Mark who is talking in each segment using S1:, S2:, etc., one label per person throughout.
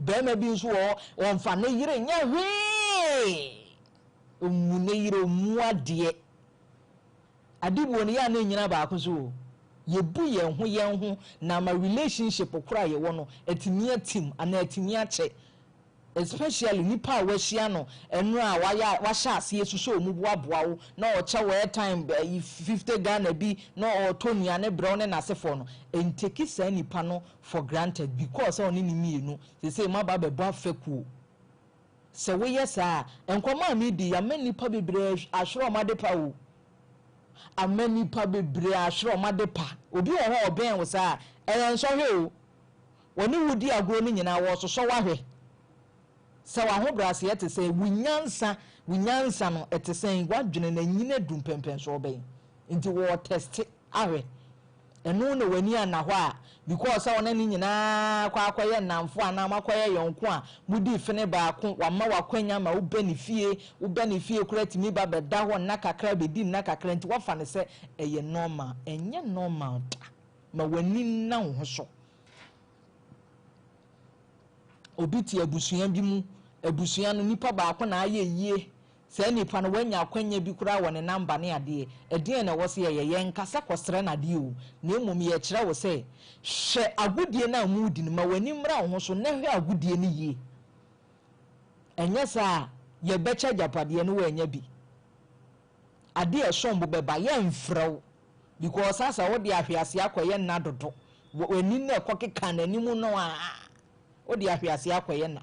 S1: Barima bi nso wɔ hɔ, ɔmfa ne yere nyɛ hwee. Ɔmmu ne yere, ɔmmu adeɛ. Adebuo no, yɛ a na ɛnyina baako so o. Yɛbu yɛn ho yɛn ho na ama relationship korɔ a yɛwɔ no atumi atim anaa atumi akyɛ. Especially nipa a wahyia no ɛno a wayɛ wahyɛ aseɛ susu ɔmu boaboa wo na ɔkyɛ wɔ airtime ɛyi 50 Ghana bi na ɔtɔ nnuane brɛ wo ne n'asefoɔ no, ntake saa nipa no for granted because sɛ ɔne ne mmienu sese mo aba abɛbɔ afɛkuo. Sɛ woyɛ saa a, nkɔmɔ a medi ama nipa bebree ahwerɛ ɔmo ade pa o, ama nipa bebree ahwerɛ ɔmo ade pa. Obi wɔ hɔ a ɔbɛn wo saa, ɛyɛ nsɔhwɛ o. Wɔne wo di agorɔ no nyinaa, wɔsosɔ wahwɛ sɛ w'ahobrɛaseɛ te sɛ wo nyansa, wo nyansa no ɛte sɛn, w'adwene no anyini adu mpɛmpɛnsoɔ bɛn. Nti wɔɔ ahwɛ ɛno na w'ani ana hɔ a, because sɛ ɔne ne nyinaa kɔ akɔyɛ nnamfo anaa makɔyɛ yɔnko a mudi fene baako, wama wakwanya ma wobɛ ne fie, wobɛ ne fie koraa tumi ba bɛda hɔ nna kakra, bɛdi nna kakra, nti wafa ne sɛ ɛyɛ normal. Ɛnyɛ normal da. Ma w'ani nna wo ho so. Obi te abusua bi mu, abusua no nipa baako na ayɛ yie, saa nipa no wanya akwanya bi koraa wɔ ne namba ne adeɛ. Ɛdeɛn na ɛwɔ sɛ yɛyɛ? Yɛn nkasa kɔsrɛ n'adeɛ o, na mmom yɛkyerɛ wo sɛ hwɛ agodie no a mu di no, ma w'ani mmra wo ho so na hwɛ agodie no yie. Ɛnyɛ saa, yɛbɛkyɛ agyapadeɛ no, wɔanya bi adeɛ ɛsɔn bo bɛba, yɛmfrɛ wo because asa wode ahwease akɔyɛ nna dodo. W'ani na ɛkɔ keka n'anim no a, wode ahwease akɔyɛ nna.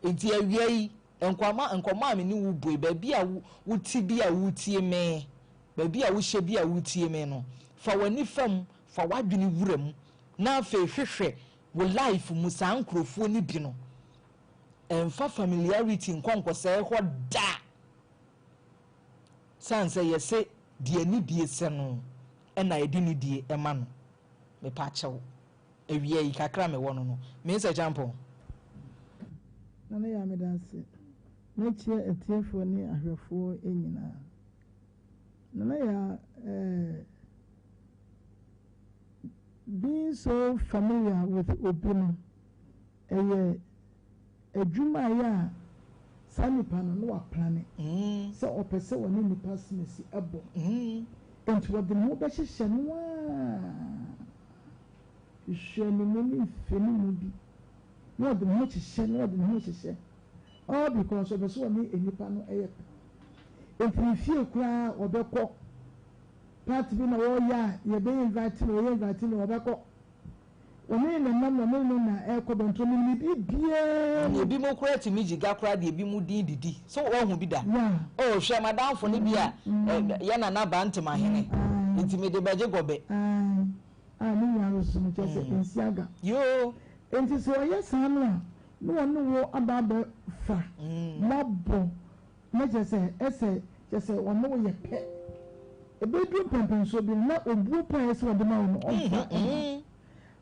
S1: Nti awia yi, nkɔmɔ nkɔmɔ a me ne wo bue, baabi a wote bi a wotie me, baabi a wohyɛ bi a wotie me no, fa w'ani fam, fa w'adwene wura mu na afei hwehwɛ wo life mu saa nkurɔfoɔ no bi no. Ɛmfa familiarity nkɔnkɔsɛe hɔ da, san sɛ yɛsɛ deɛ ne die sɛ no ɛna yɛde ne die ɛma no. Mepa akyɛw, awia yi kakra mewɔ no me nsɛ kyampɔn.
S2: Nana yɛ ameda ase. Mɛkyerɛ atiefoɔ ne ahwɛfoɔ nyinaa. Nana yɛ being so familiar with obi no, ɛyɛ adwuma a yɛ a saa nipa no na waplan sɛ ɔpɛ sɛ wɔne nipa simesi ɛbɔ. Nti wɔde ne ho bɛhyehyɛ no a hwehwɛ ne mu ne mfe ne mu bi na ɔde ne ho hyehyɛ, na ɔde ne ho hyehyɛ, all because ɔpɛ sɛ ɔne nipa no ɛyɛ pɛ. Nti fie koraa ɔbɛkɔ party bi na wɔyɛ a, yɛbɛyɛ invite na wɔyɛ invite na ɔbɛkɔ, ɔne ne nam na ɔne ne na ɛkɔ bɛnto ne ne biribiara mu.
S1: Ebi mu koraa tumi gyiga koraa deɛ, ebi mu din didi so wɔn bi da. Oh, hwɛ madamfo ne bi a yɛ nana ba ntoma hene nti mi de bɛgye gɔbɛ.
S2: A ne nua no so no kyerɛ sɛ nsi aga.
S1: Yoo.
S2: Nti sɛ ɔyɛ saa no a, na wɔne wo aba abɛfa moabɔ na kyerɛ sɛ ɛsɛ kyerɛ sɛ ɔne wo yɛ pɛ. Ebeduru mpɛmpɛnsoɔ bi no, na obuo pa a ɛsɛ ɔde ma wo no, ɔmfa mma.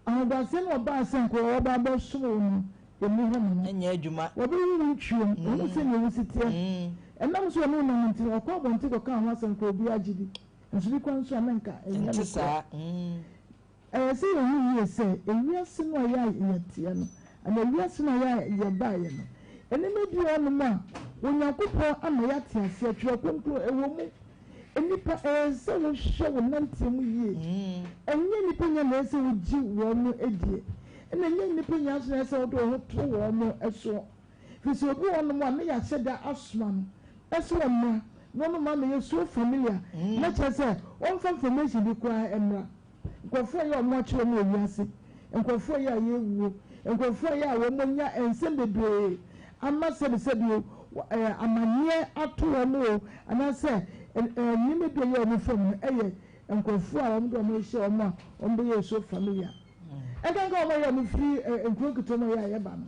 S2: Ahobrɛaseɛ no ɔbaa sɛ nka ɔba abɛsom wo no, ɛmu hɔ no
S1: ɛnyɛ adwuma.
S2: Wɔbɛhu wo ntwam, wɔhu sɛ nea wosi teɛ. Ɛnam so ɔne wo nam nti no, ɔkɔ abɔnten kɔka ho asɛm kora, obi agye di nso bi kwan so a na nka ɛnyɛ
S1: nte
S2: no.
S1: Saa.
S2: Ɛyɛ sɛ yɛhu yie sɛ ewiase no a yɛ a yɛteɛ no anaa ewiase no a yɛ a yɛbaeɛ no, nneɛma bi wɔ hɔnom a Onyankopɔn ama yɛate aseɛ. Twerɛ Kronkron ɛwɔ mu. Nnipa, ɛyɛ sɛ wohwɛ wo nanteɛ mu yie. Ɛnyɛ nnipa nya na ɛyɛ sɛ wogye wɔn mo adie, ɛna ɛnyɛ nnipa nya nso na ɛyɛ sɛ wode wɔn ho to wɔn mo soɔ, firi sɛ obi wɔ hɔnom a ne yɛahyɛ da asoma no ɛsɛ ɔmmra na ɔno ma meyɛ so familiar na kyerɛ sɛ ɔmfa information bi koraa mmra. Nkurɔfoɔ yɛ a wɔn akyerɛ wɔn wɔ wiase, nkurɔfoɔ yɛ a yɛwuo, nkurɔfoɔ yɛ a wɔn anya nsɛm bebree ama sɛbisɛbi o, amanneɛ ato wɔn o, anaasɛ nneɛma bi a ɛyɛ wɔn fam no, ɛyɛ nkurɔfoɔ a wɔn de wɔn rehyɛ wɔn a wɔn bɛyɛ so familiar. Ɛnkanka wɔn a yɛ wɔn firi nkuro nketewa mu a yɛ a yɛba no,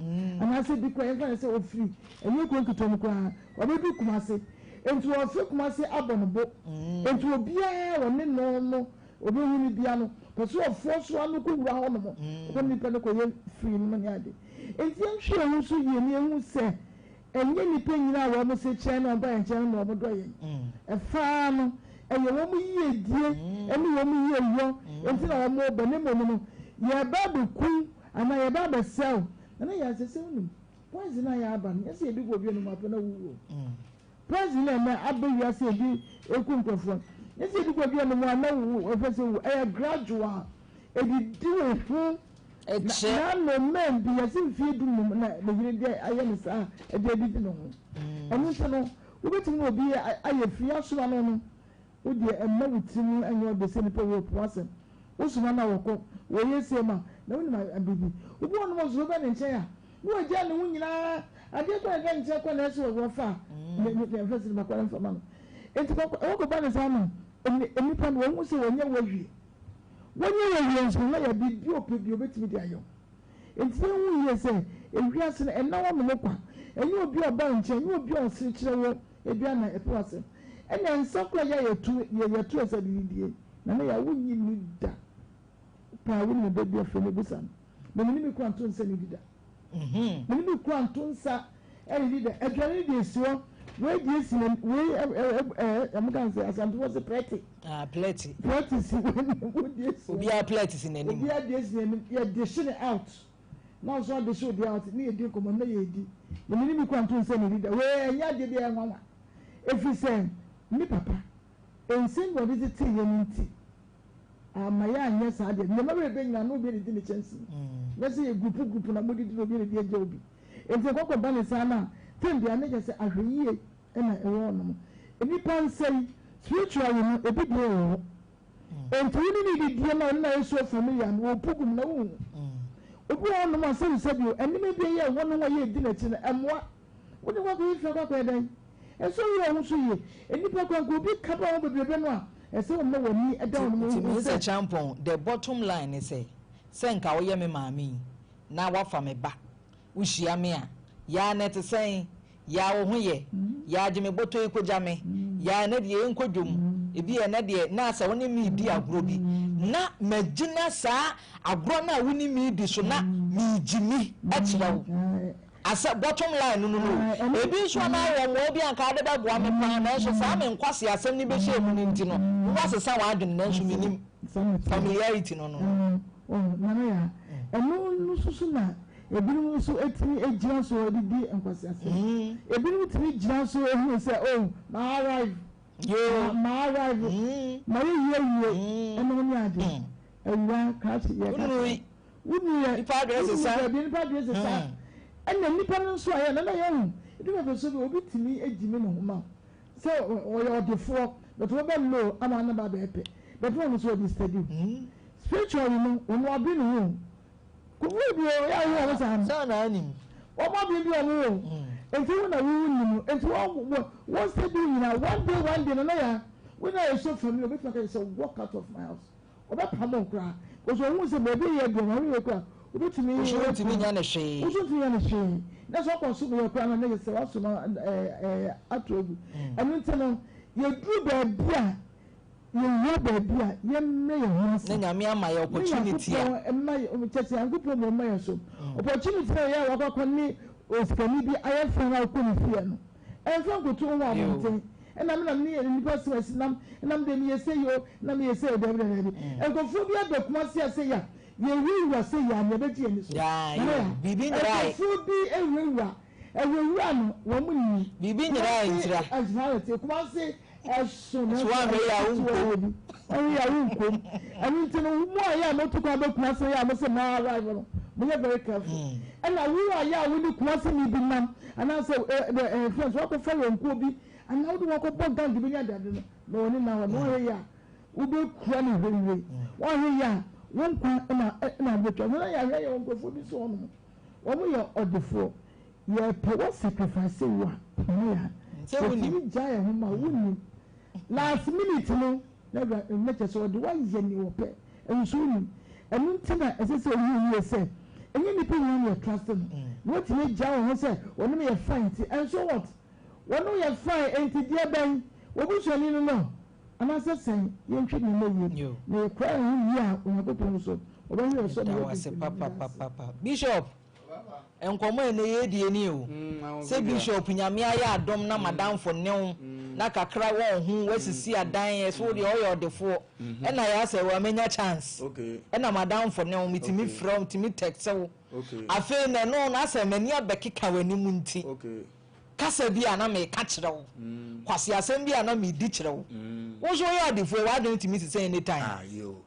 S2: anaasɛ bi koraa yɛmfa no sɛ ofiri ɛnyɛ kuro nketewa mu koraa, ɔbɛdu Kumase, nti wɔfiri Kumase abɔ no bo, nti obiara wɔne no obehu no bia no pɛ sɛ ɔfoɔ so ano kɔ wura hɔ nom ɔkɔ nipa no kɔyɛ firi no ne ade. Nti yɛnhwɛ yɛn ho so yie ne yɛhu sɛ ɛnyɛ nipa nyinaa a wɔn se kyɛn na wɔn ba yɛn nkyɛn na wɔn dɔ yɛn. Ɛfaa no ɛyɛ wɔn yiedie ɛne wɔn yieyɔ nti na wɔn ba, ne mmom no yɛba abɛku anaa yɛba abɛsɛw. Nana Yaa, sɛ sɛ wonim, poison a yɛaba no, nyɛ sɛ yɛde gu obi anom apɛ na wowu o. Poison a ɛnɛ aba wiase a ebi eku nkurɔfoɔ no, nyɛ sɛ yɛde gu obi anom a na wo ɛfɛ sɛ wu. Ɛyɛ gradual, ɛdidi wo ho.
S1: Ɛkyɛ.
S2: Na na mmɛn bi yɛse mfie 15 na ne yere de ayɛ no saa ɛde adidi ne ho. Ɛno nti no, wobɛtumi ne obi ayɛ firi asoma no no, wo deɛ ɛmma wo tiri mu nyɛ ɔdɛ sɛ nipa wei ɔpo w'asɛm. Wosoma no a wɔkɔ, wɔyɛ sei ma, na wonim biribi. Obi wɔ hɔnom a ɔsɛ wobɛ ne nkyɛn a, na wagyaa ne ho nyinaa, adeɛ kɔ na ɛda ne nkyɛn kɔ na ɛsɛ wɔfa a, ne ne ne mfa sinima kɔ na mfa ma no. Nti kɔkɔba ne saa no, nnipa no wɔhu sɛ wɔnyɛ wawie. Wɔnyɛ wawie nso na yɛ biribi a ɔpɛ bi ɔbɛtumi de ayɛ wo. Nti yɛnhu yie sɛ ewiase no ɛnna hɔ nom kwa. Ɛnyɛ obi a ɔba wo nkyɛn, ɛnyɛ obi a ɔsere kyerɛ wo ebia na ɛpɛ w'asɛm. Ɛna nsa koraa yɛ a yɛto yɛ yɛto yɛ sɛ de didie na ne yɛ a wonnye nni da. Wopɛ a wonim da bi afei no bisa no. Na me ne me kura nto nsa nnidi da. Me ne me kura nto nsa nnidi da. Aduane no deɛ esi hɔ. Wei deɛ esi n'anim. Wei ɛ ɛ ɛ ɛ wɔn ka sɛ Asantefoɔ se prɛte.
S1: Ah, plɛte.
S2: Prɛte si w'anim. Wo deɛ si hɔ.
S1: Obiara plɛte si n'anim.
S2: Obiara deɛ si n'anim. Yɛde hye no out. Na ɔso ade hye obiara out. Ne yɛdi nkɔmmɔ na yɛredi. Na me ne me kura nto nsa nnidi da. Wei ɛnyɛ adeɛ bi a ɛyɛ nwanwa. Ɛfiri sɛ me papa, nsɛm bi a ɔde tetee yɛn no nti, amma yɛanyɛ saa adeɛ no. Nneɛma bebrebe nyinaa na obi adidi ne kyɛnse mu. Nyɛ sɛ yɛ grupu grupu na modidi na obi adidi agya obi. Enti ɛkɔkɔ ba ne saa no a, tɛm biara na kyerɛ sɛ ahwɛyie na ɛwɔ hɔnom. Nnipa nsa yi, spiritually no, ebi deɛ wɔ hɔ. Enti wo ne no didie no a ɔne no ayɛ so familiar no, ɔpu gu mu na wonhu. Obi wɔ hɔnom a sɛbisɛbi o, nneɛma bi a ɛyɛ ɛwɔ ne ho a yɛredi n'akyi no, ɛmmoa. Wode kɔ akɔyɛ fie akɔ akɔyɛ dɛn? Ɛsɛ woyɛ wo ho so yie. Nnipa koraa nka obi ka ba wo ho bebrebe no a, ɛsɛ woma w'ani da wɔn ho
S1: Nti
S2: hu
S1: Mister
S2: sɛ.
S1: Kyampong, the bottom line ne sɛ, sɛ nka woyɛ me maame yi na woafa me ba, wohyia me a, yaa na ɛte sɛn? Yaa wo ho yɛ? Yaa gye me bɔtɔ yi kɔgya me? Yaa ɛnɛ deɛ yɛnkɔ dwom? Ebia ɛnɛ deɛ na sɛ wo ne me redi agorɔ bi na magyina saa agorɔ no a wo ne me redi so na meregyimi kyerɛ wo. Asɛ bottom line no no no o. Ebi nso a na wɔ mmoa bi a anka ade bɛboa me paa nanso saa me nkwaseasɛm no bɛhyɛɛ mu no nti no woasesa w'adwene nanso mennim. Familiarity no no no.
S2: Oh, Nana Yaa, ɛno no nso so na ebinom nso tumi gyina so de di nkwaseasɛm. Ebinom tumi gyina so hu sɛ, oh, ma arrive, ma arrive, mayɛ yie awie, ɛno ne ade. Awura, krakye, yɛka kyerɛ. Wonu yɛ
S1: Nipa adwene
S2: wonu
S1: sesa.
S2: baabi nipa adwene sesa. Ɛna nipa no nso ayɛ nana yɛ hu. Edu baabi nso bi obi tumi gyimi ne ho ma wo sɛ ɔyɛ ɔdefoɔ but wɔbɛ low ama ne ba bɛyɛ pɛ but na ɔno nso ɔde steady wo. Spiritually no ɔno ɔdwen ne ho o. Nkurɔfoɔ bebree ɔyɛ a wohu wɔn saa no.
S1: Saa na anim.
S2: Wɔn adwene bi wɔn ho o. Nti wo na wo nnim no nti wɔn wɔn steady wo nyinaa one day one day nana yaa wo nyinaa yɛ so familiar obetumi aka kyerɛ sɛ walk out of my house. Ɔbɛpam wo koraa because ɔhu sɛ baabi yɛ deɛ na woyɛ koraa wobɛtumi.
S1: Wo so wontumi nyɛ no hwee.
S2: Wo so wontumi nyɛ no hwee. Na sɛ ɔkɔ so yɛ koraa no na yɛ sɛ waso no ɛɛ ato agu. Ɛno nti no yɛduru baabi a yɛwura baabi a yɛmmrɛ yɛn ho ase.
S1: Na Nyame ama yɛ opportunity a.
S2: Na Nyankopɔn mma yɛ kyɛ sɛ Nyankopɔn mmom mma yɛ so. Opportunity na yɛ a wakɔ akɔ ne osikani bi ayɛ fine a wokɔ ne fie no. Ɛmfa nkoto wo ho abɔnten. Ɛna me na me ne nnipa asɛm asi nam nam deɛ meyɛ sei o na meyɛ sei o dabi dabi dabi. Nkurɔfoɔ bi aba Kumasi a sei a yɛwurawura sei a nea ɛbɛgye yɛn ani so. Nana ya nkurɔfoɔ bi awurawura awurawura no wɔn nni.
S1: Biribi nyera ntira.
S2: Kumasi ɛso ɛso Kumasi ɛso nanso ɛyɛ ketewa bi. Ɔhwɛ yɛ a wonkom. Ɛno nti no mo a yɛ a motu kwan ba Kumasi yɛ a mo se ma arrive no monyɛ very careful. Ɛna wo a yɛ a wo ne Kumasi ni bi nam anaasɛ ɛ ɛ friends wakɔfa yɔnkoɔ bi anaa wode wɔn akɔbɔ gang bi ne adeade no ma wɔn ani nna hɔ na wɔhwɛ yɛ a wobɛkura no hwehwɛ wɔhwɛ yɛ a wo nkwa na na abɛtwa so na yɛahwɛ yɛ wɔ nkurɔfoɔ bi so hɔnom wɔn yɛ ɔdefoɔ yɛpɛ wɔ sacrifice wo a ne yɛ a yɛtumi gya yɛn ho ma wonim last minute no na awura na kyerɛ sɛ ɔde wayɛ nea ɔpɛ nso wonim ɛno nti na ɛsɛ sɛ ohu yie sɛ ɛnyɛ nnipa nyinaa na yɛ trust no na watumi agya wɔn ho sɛ wɔnom yɛ fine nti and so what wɔnom yɛ fine nti deɛ bɛn wɔbusuani no no anaasɛ sɛn yɛnhwɛ nneɛma yie na yɛkora yɛn ho yie a Onyankopɔn nso ɔbɛhwɛ yɛn so
S1: na yɛadi nkonim. Bishop Nkɔmmɔ a ɛnnɛ yɛredie nie o. Sɛ Bishop Nyame ayɛ adom na madamfo ne wo na kakra wɔ wo ho woasisi adan ɛso wo deɛ ɔyɛ ɔdefoɔ ɛna yɛ asɛ wa manya chance ɛna madamfo ne wo metumi frɛ wo metumi text wo. Afei na ɛno no asɛ m'ani abɛkeka w'anim nti, kasa bi a na meka kyerɛ wo, kwaseasɛm bi a na medi kyerɛ wo. Wo nso woyɛ adefoɔ, w'adwene tumi sesa anytime.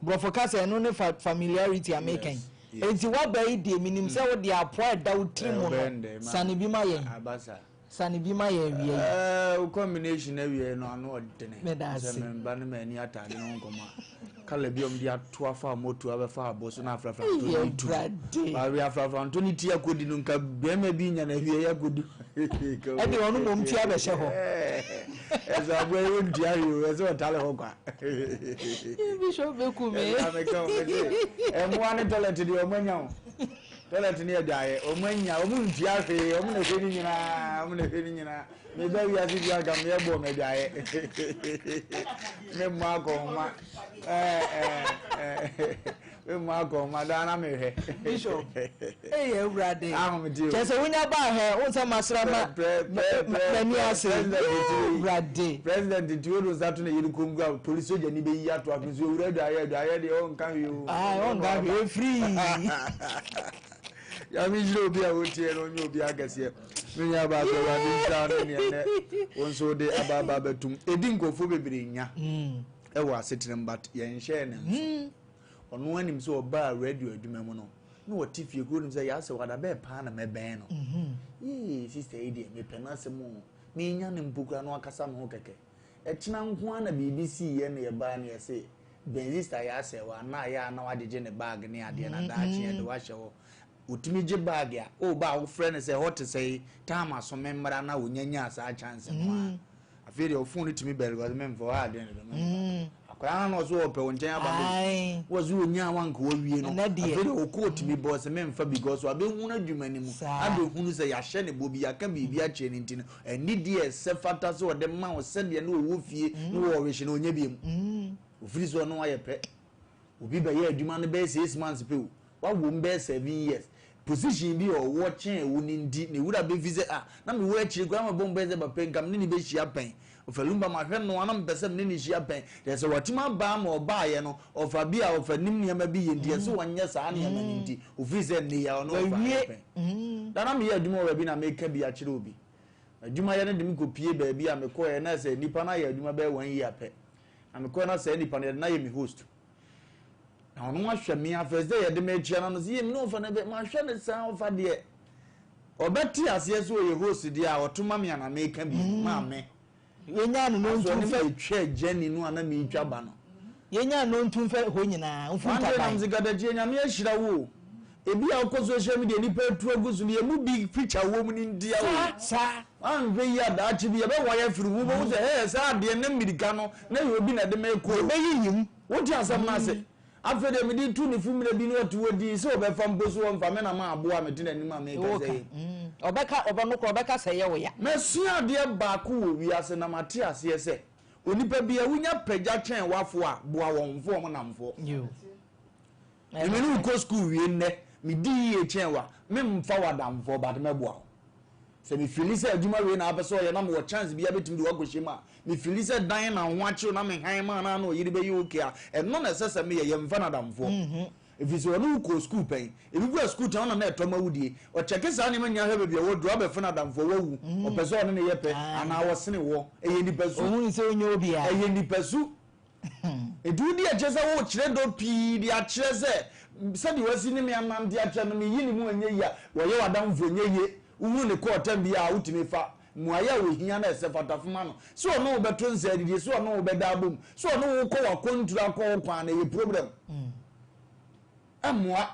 S1: Borɔfo kasa ɛno ne familiarity a meka yi. Enti w'aba yi deɛ menim sɛ wode apoa a ɛda wo tiri mu no, sane bi ma yɛn. Sane bi ma yɛn awia yi.
S3: Ɛɛ wo combination awia yi no ano ɔdene.
S1: Meda ase.
S3: Sɛ me ba ne m'ani ataade no ho nkɔmɔ a. Kala bi a wɔde ato afa moto abɛfa abo so na afrafra nto ne tu. Baabi afrafra nto ne ti akɔdi no nka bɛrima bi nya na awia yi akɔdi.
S1: Ɛde ɔno mmom ti abɛhyɛ hɔ.
S3: Ɛsɛ aboa yi wɔntua hwee o, ɛsɛ ɔtale hɔ kwa.
S1: Bishop bɛku me.
S3: Ɛsɛ ameka o, mese mmoa ne toilet deɛ wɔn anya o. Toilet ne adwaeɛ, wɔn anya, wɔn ntua hwee, wɔn na ɛhwɛ ne nyinaa, wɔn na ɛhwɛ ne nyinaa. Meba wiase bi anka meyɛ bɔɔ me adwaeɛ. Me mmɔ akɔnhoma. Ɛɛ ɛɛ me mmɔ akɔnhoma daa na mehwɛ.
S1: Bishop, ɛyɛ awurade.
S3: Ahomete o.
S1: Kyɛ sɛ wonya baa hɛ, wo nsɛ masra ma m'ani ase. Awurade.
S3: President nti wo nsa to ne yere kɔn kura polisi soja ni bɛyi ato ato nso owura adwaeɛ adwaeɛ deɛ ɔnka hwee o.
S1: Ah, ɔnka hwee free.
S3: Nyame nhyira obi a wotie no ɔnyɛ obi akɛseɛ. Me nua baa sɛ Awurade nhyira no neɛ nɛ wo nso wode aba aba abɛtum. Ɛdi nkurɔfoɔ bebree nya ɛwɔ asetena mu but yɛnhyɛɛ ne nso. Ɔno anim sɛ ɔbaa radio adwuma mu no na ɔte fie kuro nim sɛ yɛasɛ wada bɛɛ paa na mɛbɛn no. Yee sister yi deɛ mepɛ n'asɛm o. Menya no mpo koraa na wakasa me ho kɛkɛ. Ɛkyena nko ara na biribi siiɛ na yɛbaeɛ na yɛse Benzista yɛ asɛe wo anaa yɛ a na wagyegye ne bag ne adeɛ na daakye yɛde wo ahyɛ hɔ. Ɔtumi gye bag a, woba a wofrɛ no sɛ ɛhɔ te sɛn, time aso memmra na ɔnya nyaa saa chance no a. Afei deɛ wo phone no tumi bɛl because memfa wo adeɛ no do memfa. Akwadaa no na ɔso ɔpɛ wo nkyɛn aba no. Wɔ so ɔnyaa wa nka wawie no. Afei deɛ ɔkɔ ɔtumi bɔ ɔsɛ memfa because wabɛhunu adwuma no mu. Abɛhunu sɛ yɛahyɛ ne bɔ bi yɛaka biribi akyerɛ no nti no anidie a ɛsɛ fata sɛ ɔde ma wo sɛdeɛ na ɔwɔ fie na ɔrehye no ɔnyɛ biom. Ɔfiri sɛ ɔne wo ayɛ pɛ. Obi bɛyɛ adwuma no bɛyɛ 6 months pɛ o, wawɔ mu bɛyɛ 7 years. Position bi a ɔwɔ kyɛn wo no nti, ne wura bɛfi sɛ ah, na mewɔ akyire koraa mebɔ mpaeɛ sɛ papa yi nka me ne no bɛhyia pɛn. Ɔfa Lumba mahwɛ no a na mepɛ sɛ me ne no hyia pɛn. Kyerɛ sɛ watumi aba ama ɔbaeɛ no, ɔfa bi a ɔfa nim nneɛma bi yɛ nti ɛsɛ ɔnyɛ saa nneɛma no nti, ɔfiri sɛ nnɛ yi a ɔne ɔfa ayɛ pɛn. Da na meyɛ adwuma wɔ baabi na meka bi akyerɛ obi. Adwumayɛ no de me kɔpie baabi a mekɔeɛ na sɛ nnipa no ayɛ adwuma bɛyɛ one year pɛ. Na mekɔeɛ na saa nipa no yɛde no ayɛ me host. Na ɔno ahwɛ me a first day yɛde me akyia no no sɛ yɛ me ne ɔfa no bɛ mahwɛ no saa ɔfa deɛ ɔbɛte aseɛ sɛ ɔyɛ host deɛ a ɔto ma me a na meka bi maa me.
S1: Yɛnyaa no
S3: Aso
S1: nontu
S3: ɔne
S1: mfɛ.
S3: metwa journey no a na metwa ba no.
S1: Yɛnyaa no nontu mfɛ hɔ nyinaa mfu
S3: One day nam
S1: ntaban.
S3: sɛ katakyie Nyame ahyira wo o. Ebi a wokɔ social media nipa atu agu so no yɛn mu bi picture wɔ mu no ntia o.
S1: Saa saa.
S3: Wanhwɛ yie a daakye bi yɛbɛwae afiri ho wobɛhu sɛ hɛɛ saa adeɛ na mmirika no na ɛyɛ obi na ɛde me rekɔ o.
S1: Yɛbɛyiyim.
S3: Wote asɛm no ase? Afei deɛ mede tu ne fo mmerɛ bi na ɔte hɔ dinn sɛ ɔbɛfa mpo so ɔmfa me na ma aboa a mete n'anim a meka sɛ
S1: Woka. Ɔbɛka ɔbɛ no korɔ ɔbɛka sɛ ɛyɛ wo ya.
S3: Masua adeɛ baako wɔ wiase na mate aseɛ sɛ onipa biara wonya pagya kyɛn w'afo a boa wɔn mfa wɔn nnamfoɔ.
S1: Yo.
S3: Meme ne wo kɔ sukuu wie nnɛ medi yie kyɛn wa memfa w'adamfoɔ but mɛboa wo. Sɛ mefili sɛ adwuma wei na apɛ sɛ ɔyɛ na mewɔ chance bi abɛtumi de wakɔhyɛ mu a mefili sɛ dan na ho akyew na mehan ma na na ɔyere bɛyɛ okay a ɛno na ɛsɛ sɛ meyɛ yɛmfa no adamfoɔ. Ɛfiri sɛ ɔne wo kɔɔ sukuu pɛn ebi kura sukuu tɛn ɔna na ɛtɔ ma wodie ɔkyɛke saa nneɛma nyinaa hwɛ baabi a wɔduru abɛfo no adamfoɔ wawu ɔpɛ sɛ ɔne ne yɛ pɛ anaa wɔsene wɔ ɛyɛ nipa su.
S1: Ohun sɛ onye obi a.
S3: Ɛyɛ nipa su. Nti wodi akyerɛ sɛ wokyerɛ dɔ pii de akyerɛ sɛ sɛdeɛ wasi ne me anante akyerɛ no meyi ne mu ɛnyɛ yie a wɔyɛ w'adamfo ɛnyɛ yie wohunu ne kɔɔ tam bi a wotumi fa mmuayɛ a wɔhia na ɛsɛ fata foma no sɛ ɔne wo bɛto nsa adidie sɛ ɔne wo bɛda abom sɛ ɔne wo kɔ w'akɔnturo akɔ wo kwan na ɛyɛ problem ɛmmoa.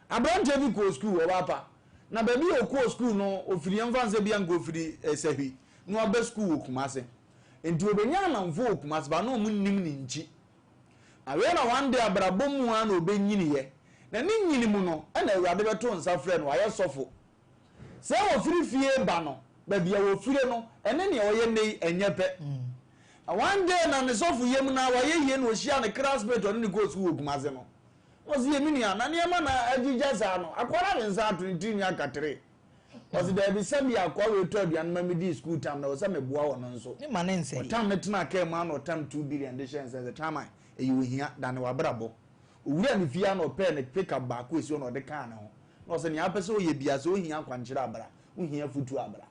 S3: Aberanteɛ bi kɔɔ sukuu ɔbaa pa na baabi a ɔkɔɔ sukuu no ɔfiri yɛmfa nsɛ bi anka ɔfiri Sahwi na waba sukuu wɔ Kumase nti ɔbɛnya anamfoɔ wɔ Kumase ba na ɔmo nnim ne nkyi na wei na one day abrabɔ mu a na ɔbɛnyiniiɛ na ne nyini mu no ɛna Awurade bɛto nsa frɛ no wayɛ sɔfo sɛ wɔfiri fie ba no baabi a wɔfire no ɛne nea ɔyɛ nnɛ yi ɛnyɛ pɛ na one day na ne sɔfo yam na wayɛ yie na ɔhyia ne classmate ɔne ne kɔɔ sukuu wɔ Kumase no ɔsi yɛ me nua na nneɛma na agyigya saa no akwadaa ne nsa ato ne tiri nwi akatere ɔsi daabi sɛbi akwa wei tɔ aduane ma mi di school time na ɔsɛ meboa wɔ no nso
S1: Ne ma ne nsɛe.
S3: Ɔtam ne tena kaa mu ana ɔtam 2 billion de hyɛ nsɛ sɛ chairman ɛyɛ ohia dane wabrabɔ owura ne fie ana ɔpɛɛ ne pickup baako esi hɔ na ɔde kaa ne ho. Na ɔsɛ nea apɛ sɛ ɔyɛ biara, sɛ ohia akwankyerɛ a bra, wohia afutuo a bra.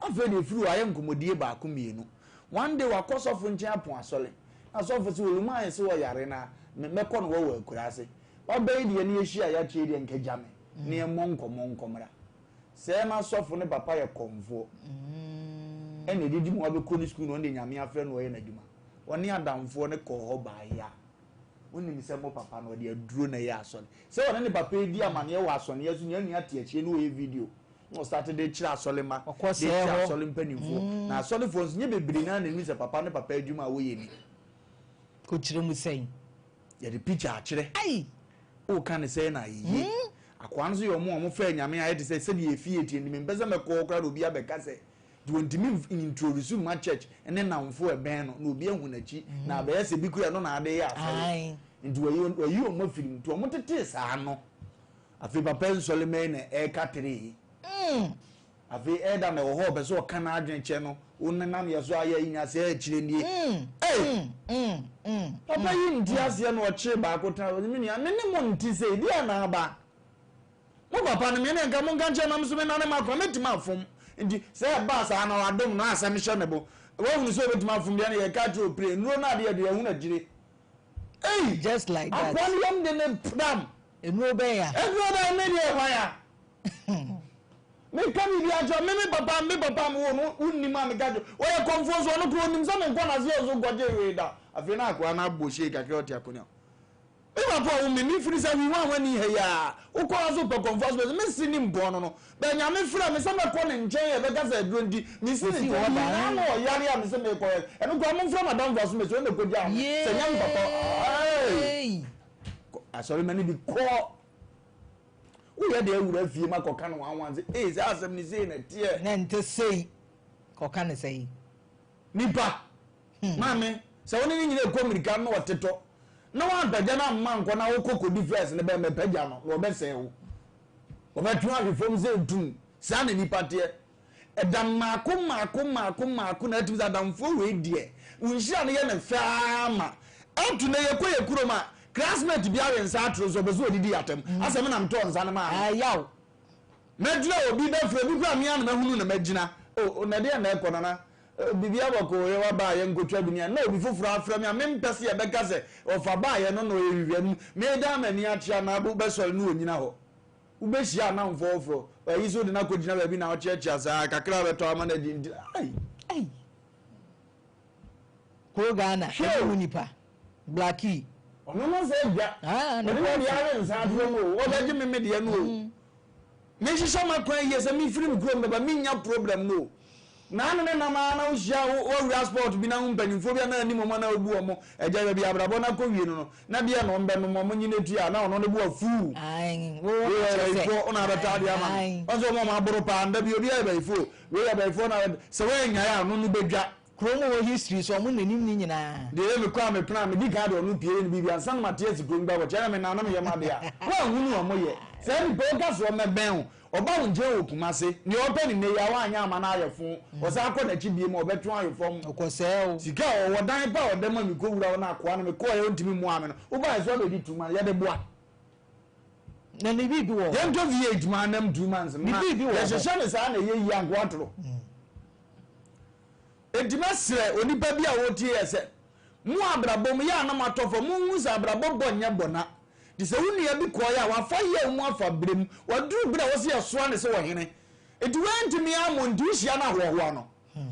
S3: Afei deɛ ɛfiri hɔ ayɛ nkɔmmɔdie baako mmienu. One day wakɔ sɔfo nkyɛn apon asɔre. Na sɔfo se Olumae se ɔyare na me mɛkɔ no hɔ wɔ akuraase. Waba yi deɛ ne yɛhyia yɛakyɛ yi deɛ nka gya me na yɛmmɔ nkɔmmɔ nkɔmmra. Sɛɛ na sɔfo ne papa yɛ kɔmfoɔ. Ɛna ɛdidi mu wabɛkɔ ne sukuu na ɔno deɛ Nyame afrɛ no ɔyɛ n'adwuma. Ɔne adamfoɔ no kɔɔ hɔ baeɛ a, wonim sɛ mo papa no ɔde aduro na ɛyɛ asɔre. Sɛ ɔne ne papa redi amaneɛ wɔ asɔneɛ so, nea nua te akyire na ɔyɛ video na ɔstate de kyerɛ asɔre mma, de kyerɛ asɔre mpanimfoɔ. Na asɔrefoɔ nso nyɛ bebree naa na ɛnim sɛ papa ne papa adwuma a wɔyɛ ni.
S1: Kɔkyerɛ mu sɛn?
S3: Yɛde picture akyerɛ. Ai! Woka ne sɛn na ayɛ yie. Akoa no nso yɛ wɔn a wɔfɛɛ Nyame ayɛ te sɛ sɛdeɛ efie teɛ nti mempɛ sɛ mɛkɔ hɔ koraa na obi abɛka sɛ Nti wɔntumi introduce mma church ne nnamfo a ɛbɛn no na obi ahu n'akyi na abɛyɛ sɛ bi kura ɛno na ade yɛ asɔre. Nti wɔyi wɔyi wɔn afiri mu. Nti wɔn tetee saa no. Afei papa nsɔre mɛyi na ɛreka teree. Afei ɛda na ɛwɔ hɔ ɔpɛ sɛ ɔka n'adwene kyɛ no wo nenam yɛ so ayɛ nya sɛ akyire nie. Ei! Papa yi nte aseɛ na ɔkyee baako tena hɔ. Me nua me ne mo nte sei deɛ na aba. Mo papa no, me ne nka monka nkyerɛ na me nso menane m'akoma, mɛtumi afom. Nti sɛ ɛbaa saa na wadom no a asɛm hyɛ ne bo. Wahunu sɛ ɔbɛtumi afom deɛ na yɛka akyerɛ opire, nnuro no adeɛ deɛ yɛhunu akyire. Ei!
S1: Just like that.
S3: Akoa no yam de ne pram.
S1: Nnuro bɛn ya?
S3: Nnuro bɛn me deɛ hwan ya? Meka biribi akyerɛ me me papa me papa me wo no wonnim a meka kyerɛ ɔyɛ kɔmfoɔ nso ɔno koraa ɔnim sɛ menkɔ n'ase ɔso nkɔgye hwee da. Afei na akoa no abɔ hyee kakra ɔte akonnwa. Me papa ɔwo me me firi sɛ hwi hwan ni ha yi aa wokɔ ha so pɛ kɔmfo aso bɛsɛ me si ne mpɔn no no bɛ nyame frɛ me sɛ mɛkɔ ne nkyɛn yɛ bɛka sɛ aduro nti me si ne nkyɛn yi naa na ɔyare a me sɛ mekɔ yɛ ɛno koraa mo mfrɛ madamfo aso mɛsi ɔno kɔ gya me sɛ nyɛ me papa ɛɛi asɔre ma ne bi kɔ woyɛ deɛ awura fie ma kɔka no wanwan sɛ ee sɛ asɛm ne sei na teɛ
S1: na nte sei kɔka ne sɛ
S3: Nipa, maame, sɛ wo ne no nyina ɛkɔ mmirika na ɔtetɔ na woampagya no amma nkɔ na wokɔ kɔdi first no bɛn bɛpagya no na ɔbɛsɛe wo. Ɔbɛtwe ahwe fam sɛ ntum. Saa na nipa teɛ. Ɛda mmaako mmaako mmaako mmaako na atumi sɛ adamfoɔ wei deɛ wo nhyira no yɛ no fɛ ara ma up to nnɛ yɛkɔ yɛ kurom a classmate bi awe nsa atoro nso ɔpɛ sɛ ɔdidi yɛ atɛm asɛ me na metɔɔ nsa no maa no.
S1: Ɛyaw.
S3: Mɛgyina obi bɛfrɛ obi koraa mea na mahunu na magyina oh na ɛdeɛn na ɛkɔ nana oh biribi abɔkɔ oh yɛwɔ aba a yɛnkɔtwa bi ni a na obi foforɔ afrɛ me a mempɛ sɛ yɛbɛka sɛ ɔfa baeɛ no na ɔyɛ nhwehwɛmu medan m'ani akyea na wobɛsɔre na ɔnyina hɔ wobɛhyia anamfoɔ foforɔ ayi sɛ wode no akɔgyina baabi na wokyeakyea saa kakra a bɛtɔ ama no adi nti ai.
S1: Ai. Kuro Ghana
S3: Hwɛ
S1: ɛne
S3: o.
S1: mu nipa Blackie.
S3: Ɔno no sɛ dwa.
S1: Ah, ne
S3: Ɔde
S1: bo
S3: ne deɛ
S1: afu.
S3: awe nsa atorɔ no o. Ɔbɛgye me me deɛ no o. Menhyehyɛ m'akwan yie sɛ mefiri me kurom bɛba mennya problem no o. Naano ne nam ara na wohyia wo wawura sport bi na wo mpanyinfoɔ bi a na anim wɔn anaa wobu wɔn agya baabi abrabɔ no akɔ wie no no na deɛ na wɔn bɛnom wɔn nye no atua na ɔno ne bo afu.
S1: Ae, wo
S3: Wei yɛ
S1: kyerɛ sɛ.
S3: bayifoɔ wo na abɛtɔ adeɛ ama me.
S1: Ae.
S3: Wɔn sɛ wɔn a wɔn aboro paa nda bi obi ayɛ bayifoɔ wei yɛ bayifoɔ na sɛ wɔannyae a ɔno no bɛdwa.
S1: Kurom hɔ history so ɔmo na nim ne nyinaa.
S3: Deɛ ɛyɛ mekɔ a mepena a medi kan de ɔno pie ne biribi ansa na mate asi kurom ba kɔkyɛ na me na na meyɛ m'adeɛ a woanhunu ɔmo yɛ saa nipa woka sɛ ɔmɛbɛn wo ɔba wo nkyɛn wɔ Kumase nea ɔpɛ ne nnɛ yi a woanyɛ ama no ayɛ fo ɔsan kɔ n'akyi biem a ɔbɛtwe ahwe fam
S1: Ɔkɔsɛɛ wo.
S3: Sika a ɔwɔ dan pa a ɔda mu a mekɔ wura hɔ na akoa no mekɔɔɛ ɔntumi mmoa me no wobaeɛ so abɛdi 2 months yɛde boa
S1: Na ne biribi wɔ hɔ.
S3: Yɛntɔ V8 ma anam 2 months
S1: Ne
S3: ma
S1: biribi wɔ hɔ.
S3: yɛhyehyɛ no saa na ɛyɛ yie anka woatoro. Enti mɛsrɛ onipa bi a ɔretie yɛ sɛ, mo abrabɔ mu, yɛ a na moatɔ fam, monhu sɛ abrabɔ bɔ nyɛ bɔna. Nti sɛ wo nua bi kɔeɛ a, wafa yaw mu afa berɛ mu, waduru berɛ a ɛwɔ sɛ yɛsoa no sɛ ɔhene. Enti woantumi ammɔ nti, wohyia no ahoahoa no.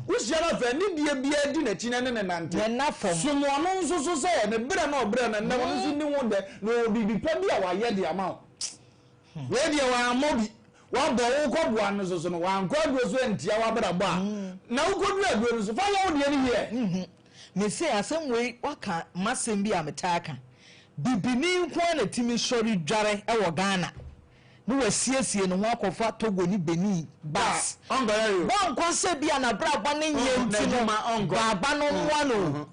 S3: Wohyia no afei a, anidie biara di n'akyi na ɛne no nante.
S1: Na ɛnna fam.
S3: Som ɔno nso so sɛ ne berɛ no a ɔbrɛɛ no nnɛ, ɔno nso nni ho dɛ, na ɔwɔ biribi pa bi a wayɛ de ama wo. Wei deɛ wammɔ bi. Wabɔ wo kɔboa no so so no, wankɔ aduro so antia w'abrabɔ a, na wokɔduru aduro no so, fa yɛ wo deɛ no yie.
S1: Mese asɛm wei waka m'asɛm bi a metaa ka. Bibini nko ara na tumi sɔre dware wɔ Ghana na wasiesie ne ho akɔfa Togo ne Benin bus. Wankɔ sɛ bi a n'abrabɔ no nyɛ nti no, baaba no mmoa no o.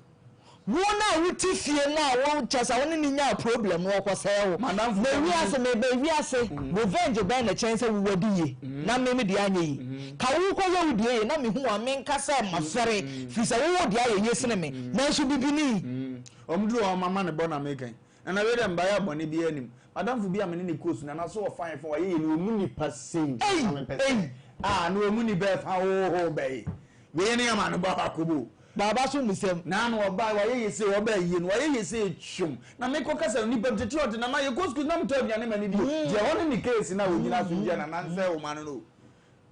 S1: Wo no a wote fie no a wo kyɛ sɛ wo ne no nyaa problem no ɔkɔsɛɛ wo.
S3: M'adamfo
S1: Na
S3: ka
S1: wiase
S3: bi.
S1: meba wiase revenge bɛn na ɛkyɛn sɛ wo wadi yie na me me deɛ anyɛ yie. Ka wo kɔ yɛ wo deɛ yie na me hu a menka sɛ mafɛre firi sɛ wo wo deɛ ayɛ yie sene me nanso bibini.
S3: Wɔn duru hɔ wɔn ama ne bɔ na meka yi. Nana wei deɛ mbaeɛ a bɔne biara nnim. Madamfo bi a me ne no kɔɔ su nana so ɔfa yɛn fa wayɛ yɛn ɔmu nipa sei na
S1: Ei!
S3: mepɛ sɛ
S1: Ei!
S3: ah na ɔmu nipa ɛfa hoho bɛyi wei ne ama no bɔ akobo.
S1: Baaba so musɛm.
S3: Na na ɔba wayɛ yɛ sei ɔba yie no wayɛ yɛ sei twom na mekɔ kasa no nipa tete ɔte nana yɛkɔ sukuu na metɔ aduane ma ne di o deɛ ɛhɔ ne ne case na ɔgyina so nti a nana nsɛ wo ma no no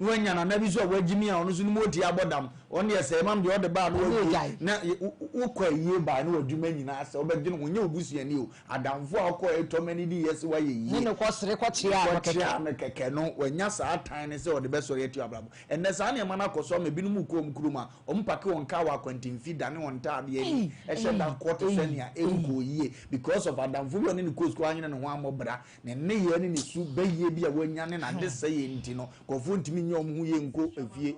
S3: Na wanya nana bi so a wagyimi a ɔno nso ne mu ɔti abɔ dam. Ɔno deɛ sɛ ɛmam deɛ ɔde ba a na wawie. Na wokɔ ayie ba ne w'adwuma nyinaa sɛ wobɛdwene ho nyɛ wo busuani o. Adamfo a wokɔ ɛtɔ ma ne di yɛ sɛ wayɛ yie.
S1: Ne no kɔ sere kɔ kyea no kɛkɛ.
S3: Kɔ kyea no kɛkɛ no wanya saa tan no sɛ ɔde bɛsɔre atia w'abrabɔ. Ɛnnɛ saa nneɛma no akɔ so ama ebinom rekɔ wɔn kurom a wɔn pake wɔn car wɔ akwantemfi dane wɔn ntaadeɛ ani hyɛ da kɔ te sɛ nea ɛnkɔɔ yie because of adamfo bi a ɔne no kɔɔ sukuu anyene ne ho ammɔ bra. Ne nneyɛɛ ne ne su bayie bi a wanya ne n'adesɛeɛ nti no, nkurɔfoɔ ntumi nyɛ wɔn ho yie nkɔ efie.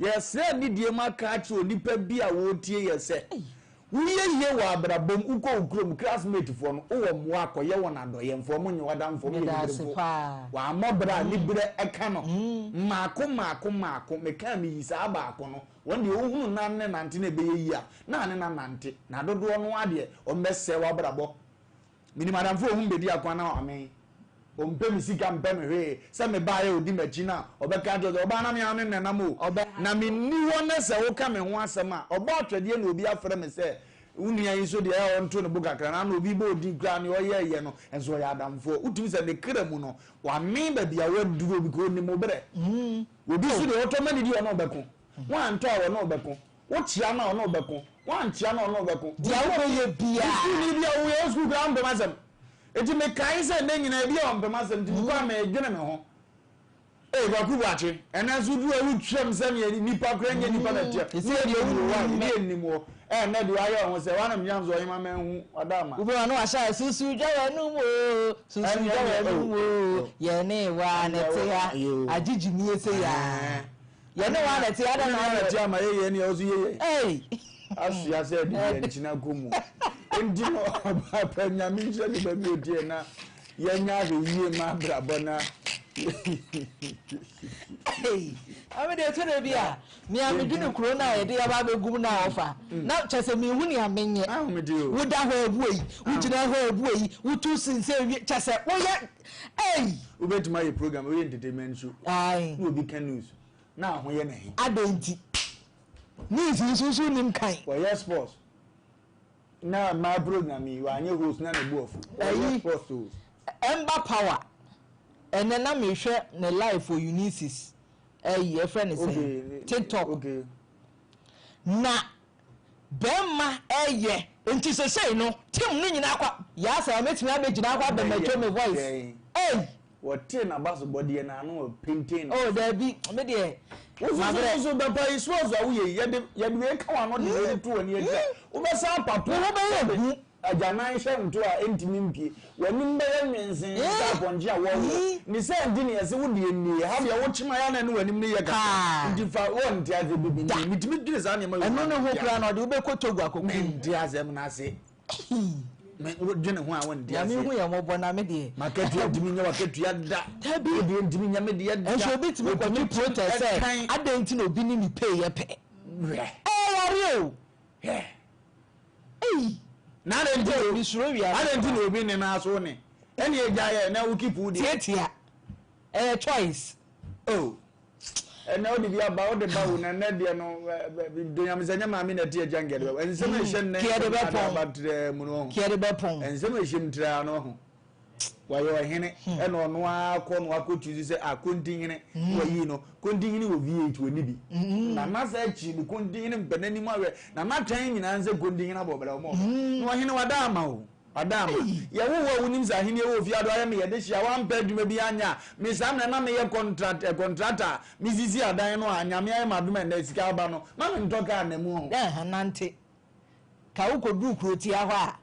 S3: Yɛsrɛ anidie mu aka akyerɛ onipa bi a ɔretie yɛn sɛ, woyɛ yie wɔ abrabɔ mu, wokɔ wo kurom, classmate foɔ no, wowɔ mmoa a, kɔyɛ wɔn adɔeɛ, mfa wɔn nyɛ w'adamfo, wɔn yɛ aniberefoɔ. Wammɔ bra a, aniberɛ ka no. Mmaako mmaako mmaako, mekaa meyi saa baako no, wɔn deɛ wohunu no ne nante na ɛbɛyɛ yie a, na ne no anante, na dodoɔ no ara deɛ, wɔbɛsɛe w'abrabɔ. Menim adamfo a ohum bedi ako anaa ɔamee. Ɔmpɛ me sika mpɛ me hwee. Sɛ mebaeɛ a ɔdi m'akyi no a, ɔbɛka akyerɛ wo sɛ, ɔbaa na me ara me nnɛnam o. Na menni hɔ na sɛ woka me ho asɛm a, ɔbɔ atwɛdeɛ na obi afrɛ me sɛ, wo nua yi nso deɛ ɛyɛ a ɔnto ne bo kakra. Na ano obi bɔ odin koraa nea ɔyɛeɛ no nso ɔyɛ adamfoɔ. Wotumi sɛ ne kra mu no, wamee baabi a waduro because ɔnim wo berɛ. Obi nso deɛ ɔtɔ ma no di ɔne wo bɛko. Woantɔ a ɔne wo bɛko. Wokyea no a, ɔne wo bɛko. Woankyea no a, ɔne wo bɛko.
S1: Deɛ wobɛyɛ biara.
S3: Sukuuni bi a woyɛ wo sukuu koraa wompɛ m'asɛm. Enti mekae sɛ nnɛ nyinaa ebi a ɔmpɛ m'asɛm nti mekɔ a medwene me ho. Ei Kwaku Boakye, ɛnnɛ nso woduru a wotwam sɛdeɛ nnipa koraa nyɛ nnipa na ɛteɛ.
S1: Sɛ
S3: Deɛ
S1: wonim
S3: wɔ a,
S1: me.
S3: ebi nnim wɔ. Ɛɛ nnɛ deɛ woayɛ wo ho sɛ woanam nyam sɛ ɔhema manhu w'adaama.
S1: Wobɛma no wahyɛ a susu dwa w'anum o, susu dwa w'anum o, yɛne wo ara na ɛte ha, agye gyimie sei ara. Yɛne wo ara na ɛte adɛn na
S3: Yɛne
S1: woyɛ.
S3: ɛte ama yɛyɛ ne ɛwɔ so yɛyɛ.
S1: Ei.
S3: Asoa sɛ ɛde deɛ nkyena kɔ mu. Enti no ɔba pɛ Nyame nhyira nipa bi otie na yɛnya ahwɛ yie ma abrabɔ na.
S1: Ei. Ame deɛ ɛtɔ da bi a nea medwene kuro no a yɛde aba abɛgum no a ɔfa na kyɛ sɛ menhu nea menyɛ. Woda hɔ abu ayi, wogyina hɔ abu ayi, wotu sensɛn wie kyɛ sɛ woyɛ Ei!
S3: Wobɛtumi ayɛ program, woyɛ entertainment show.
S1: Ae.
S3: Na obi ka news, na ahoyɛ na he.
S1: Adɛn nti? News nso nso nim kan.
S3: Wɔyɛ sports. Na mmaa program yi, wanyɛ host na ne bo afu. Wɔyɛ sports host.
S1: Ember Power, ɛnɛ na mehwɛ ne live wɔ Unisis, ɛyi, ɛfrɛ ne sɛn? TikTok.
S3: Okay.
S1: Na Bɛɛma ɛyɛ nti sesei no team no nyinaa kɔ yaa sɛ mɛtumi abɛgyina hɔ abɛmɛto me voice ei.
S3: Wɔtee n'abasobɔdeɛ no ano ɔpenten no.
S1: Oh daabi me deɛ
S3: mabrɛ. Wo nso bɛpa yi sports a woyɛ yi yɛde yɛde wei ka w'ano de wei to w'ani akyi a wobɛsan apapo.
S1: Wo ho bɛyɛ hu.
S3: Agyanan hyɛ nto a ɛntumi mpue. W'anim bɛyɛ nwensee sɛ apɔnkye a wɔrewo. Ne saa nti na yɛse wo deɛ nnie. Ha deɛ wokyem a yɛ a na ɛne w'anim no yɛ kakra. Nti fa wɔnte aseɛ bibini. Metumi dwene saa nneɛma wei ho
S1: Ɛno
S3: a
S1: ne ho
S3: mente
S1: koraa
S3: aseɛ.
S1: na ɔde wo bɛkɔ Togo akɔkum.
S3: Mente asɛm no ase. Me wodwene ho a wonte
S1: Nyame
S3: aseɛ.
S1: hu yɛn mmɔbɔ na me deɛ.
S3: M'akatua ntumi nyɛ w'akatua da.
S1: Dabi.
S3: Wo deɛ ntumi nyɛ me deɛ da.
S1: Nso obi tumi kɔtwe
S3: Otumi kyim
S1: protest sɛ
S3: ɛkan.
S1: adɛn nti na obi ne me pay yɛ pɛ.
S3: Hwɛ.
S1: Ɛyɛ yareɛ o.
S3: Hwɛ.
S1: Ei!
S3: Na adɛn nti na
S1: Mesuro wiase
S3: adɛn nti
S1: paa.
S3: na obi ne nan so ne ɛne agya yɛ na wo keep wo deɛ.
S1: Tiatia. Ɛyɛ choice.
S3: Oh. Ɛnɛ wode bi aba wode ba wo na ɛnɛ deɛ no donyame sɛ nyɛ maame na ɛte agya nkɛde bɛbɔ nsɛm a ɛhyɛ nnɛ
S1: Kɛde
S3: nsɛm
S1: bɛpɔn.
S3: aba trɛ mu no ho
S1: Kɛde bɛpɔn.
S3: nsɛm a ɛhyɛ mu trɛ no ho Wayɛ ɔhene ɛna ɔno ara kɔ na wakɔ choose sɛ ah Kontihene na wayi no. Kontihene wɔ V8 ɔnni bi. Nana saa akyi no Kontihene mpɛ n'anim ahwɛ. Nana twɛn nyinaa nsɛ Kontihene abɔ bra ɔma ɔba. Na ɔhene wada ama o. Wada ama. Yɛwo wo a wonim sɛ ahennie wɔ fie ado ayɛ me yɛde hyia wampɛ adwuma bi anyɛ a me saa mmerɛ na meyɛ contract eh, contractor a mesisi adan no a Nyame ayɛ m'adom ɛnnɛ sika aba no ma mentɔ kaa nna mu ɔho.
S1: Ɛhɛn nante. Ka wokoduru kurotia hɔ a,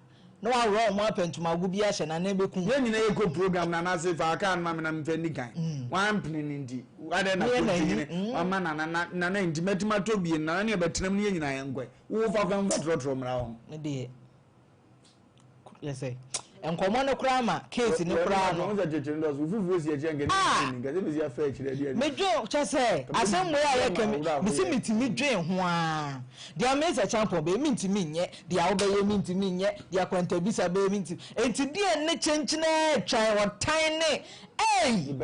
S1: na wɔaworɔ wɔn apɛ ntomago bi ahyɛ na nan bɛku.
S3: Yɛn nyinaa yɛkɔ program no anaase fa car no ma me na memfa nni kan. Wampene no nti, adɛn na Kontihene wama Nana na Nana nti mɛtumi atɔ bie no, Nana ne yɛbɛtena mu no yɛn nyinaa yɛnkɔ ɛ. Wo fa kwan fa trɔtrɔ mmra hɔ.
S1: Me deɛ, yɛ sɛ. Nkɔmmɔ no koraa ma case no koraa no.
S3: Ah!
S1: Medwen kyɛ sɛ asɛm wei a yɛka mi mesi metumi dwen ho ara. Deɛ Mensah Acheampong bɛyɛ mentumi nyɛ, deɛ wobɛyɛ mentumi nyɛ, deɛ Akwantabisa bɛyɛ mentumi. Enti deɛ ne kyenkyenaa atwan ɔtan ne ei!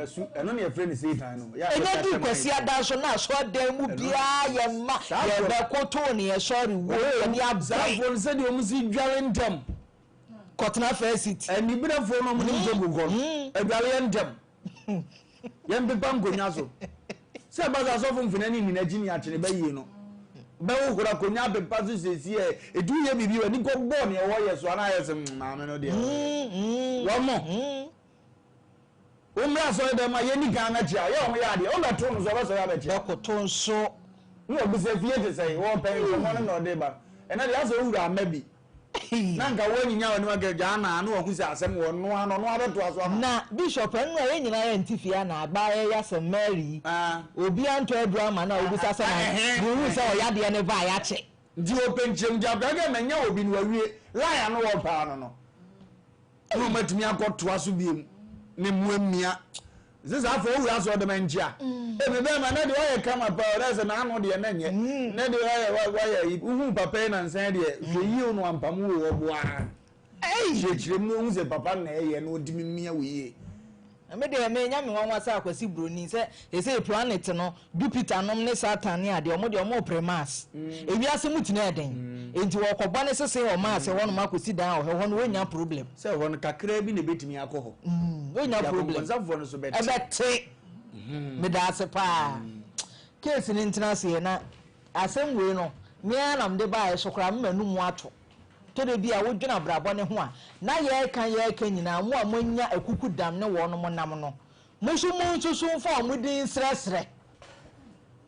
S1: Ɛnya duru Kwasiada nso na asɔredan mu biara yɛ ma yɛbɛkoto ne yɛsɔre wuo yɛne abere.
S3: Saafoɔ no sɛdeɛ wɔn si dware ntɛm.
S1: Kɔtena first seat.
S3: Aniberefoɔ no wɔn ne ntogu kɔ no adwareɛ ntɛm. Yɛmpepa nkonnwa so. Sɛ ɛba sɛ asɔfo mfena ne nnyina akyi ne akyene bɛyie no, bɛhohoro akonnwa apepa so siesie ɛ. Ɛti woyɛ biribi w'ani kɔ bɔ nea wɔyɛ so anaa ayɛ sɛ mm, maame no deɛ wɔn mo. Wommra asɔre dɛm a yɛnni kan mmɛkyea. Yɛ wɔn yɛ adeɛ. Wobɛto no so ɔbɛsɔre abɛkyea.
S1: Bɛkoto nso.
S3: Ne wɔbisa fie te sɛn. Wɔpɛ nkɔmmɔ no na ɔde ba. Ɛnɛ deɛ asɛ wowura ama bi. Na nka woanyinya w'anim anka gyaa no a na wahu sɛ asɛm wɔ ɔno ara no ɔno ara bɛtoa so ama.
S1: Na Bishop ɛno a yɛn nyinaa yɛ nte fie ana abaa yɛ yasɛm Mary yi obi antɔ aduru ama no a wobisa sɛ na mehu sɛ ɔyadeɛ no baa yakyɛ.
S3: Nti ɔpɛ nkyerɛmu nti akwadaa bi a manya wɔ bi no wawie line ano wɔ paa no no. Na wɔn atumi akɔtoa so biem ne mu amia sɛ saa afɔ owura sɛ ɔde mɛnkyea emi bɛrima na deɛ ɔyɛ kama paa ɔdɛ sɛ n'ano deɛ na nyɛ na deɛ ɔyɛ wayɛ yi wohu papa yi nansan deɛ hwɛ yie no ampam wo ɔboa kyerɛkyerɛ mu na ohun sɛ papa na ɛyɛ na ɔntumi mmia wo yie.
S1: Me deɛ me nya me nwanwa sɛ Akwasi Broni sɛ sɛsɛi planet no Jupiter nom ne Saturn ne adeɛ ɔmo deɛ ɔmo repere Mars. Ewiase mu tena yɛ den enti wɔkɔ bɔ ne sese wɔ Mars hɔ nom akɔsi dan wɔ hɔ ɛhɔ no wɔnnya problem.
S3: Sɛ ɛhɔ no kakraa bi na ɛbɛtumi akɔ hɔ.
S1: Wɔnnya problem.
S3: Nti akɔnkɔnsafoɔ no nso bɛte.
S1: Ɛbɛte. Medaase paa. Case no ntena aseɛ na asɛm wei no me ara na mede baeɛ so koraa me m'anum ato. Tɔ da bi a wodwene abrabɔ no ho a, na yɛreka yɛreka nyinaa, mo a moanya akukudam ne wɔnom nam no, mo nso monsusu mfa wɔn din nsrɛsrɛ.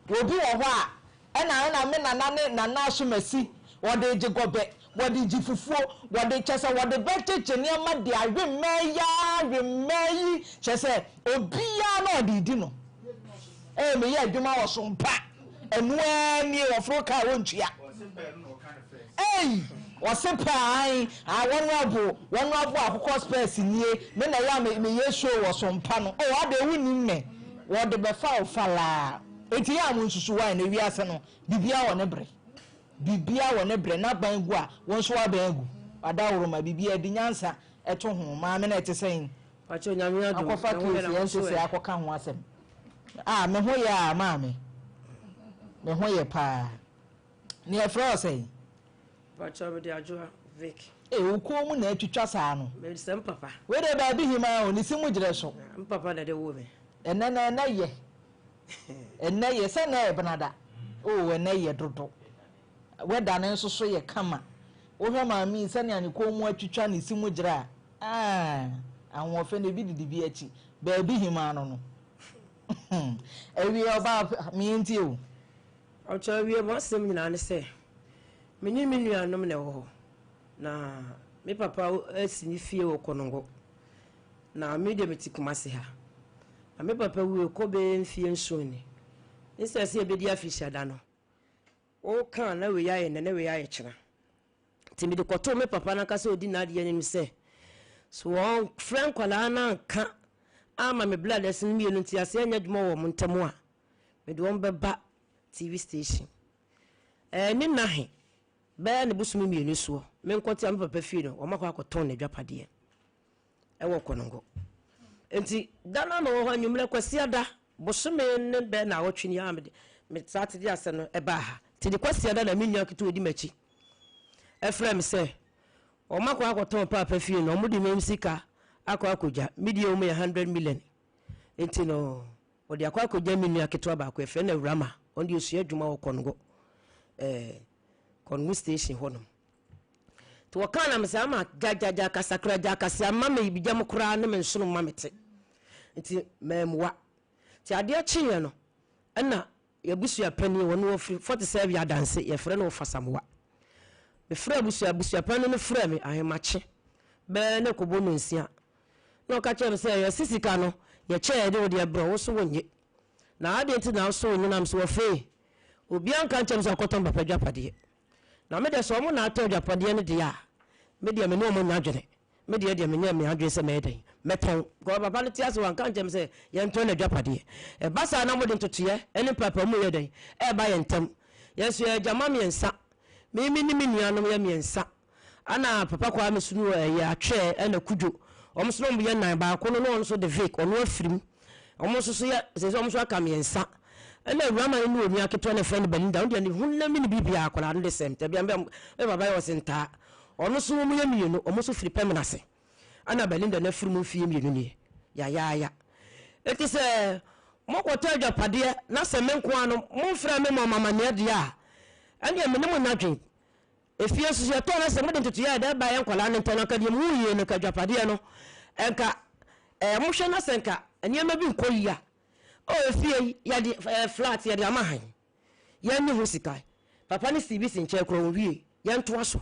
S1: Obi wɔ hɔ a, ɛna ɛna me nana ne Nana Asomasi, wɔde regye gɔbɛ, wɔde regye fufuo, wɔde, kyerɛ sɛ wɔde bɛgyegye nneɛma de awe mmɛn yi ara, awe mmɛn yi, kyerɛ sɛ obiara na ɔde redi no. Ee, meyɛ adwuma wɔ so mpa, ɛno ara nie, wɔforo kaa wɔntua. Ei! Ɔse pɛ ae, ah wɔn abo, wɔn abo akokɔ spɛs nie, me na ɛyɛ a me meyɛ show wɔ so mpa no, oh adɛn wonnim me, wɔde bɛfa wo falaa. Enti yɛ a monsusu why na wiase no biribiara wɔ ne bere, biribiara wɔ ne bere, n'aban gu a wo nso w'aban agu, w'adaworoma biribiara di nyansa to ho, maame no ɛte sɛn?
S4: Pakyɛ Nyame adom,
S1: Akɔfa
S4: me ho yɛ
S1: case
S4: na wo
S1: yɛn
S4: nso
S1: sese
S4: ɛ?
S1: akɔka ho asɛm, ah me ho yɛ a maame, me ho yɛ paa. Nea yɛfrɛ wo sɛn?
S4: Mpakyɛw mede Adwoa Vic.
S1: Ee wo kɔn mu na atwitwa saa no.
S4: Mesɛ me papa.
S1: Wei deɛ baabi hemaa o, ne se mu gyerɛ so.
S4: Me papa na ɛde woo me.
S1: Ɛnɛ na ɛnɛ yɛ. Ɛnɛ yɛ sɛ nɛ yɛ benada. Oh ɛnɛ yɛ dodo. Weather no nso so yɛ kama. Wohwɛ maame yi sɛnea ne kɔn mu atwitwa ne se mu gyerɛ a, ah ahoɔfɛ no ebi didi bi akyi. Baabi hemaa no no. Awie ɔbaa me ntie o.
S4: Ɔkyɛ awie m'asɛm nyinaa ne sɛ, me ne me nuanom na ɛwɔ hɔ. Na me papa asi ne fie wɔ Konongo. Na me deɛ mete Kumasi ha. Na me papa wuo kɔ bɛyɛ mfeɛ nson ni. Ne sɛ sɛ yɛbɛdi afirihyia da no, woka a na wei ayɛ nnɛ na wei ayɛ kyena. Nti mede kɔtoo me papa no ankasa a ɔdi n'adeɛ anim sɛ, so wɔmfrɛ nkwadaa no anka amma me brothers no mmienu nteaseɛ anyɛ adwuma wɔ wɔn ntam a, Mede wɔn bɛba TV station. Ɛɛ ne nna he, bɛyɛ ne bosome mmienu soɔ, menkɔte a me papa fie no, wɔn akɔ akɔtɔn n'adwapadeɛ ɛwɔ Konongo. Nti da no a mewɔ hɔ anwummerɛ Kwasiada, bosome ne bɛyɛ naawɔtwe ni a mede me Saturday asɛm no ɛbaa ha. Nti ne Kwasiada na me nua ketewa ɔdi m'akyi ɛfrɛ me sɛ wɔn akɔ akɔtɔn paapa fie no, wɔn de me sika akɔ akɔgya. Me deɛ wɔn yɛ 100 million. Nti no Wɔde akɔ akɔgya me nua ketewa baako, yɛfrɛ no Awurama. Ɔno deɛ ɔsua adwuma wɔ Kɔngo, eh, Kɔngo station hɔnom. Nti wɔkaa na mesɛ ama gyagyagya kasakra gya kase ama me gyam koraa ne me nsono ma mete. Nti mammua. Nti adeɛ kyeeɛ no, ɛna yɛabusua panin, wɔno wɔfiri 47 Adanse, yɛfrɛ no Ɔfasamoa. Mefrɛ abusua, abusua panin no frɛɛ me ahemakye bɛɛ ne kɔbɔ nonsia. Na ɔka kyerɛɛ me sɛ, Yɛse sika no, yɛkyɛɛ yɛde wo deɛ brɛ wo, wo so wonnye. Na adɛn nti na wo so wonnye? Na mese, Wɔfee, obiara nka nkyerɛ me sɛ ɔkɔtɔn papa agyapadeɛ. Na me deɛ, sɛ wɔn na atɔ agyapadeɛ no deɛ a, me deɛ me ne wɔn nnya adwene. Me deɛ deɛ menyɛɛ me adwene sɛ mɛyɛ dɛn, mɛtɔn. Because papa no te ase wanka ankyerɛ me sɛ yɛntɔn n'adwapadeɛ. Ɛba saa na mode ntotoeɛ ne mpaapaemu yɛ dɛn, ɛreba yɛn ntam. Yɛn nso yɛyɛ gyama mmiɛnsa. Me me ne me nuanom yɛ mmiɛnsa. Ɛna Papa Kwame nso no ɛyɛ Atwɛɛ ɛna Kudwo. Wɔn nso na wɔyɛ nnan. Baako no na ɔno nso de Vic, ɔno afiri mu. Wɔn nso so yɛ, seesei wɔn nso aka mmiɛnsa. Ɛna Awurama no ne onua ketewa no a yɛfrɛ no Belinda, ɔno deɛ ne honam ne ne biribiara akwadaa no de sɛm. Tɛbea me papa yɛ ɔse ntaa. Ɔno nso wɔn yɛ mmienu, wɔn nso firi Pɛmena ase. Ɛna Belinda no afiri mu mfeɛ mmienu nie. Yayaaya. Enti sɛ mokɔtɔ agyapadeɛ na sɛ me nko ara no momfrɛ me mmɔ mo amanneɛ deɛ a, ɛnneɛ me ne mo nnya dwen. Efie nso so yɛtɔɔ na sɛ mode ntotoeɛ a ɛda baeɛ nkwadaa no ntam no anka deɛ muhu yie no nka agyapadeɛ no nka ɛɛ mohwɛ na sɛ nka nneɛma bi nkɔ yie a oh efie yi yɛde ɛɛ flat yɛde ama han yɛnni ho sika papa no sii bi si nkyɛn koraa ɔnwie yɛntoa so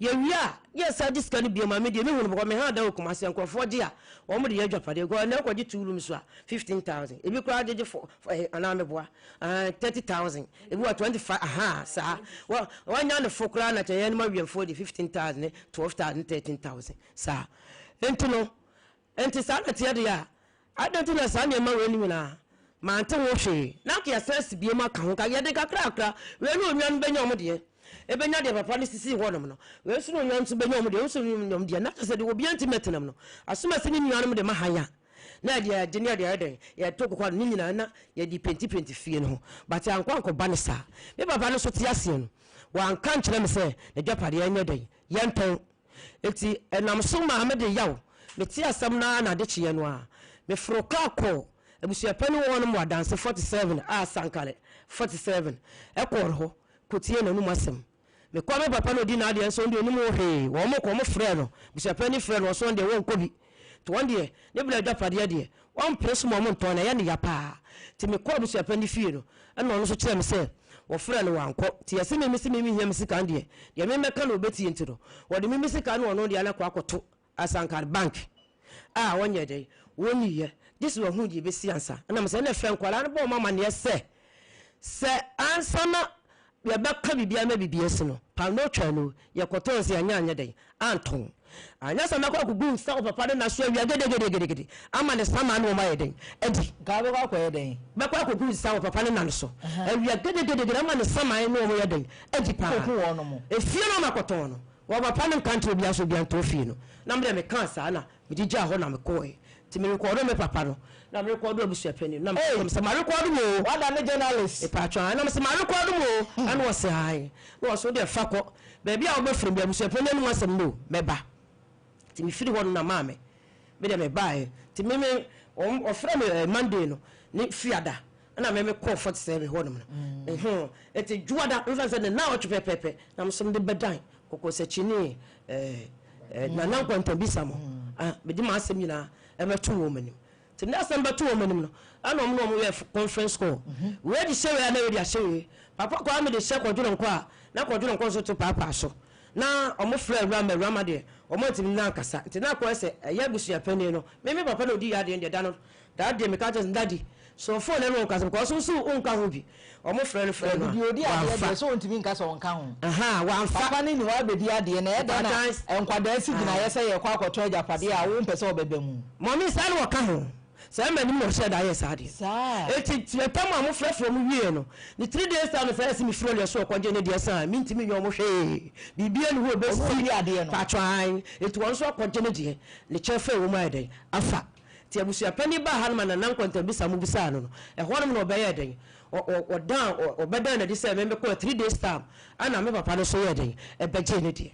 S4: yɛwie a ne yɛsan gye sika no bio ma me deɛ mehu no because me ha da wɔ Kumasi a nkurɔfoɔ gye a wɔn de yɛ agyapadeɛ because ɛnɛ wokɔgye two rooms a 15,000 ebi koraa gyegye fo ɛɛ anaa meboa ɛɛ 30,000 Ebi wɔ 25 ahaa saa wɔ wɔnya ne fo koraa na kyɛ yɛn ma wiɛmfoɔ de 15,000 ne 12,000 13,000 saa nti no nti saa na teɛ deɛ a adɛn nti na saa nneɛma wei no nyinaa mante ho hwee na anka yɛsan asi biom aka ho ka yɛde kakrakra wei ne onua no bɛnya wɔn deɛ ɛbɛnya deɛ papa no sisii hɔnom no wei nso ne onua no nso bɛnya wɔn deɛ nso ne wɔn deɛ na kyɛ sɛ deɛ obiara ntumi mɛtenam no asomasi ne nuanom de ma han a Na yɛde yɛn ne yɛde ayɛ dɛn yɛto kokwa no ne nyinaa na yɛde penti penti fie no ho but ankɔ ankɔba no saa. Me papa no nso te aseɛ no wanka nkyerɛ me sɛ n'agyapadeɛ nyɛ dɛn yɛntɔn. Nti ɛnam so maa mede yaw mete asɛm no ara na ade kyeeɛ no ara meforo kaa kɔɔ abusuapanin hɔ nom wɔ Adanse 47 a Sankare 47 kɔɔ hɔ kɔtiee n'anom asɛm. Mekɔ me papa na odi n'adeɛ nso ɔno deɛ ɔnim ho hwee. Wɔn kɔ, wɔn frɛɛ no, abusuapanin frɛɛ no, ɔse ɔno deɛ wɔnkɔ bi. Nti wɔn deɛ, ne berɛ agyapadeɛ deɛ, wɔmpene so ma wɔn ntɔn no, ɛyɛ no ya paa. Nti mekɔɔ abusuapanin fie no, ɛna ɔno nso kyerɛɛ me sɛ wɔfrɛɛ no wankɔ. Nti yɛse me mese me mehia me sika no deɛ, deɛ me mɛka na ɔbɛtie nti no, wɔde me me sika ne ɔno deɛ no akɔ akɔto Asankar bank a wɔnyɛ dɛn, wɔnniiɛ, gye sɛ wɔahunu deɛ ɛbɛsi ansa. Ɛna mesɛ ɛna frɛ nkwadaa no bɔ wɔn amaneɛ sɛ, sɛ ansa na yɛbɛka biribiara ma biribi asi no, paanoo twaa no, yɛkɔtɔn sɛ yɛanyɛ anyɛ dɛn, antɔn. Anyɛ sɛ mɛkɔ akɔgu nsa wɔ papa no nna so awia gedegedegede ama ne samaa ne wɔn ayɛ dɛn, adi.
S1: Nka wobɛkɔ akɔyɛ dɛn?
S4: Mɛkɔ akɔgu nsa wɔ papa no nna no so awia gedegedegede ama ne samaa ne wɔn ayɛ dɛn, adi paa.
S1: Wokɔku wɔn mo?
S4: Efie no a makɔtɔn no, Wɔ papa no nka nkyerɛ obiara sɛ obiara ntɔ fie no. Na me deɛ mekaa saa na mede gyaa hɔ na mekɔɔɛ. Nti merekɔɔdo me papa no na merekɔɔdo abusuapanin no na meka kyerɛ no sɛ marekɔɔdo mo o.
S1: Wada ne journalist.
S4: Mepaatwɔ ae. Na mese marekɔɔdo mo o. Ɛna ɔse ae. Na ɔse wodeɛ fa kɔ. Baabi a wobɛfiri me abusuapanin anom asɛm no o, mɛba. Nti mefiri hɔ no na maame me deɛ mebaeɛ. Nti me me wɔn wɔfrɛ me eh, Monday no ne Fiada ɛna me mekɔɔ 47 hɔ nom no. Nhoo. Nti Dwoada mfa sɛ ne nnawɔtwe pɛpɛɛpɛ na me nso mede bɛdan Kɔkɔsakyi ne eh, eh, Nana Nkwantabisa mo. Ah, mede m'asɛm nyinaa ɛbɛto wɔn anim. Nti mede asɛm bɛto wɔn anim no, ɛna wɔn ne wɔn yɛɛ conference call. Wei de hyɛ wei a na wei de ahyɛ wei. Papa Kwame de hyɛ Kwadwo Nko a, na Kwadwo Nko nso to paapaa so. Na wɔn frɛ Awurama, Awurama deɛ wɔn antumi ne no ankasa. Nti na akɔyɛ sɛ ɛyɛ abusua panin no. Me me papa na ɔdii adeɛ no deɛ da no, that day meka kyerɛ no sɛ, Daddy, sɔ phone no ne wɔn kasa because wo nso wonka ho bi. Wɔn frɛ no frɛ no a,
S1: Dabi, deɛ ɔdi adeɛ
S4: wamfa.
S1: deɛ sɛ ɔntumi nka sɛ ɔnka ho.
S4: Ahaa, wamfa.
S1: Papa no ni hɔ abɛdi adeɛ na ɛyɛ dɛn na nkwadaa si gyinaeɛ sɛ yɛrekɔ akɔtɔ agyapadeɛ a wompɛ sɛ ɔbɛba mu?
S4: Mummy, saa na wɔka ho. Saa m'anim na ɔhyɛɛ da yɛɛ saa adeɛ no.
S1: Saa.
S4: Enti tiatam a mofrɛfrɛ wɔn wieeɛ no, ne three days time no saa yɛse mefiri ɔdeɛ so ɔkɔgye ne deɛ saa mentumi nyɛ wɔn hwee, biribiara nni hɔ a
S1: Ɔno
S4: ɛbɛsi
S1: ɔdi adeɛ no.
S4: paatwɔ aane. Enti wɔn nso akɔgye ne deɛ, ne kyɛfa a ɛwɔ mu ayɛ dɛn? Afa. Nti abusuapanin baa hanom a Nana Nkwanta-Bisa mobisaa no no, ɛhɔnom na ɔbɛyɛɛ dɛn? Ɔ ɔ ɔdan ɔ ɔbɛdaa no adi sɛ me mekɔɔ three days time ɛna me papa no nso yɛɛ dɛn? Ɛbɛgyee ne deɛ.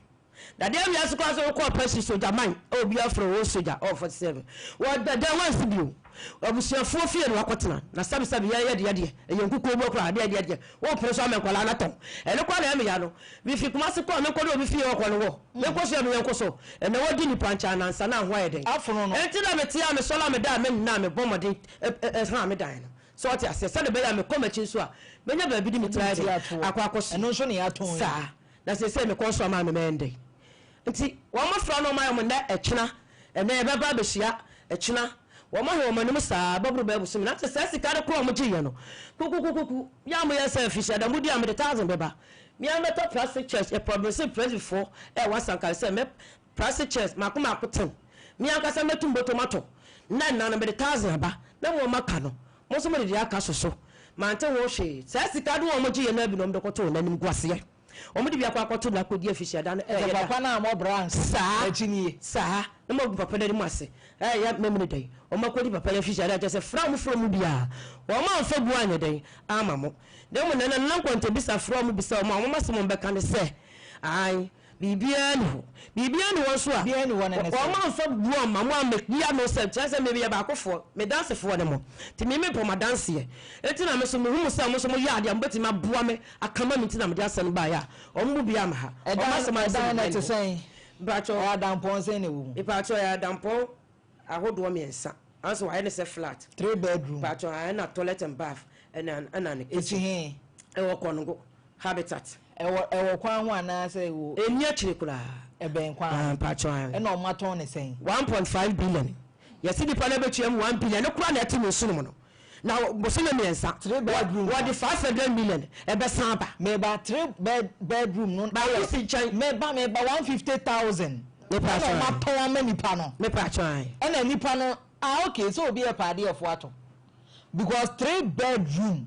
S4: Dadeɛ wiase koraa sɛ wokɔ ɔpɛsi sogya man a obi afrɛ wo sogya ɔwɔ 47 wɔ dada wansi bio abusuafoɔ fie na wakɔtena na sɛbesɛbe yɛyɛ deɛ deɛ ɛyɛ nkukuo mu koraa deɛ deɛ deɛ wɔmpere so ama nkwadaa no atɔn ɛno koraa na ɛyɛ me ya no mefi Kumase kɔɔ menkɔ de obi fie ɔkɔ no wɔ menkɔ so yɛ me yɛnkɔ so ɛnɛ wɔdi nipa nkyɛn anansa na ho ayɛ dɛn
S1: Afono no.
S4: ɛnti na mete a mesɔre a meda a menna a mebɔ mmɔden ɛha me dan no sɛ ɔte aseɛ sɛde bɛyɛ a mekɔ m'akyi nso a mɛnya baabi de me tiri ayɛ dɛn akɔ akɔ so
S1: Ɛno nso na yɛatɔn yi.
S4: saa Na seesei me kɔn so ama me mɛyɛ no dɛn? Nti wɔn fra no wɔn ayɛ wɔn nnɛ ɛkyena, ɛnnɛ yɛbɛba abɛhyia ɛkyena, wɔn ahwɛ wɔn anim saa bɛboro bɛyɛ bosome, na kyerɛ saa sika no korɔ a wɔn gyeeɛ no kukukukuku, me a moyɛ sɛ afirihyia da modi a mede thousand bɛba, me ara mɛtɔ plastic chairs, yɛ promise presifoɔ ɛwɔ Asankare sɛ mɛ. Plastic chairs mako mako ten. Me ankasa mɛtu me bɔtɔ mu atɔ. Na nna no mede thousand aba na mo a moaka no, mo nso mode deɛ aka soso. Mante ho hwee. Saa sika no a wɔgyeeɛ no ara bi na wɔde kɔtoo n'animguaseɛ. Wɔde bi akɔ akɔto no akɔdi afihyiada no
S1: Sɛ
S4: ɛyɛ da.
S1: papa no ammɔ bra anka
S4: Saa,
S1: n'akyi nie.
S4: saa, na moagu papa no anim ase. Ɛyɛ Memene dɛn? Wɔakɔdi papa no afihyiada kyerɛ sɛ frɛ a wɔfrɛ wɔn biara, wɔamfa bu anyɛ dɛn amma mo. Na mmom Nana Nana Nkɔntɛbisa frɛ wɔn bisa wɔn a, wɔn asɛm a wɔbɛka ne sɛ, Aane, Biribiara nni hɔ. Biribiara nni hɔ nso a
S1: Biribiara nni hɔ no ne sɛ.
S4: Wɔamfa bu amma mo ammɛdi ano sɛ, kyerɛ sɛ meyɛ baakofoɔ, me dansefoɔ ne mo. Nti me mepɔ mo adanseɛ. Enti na me nso mehu mo sɛ mo nso moyɛ adeɛ a mobɛtumi aboa me aka ma me nti na mede asɛm no baeɛ a wɔn mu biara amma ha. Wɔn
S1: Ɛdan
S4: asɛm ara ne sɛ
S1: ɛdan no
S4: biribiara
S1: ɛte
S4: nni hɔ.
S1: sɛn?
S4: Mpakyɛw.
S1: Ɛyɛ adampɔn sɛn na ɛwɔ mu?
S4: Mepakyɛw, ɛyɛ adampɔn ahodoɔ mmiɛnsa. Nanso wɔayɛ no sɛ flat.
S1: Three bedroom.
S4: Mpakyɛw, ɛna toilet and bath ɛna ɛna ne
S1: Ɛsi
S4: kitchen.
S1: he?
S4: Ɛwɔ Kɔngo habitat.
S1: Ɛwɔ ɛwɔ kwan ho anaa sɛ ɛwɔ.
S4: Ɛnni akyire koraa.
S1: Ɛbɛn kwan ho.
S4: Ah, mpakyɛw ae.
S1: Ɛna ɔmo atɔn no sɛn?
S4: 1.5 billion. Yɛse nipa no bɛtua mu 1 billion, ɛno koraa na ɛte ne nsono mu no. Na bosome mmiɛnsa,
S1: Three bedroom.
S4: wɔde 500 million ɛbɛsan aba.
S1: Meba three bed bedroom no.
S4: Baako si nkyɛn.
S1: Meba meba 150,000.
S4: Mepa
S1: Ɛna
S4: kyɛw
S1: ɔmo
S4: ae.
S1: atɔn ama nipa no.
S4: Mepa kyɛw ae.
S1: Ɛna nipa no, ah okay, sɛ obi yɛ paadeɛfoɔ atɔ. Because three bedroom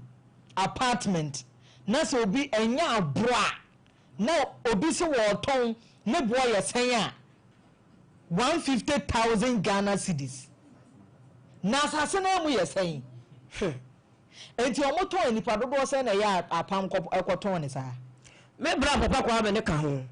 S1: apartment na sɛ obi ɛnyɛ aboro a na obi se wɔɔtɔn ne boɔ yɛ sɛn a 150,000 Ghana cedis na asase no amu yɛ sɛn? Enti ɔmo tɔn nipa dodoɔ sɛn na ɛyɛ apam kɔ ɛkɔtɔn ne saa?
S4: Me bra Papa Kwame ne ka ho.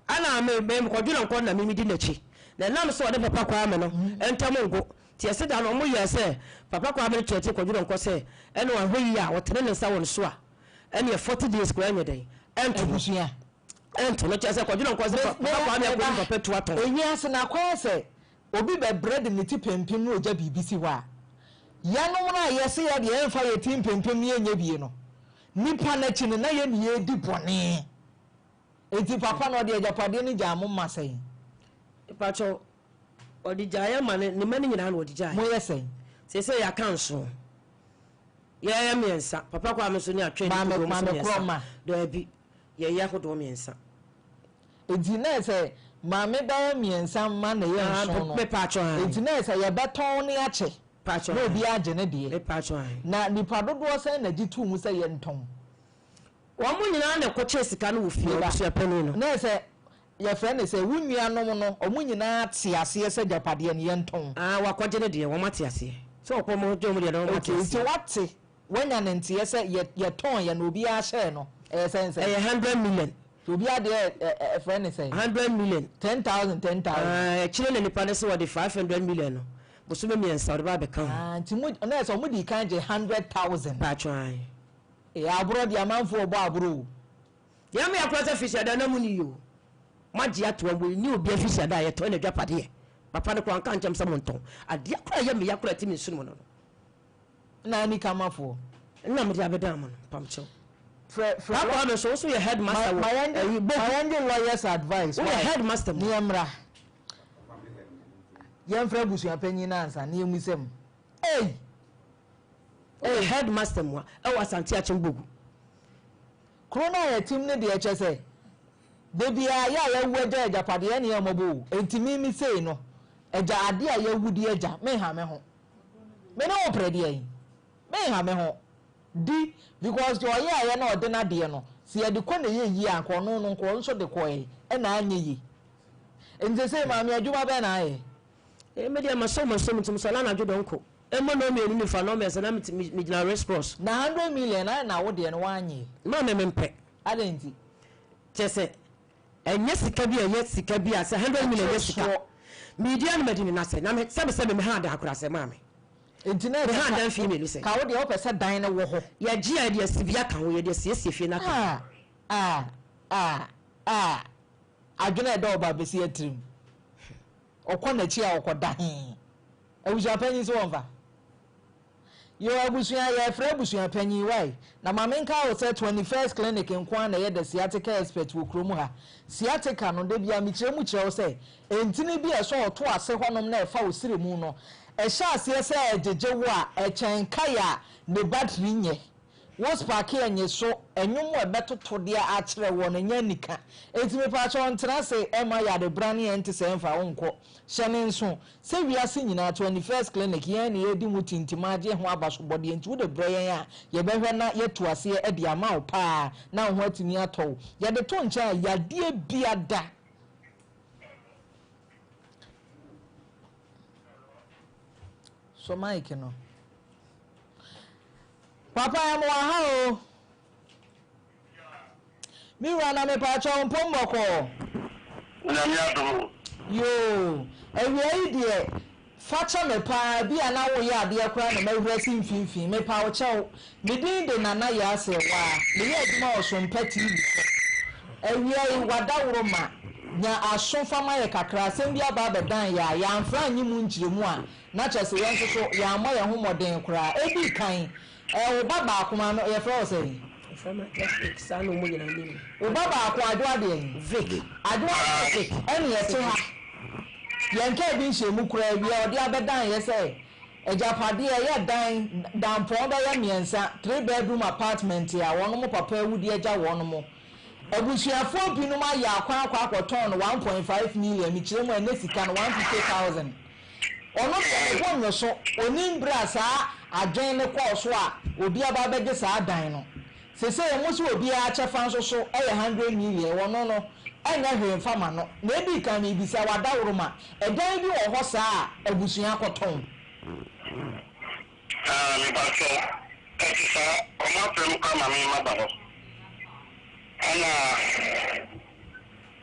S4: Ɛna me me kɔdwene nkɔ na me medi n'akyi. Na ɛnam sɛ ɔne Papa Kwame no ntam nko. Nti ɛse da no ɔmo yɛɛ sɛ Papa Kwame no kyerɛkyerɛ kɔdwene nkɔ sɛ ɛne wanhwɛ yie a ɔtene ne nsa wɔ ne so a ɛneɛ 40 days koraa ɛnyɛ dɛn ɛnto no.
S1: Abusua.
S4: Ɛnto no kyerɛ sɛ kɔdwene nkɔ sɛ Papa Kwame akɔdi papa tu atɔn.
S1: Ewiase no akɔyɛ sɛ obi bɛbrɛ de ne ti pempem na ogya biribi si hɔ a, yɛnom no a yɛse yɛ deɛ yɛmfa yɛ ti mpempem na yɛnyɛ bie no, nipa no akyi no na yɛne yɛredi bɔne. Enti papa no ɔde agyapadeɛ no gyaa mo mma sɛn?
S4: Mepakyɛw, ɔde gyaa yɛn ma ne ne mma no nyinaa na ɔde gyaeɛ.
S1: Moyɛ sɛn?
S4: Seesei yɛaka nson. Yɛyɛ mmiɛnsa. Papa Kwame nso ne Atwɛn ne
S1: Maame
S4: Kodoɔ nso
S1: maame korɔ
S4: mmiɛnsa.
S1: mma?
S4: Daabi, yɛyɛ ahodoɔ mmiɛnsa.
S1: Enti na ɛsɛ maame bɛyɛ mmiɛnsa mma na ɛyɛ
S4: Ah,
S1: nson no.
S4: mepakyɛw ae.
S1: Enti na ɛsɛ yɛbɛtɔn ne akyɛ
S4: Pakyɛw
S1: na
S4: ae.
S1: obiara agye ne deɛ.
S4: Mepakyɛw ae.
S1: Na nipa dodoɔ sɛn na gye too mu sɛ yɛntɔn?
S4: Wɔn nyinaa na ɛkɔkyɛɛ sika no wɔ fie,
S1: Meba.
S4: abusuapanin no.
S1: Na ɛsɛ yɛfrɛ no sɛ wo nuanom no wɔn nyinaa te aseɛ sɛ agyapadeɛ no yɛntɔn.
S4: Ah, wakɔgye ne deɛ, wɔn ate aseɛ. Sɛ ɔkɔ wɔn gye wɔn deɛ na wɔn ate
S1: Okay, nti
S4: aseɛ.
S1: wate, wanya ne nteɛ sɛ yɛ yɛtɔn yɛ na obiara hyɛɛ no, ɛyɛ sɛn sɛn?
S4: Ɛyɛ 100 million.
S1: Nti obiara deɛ ɛ ɛ ɛfrɛ ne sɛn?
S4: 100 million.
S1: 10,000, 10,000.
S4: Ah, akyire na nipa no sɛ wɔde 500 million no, bosome mmiɛnsa wɔde ba abɛka ho.
S1: Ah, nti mo na ɛsɛ wɔn di kan gye 100,000.
S4: Paatwa ae.
S1: Ee, aborɔ deɛ amanfoɔ bɔ aborɔ o.
S4: Yɛn mmea koraa sɛ fisiada na mu ni yi o. Moagye ato a mo ni obi afisiada a yɛtɔn n'adwapadeɛ. Papa no koraa nka nkyɛm sɛ montɔn. Adeɛ koraa ɛyɛ meya koraa ɛte me nsono mu no no.
S1: Na ani kamafoɔ.
S4: Nna mede abɛdan mo no, mpamkyɛw.
S1: Frɛ frɛ.
S4: Papa Kwame nso, wo nso yɛ headmaster wɔ ɛyi Boku.
S1: Ma yɛn gye lawyers advice.
S4: Woyɛ headmaster mu.
S1: Ne yɛn mmra. Yɛn frɛ abusuapanyin no ansa ne yɛn mu sɛm. Ei!
S4: Woyɛ headmaster mu a ɛwɔ Asante Akyem Bogu.
S1: Kuro no a yɛtem no deɛ kyɛ sɛ da biara yɛ a yɛawu agya agyapadeɛ ɛne yɛ mmɔbɔ o. Enti me me sei no agya adeɛ a yɛawu de agya menha me ho. Me ne wo pere deɛn? Menha me ho. Di because deɛ ɔyɛɛyɛ na ɔde n'adeɛ no sɛ yɛde kɔ na ɛyɛ yie a nka ɔno no nka ɔno nso de kɔɛ ɛna anyɛ yie. Enti seesei maame adwuma bɛn na ayɛ?
S4: Eh, me deɛ masɔ masɔ mu nti mesɔre anadwo dɔnko. Ɛmmɔ nnɔn mmienu ne fa, nnɔn mmiɛnsa na mete me megyina race cross.
S1: Na 100 million ayɛ na wo deɛ no woanyɛ?
S4: Maame mempɛ.
S1: Adɛn nti?
S4: Kyerɛ sɛ ɛnyɛ sika bi a ɛyɛ sika bi a sɛ 100 million nyɛ sika. Meredi a na madi ne nasɛ na me sɛbe sɛbe me ha adan koraa sɛ maame.
S1: Nti na
S4: Me ha
S1: ɛsɛ
S4: adan mfeɛ mmienu sɛ.
S1: Ka wo deɛ wopɛ sɛ dan no wɔ hɔ.
S4: Yɛgye a yɛde asi bi aka ho, yɛde asiesie fie no aka ho.
S1: Ah ah ah ah adwene a ɛda ɔbaa basia tirim. Ɔkɔ n'akyi a ɔkɔda he? Abusuapanyin so wɔmfa? Yoo abusua yɛɛfrɛ abusuapanyin wai na ma menka wo sɛ 21st clinic nko ara na ɛyɛ the sciatica expert wɔ kurom ha. Sciatica no da biara mekyerɛ mu kyerɛ wo sɛ ntini bi a ɛsɔ ɔto ase hɔnom na ɛfa wo srɛ mu no ɛhyɛ aseɛ sɛ ɛgyegye wo a ɛkyɛn kae a ne battery nyɛ. Wo sparke ɛnye so ɛnwom a ɛbɛtoto deɛ akyerɛ woɔ no ɛnyɛ anika. Enti mepaakyɛw ntena ase ɛmma yarebra ne ɛnte sɛɛ mfa wo nkɔ. Hyɛ ne nso sɛ wiase nyinaa 21st Clinic yɛn na yɛredi mu tintim agye ho abasobɔdeɛ nti wode brɛ yɛn a yɛbɛhwɛ na yɛatu aseɛ de ama wo paa na wo ho atumi atɔ wo. Yɛde to nkyɛn a yadeɛ biada. Sɔ mic no. Papa yɛ mo wɔ ha o. Me wura na mepaakyɛw mpom bɔkɔɔ.
S5: Nyame adom o.
S1: Yoo, awia yi deɛ fakyɛ me paa bi a na woyɛ adeɛ koraa na mahuri asi mfimfini, mepa wo kyɛw. Me din de Nana Yaa Serwaa, meyɛ adwuma wɔ Sompa TV so. Awia yi wadaworo ma, nya aso fa ma yɛ kakra, asɛm bi aba abɛdan yɛ a yɛamfra annye mu nkyerɛmu a, na kyerɛ sɛ yɛn nso so yɛammɔ yɛn ho mmɔden koraa. Ɛdii kan, ɛɛ wo ba baako ma no, yɛfrɛ wo sɛn?
S4: Yɛfrɛ me Adwoa Vic, saa na wɔn nyinaa nim me.
S1: Wo ba baako, Adwoa deɛn?
S4: Vic.
S1: Adwoa Vic, ɛne yɛte ha, yɛnkaa bi nhyɛɛ mu koraa, awia ɔde abɛdan yɛ sɛ agyapadeɛ, ɛyɛ dan, dampɔn bɛyɛ mmiɛnsa, three bedroom apartment a wɔn papa awu de agya wɔn. Abusuafoɔ binom ayɛ akwan akɔ akɔtɔn no 1.5 million, mekyerɛ mu a ɛnnɛ sika no 150,000. Ɔno deɛ ne bo nnwo so, ɔnim berɛ a saa adwene no kɔɔ so a obi aba abɛgye saa dan no. Sesei mo se obiara kyɛfa nso so yɛ 100 million, ɔno no ɛnyɛ hwee mfa ma no. Na edi kan mebisa wo adaworoma, ɛdan bi wɔ hɔ saa a abusua akɔtɔn?
S5: Ah, mepakyɛw, ɛte saa, wɔn afrɛ me koraa ma me maba hɔ. Ɛna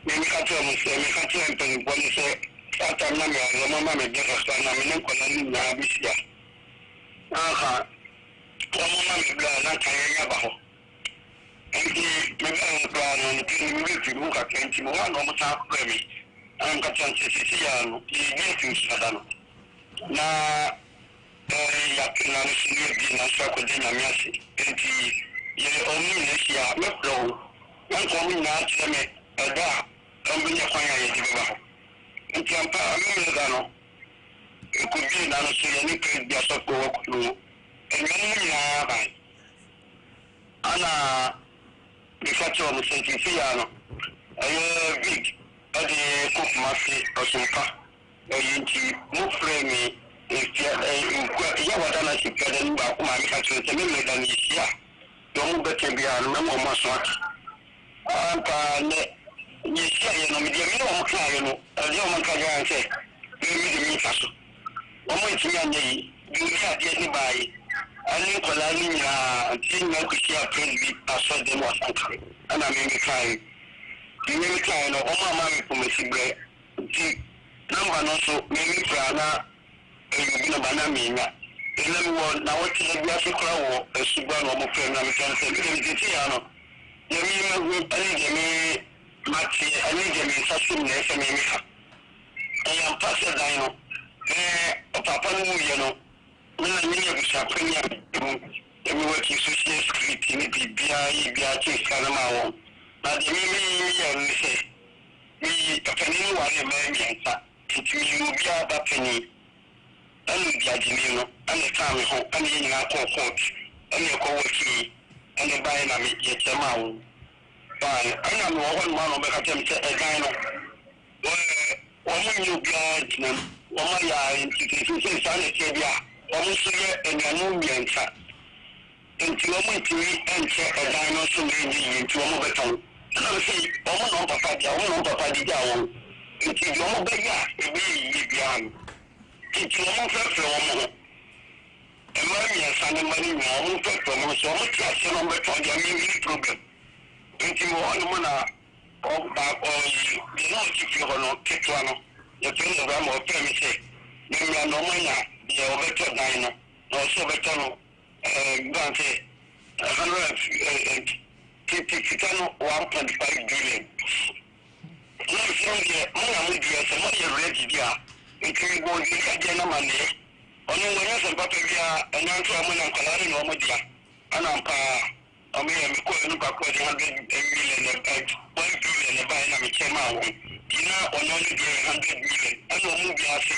S5: me meka kyerɛɛ wɔn sɛ, meka kyerɛɛ mpanimfoɔ no sɛ, saa tam na meyare, wɔn ama me berɛ kakra na me ne nkwadaa no nyinaa bɛhyia. Na anka wɔn ama me berɛ a, na anka yɛn aba hɔ. Nti mebaa hɔ koraa no, nokorɛ no me werɛ firii me ho kakra nti, mewɔ hɔ a na wɔn san frɛɛ me. Ɛna meka kyerɛɛ wɔn sɛ, seesei ara no, yɛredi afirinhyia da no. Na Yɛato nna no so ne abien nanso akɔda Nyame ase. Enti yɛ wɔn nyinaa hyia a, mɛfrɛ wo na nka wɔn nyinaa akyerɛ me ɛda a wɔbɛnya kwan a yɛde bɛba hɔ. Enti ampa ara Memeneda da no, yɛkɔbuee nna no so, yɛne Presby asɔfoɔ wɔ kuo no anuanom nyinaa bae. Ana meka kyerɛɛ wɔn sɛ, seesei ara no, ɛyɛ Vig de kɔ Kumasi ɔsompa. Eyi nti, mofrɛɛ me mfeɛ nkua Yawada no ase fiada no baako maa meka kyerɛɛ no sɛ Memeneda da no yɛhyia a, deɛ wɔn bɛka biara no mɛma wɔn aso ate. Ampa ara nnɛ yɛhyiaeɛ no, deɛ me ne wɔn kaeɛ no, deɛ wɔn ka ara ne sɛ me mede me nsa so. Wɔn antumi anyɛ yi, deɛ ɔdi adeɛ no baeɛ ne nkwadaa no nyinaa, nti yɛn nyinaa kɔhyiaa Presby asɔredan mu wɔ Asankare, ɛna me mekaeɛ. Deɛ me mekaeɛ no, wɔn amma me pomasiberɛ. Nti number no nso me me kura na ɛyɛ obi number na me nya. Ɛnɛ me wɔ nawɔtwe da bi ase kora wɔ asubura na ɔmo frɛ me na me kyerɛ no sɛ me deɛ me sesei ara no deɛ me mahu ɛne deɛ me mateɛ ɛne deɛ me nsa som na ɛsɛ me me ka. Ɛyɛ ampa sɛ dan no ɛɛ ɔpaapa no wuiɛ no me na me ne abusua panin a me mu me wɔ akyi social security ne biribiara yɛ biara kyɛɛ sika no maa wɔn na deɛ me me yɛɛ no ne sɛ Meyi ɔpanin no waree mmaa mmiɛnsa, nti meyii obiara ba panin, ɛna obiagyeni no ɛna ɛkaa me ho ɛna yɛn nyinaa kɔɔ court ɛna yɛkɔ workii ɛna ɛbaeɛ na me yɛkyɛ maa wɔn baeɛ ɛna mewɔ hɔ nom a na wɔbɛka kyerɛ me sɛ ɛdan no wɔn nyɛ obiara ngyina mu wɔn ayɛ ara nti seesei saa na ɛteɛ deɛ a wɔn nso yɛ anuanom mmiɛnsa. Nti wɔn ntumi nkyɛ ɛdan no nso ma ɛnyɛ yie nti wɔn bɛtɔn. Ɛna me se wɔn na wɔn papa dea, wɔn na wɔn papa de gyaa wɔn, nti deɛ wɔn bɛyɛ a ɛbɛyɛ yie biara no nti wɔn mfrɛfrɛ wɔn ho. Mmaa mmiɛnsa ne mma no nyinaa wɔn mfrɛfrɛ wɔn ho, sɛ wɔn te aseɛ na wɔn bɛtɔn deɛ me menni problem. Nti mewɔ hɔ nom na ɔbaako ɔyi deɛ na ɔte fie hɔ no ketewa no yɛfrɛ no Abraham ɔfrɛɛ me sɛ memmra na wɔn anya deɛ ɔbɛtɔ dan no na ɔsɛ ɔbɛtɔ no Ɛɛ sɛ 150 sika no 1.5 billion. Na mese me deɛ mo na mo deɛ sɛ moayɛ ready deɛ a nti mebɔɔ deɛ ɛdi adeɛ no amaneɛ. Ɔno wanya asɛm papa biara ɛna nso ɔmo na nkwadaa no na ɔmo dea. Ɛna ampa ara ɔmo yɛ mekɔɛ no baako a ɔde 100 million na 1 billion na ɛbaeɛ na mekyɛ maa wɔn. Nti na ɔno ne deɛ yɛ 100 million ɛna ɔmo biara se.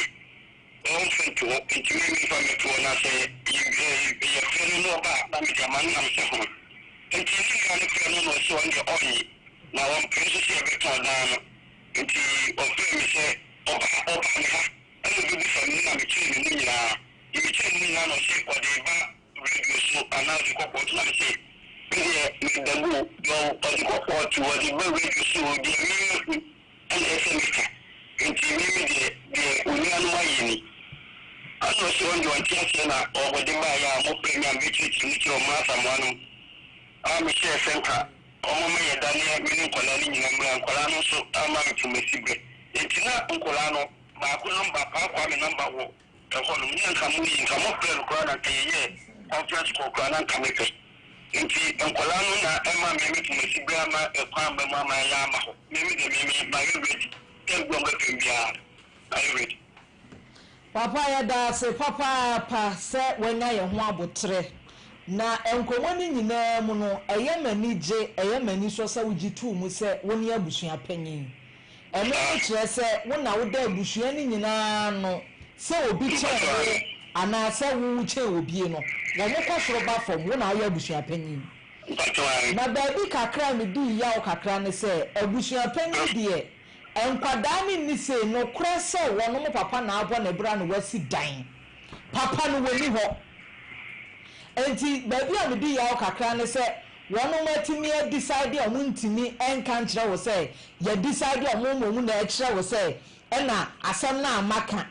S5: Ɔmfa nto hɔ, nti me memfa mmɛto hɔ, na sɛ yɛfrɛ no na ɔba a, na mede ama no, na mesɛ ho. Nti ne nua no frɛɛ no na ɔse ɔno deɛ ɔnnye, na ɔmpene nso sɛ yɛbɛtɔn dan no. Nti ɔfrɛɛ me sɛ ɔba, ɔbaa me ha, ɛna ɔbɛbisa me mu na mekyerɛɛ ne mu nyinaa. Deɛ mekyerɛɛ ne mu nyinaa na ɔse ɔde reba radio so anaa ɔde kɔ kɔɔto, na mese me deɛ meda gu o, deɛ ɔde kɔ kɔɔto, ɔde ba radio so o, deɛ me mahu ɛna ɛsɛ meka, nti me me deɛ, deɛ onuanom ayɛ ni. Ɛna ɔse ɔno deɛ ɔnte aseɛ na ɔde baeɛ a mofrɛ me a mebɛkyerɛkyerɛ mu kyerɛ ɔmo Asamoah nom a mehyɛɛ sɛ nka ɔmo ma yɛ da ne me ne nkwadaa no nyinaa mmra, nkwadaa no nso amma me pomasi berɛ, nti na nkwadaa no baako nɔmba, Paa Kwame nɔmba wɔ ɛhɔ nom, ne nka mo yi nka mo frɛ no koraa na nka yɛyɛɛ conference call koraa na nka mepɛ, nti nkwadaa no na ɛma me me pomasi berɛ ama ɛkwan amma mu ama yɛ ama hɔ, me me deɛ me me mayɛ ready sɛ bi ɔmo bɛpɛm biara mayɛ ready.
S1: Papa yɛda ase papaapa sɛ woanya yɛn ho aboterɛ. Na nkɔmmɔ no nyinaa mu no, ɛyɛ me anigye, ɛyɛ me anisɔ sɛ wogye too mu sɛ wone abusua panyin. Ɛno no kyerɛ sɛ wo na woda abusua no nyinaa ano, sɛ obi kyɛn wo anaa sɛ wo wokyɛn obie no, wɔkɔ soro ba fam, wo na woyɛ abusua panyin. Na baabi kakra a medii yaw kakra ne sɛ, abusua panyin deɛ, Nkwadaa no nni sei, nokorɛ sɛ wɔnom papa na abɔ ne bra na wasi dan. Papa no wɔnni hɔ. Enti baabi a medi yaw kakra ne sɛ wɔnom atumi a decide a wɔn ntumi nka nkyerɛ wo sɛ yɛ decide a wɔn mmom na ɛkyerɛ wo sɛ ɛna asɛm no a maka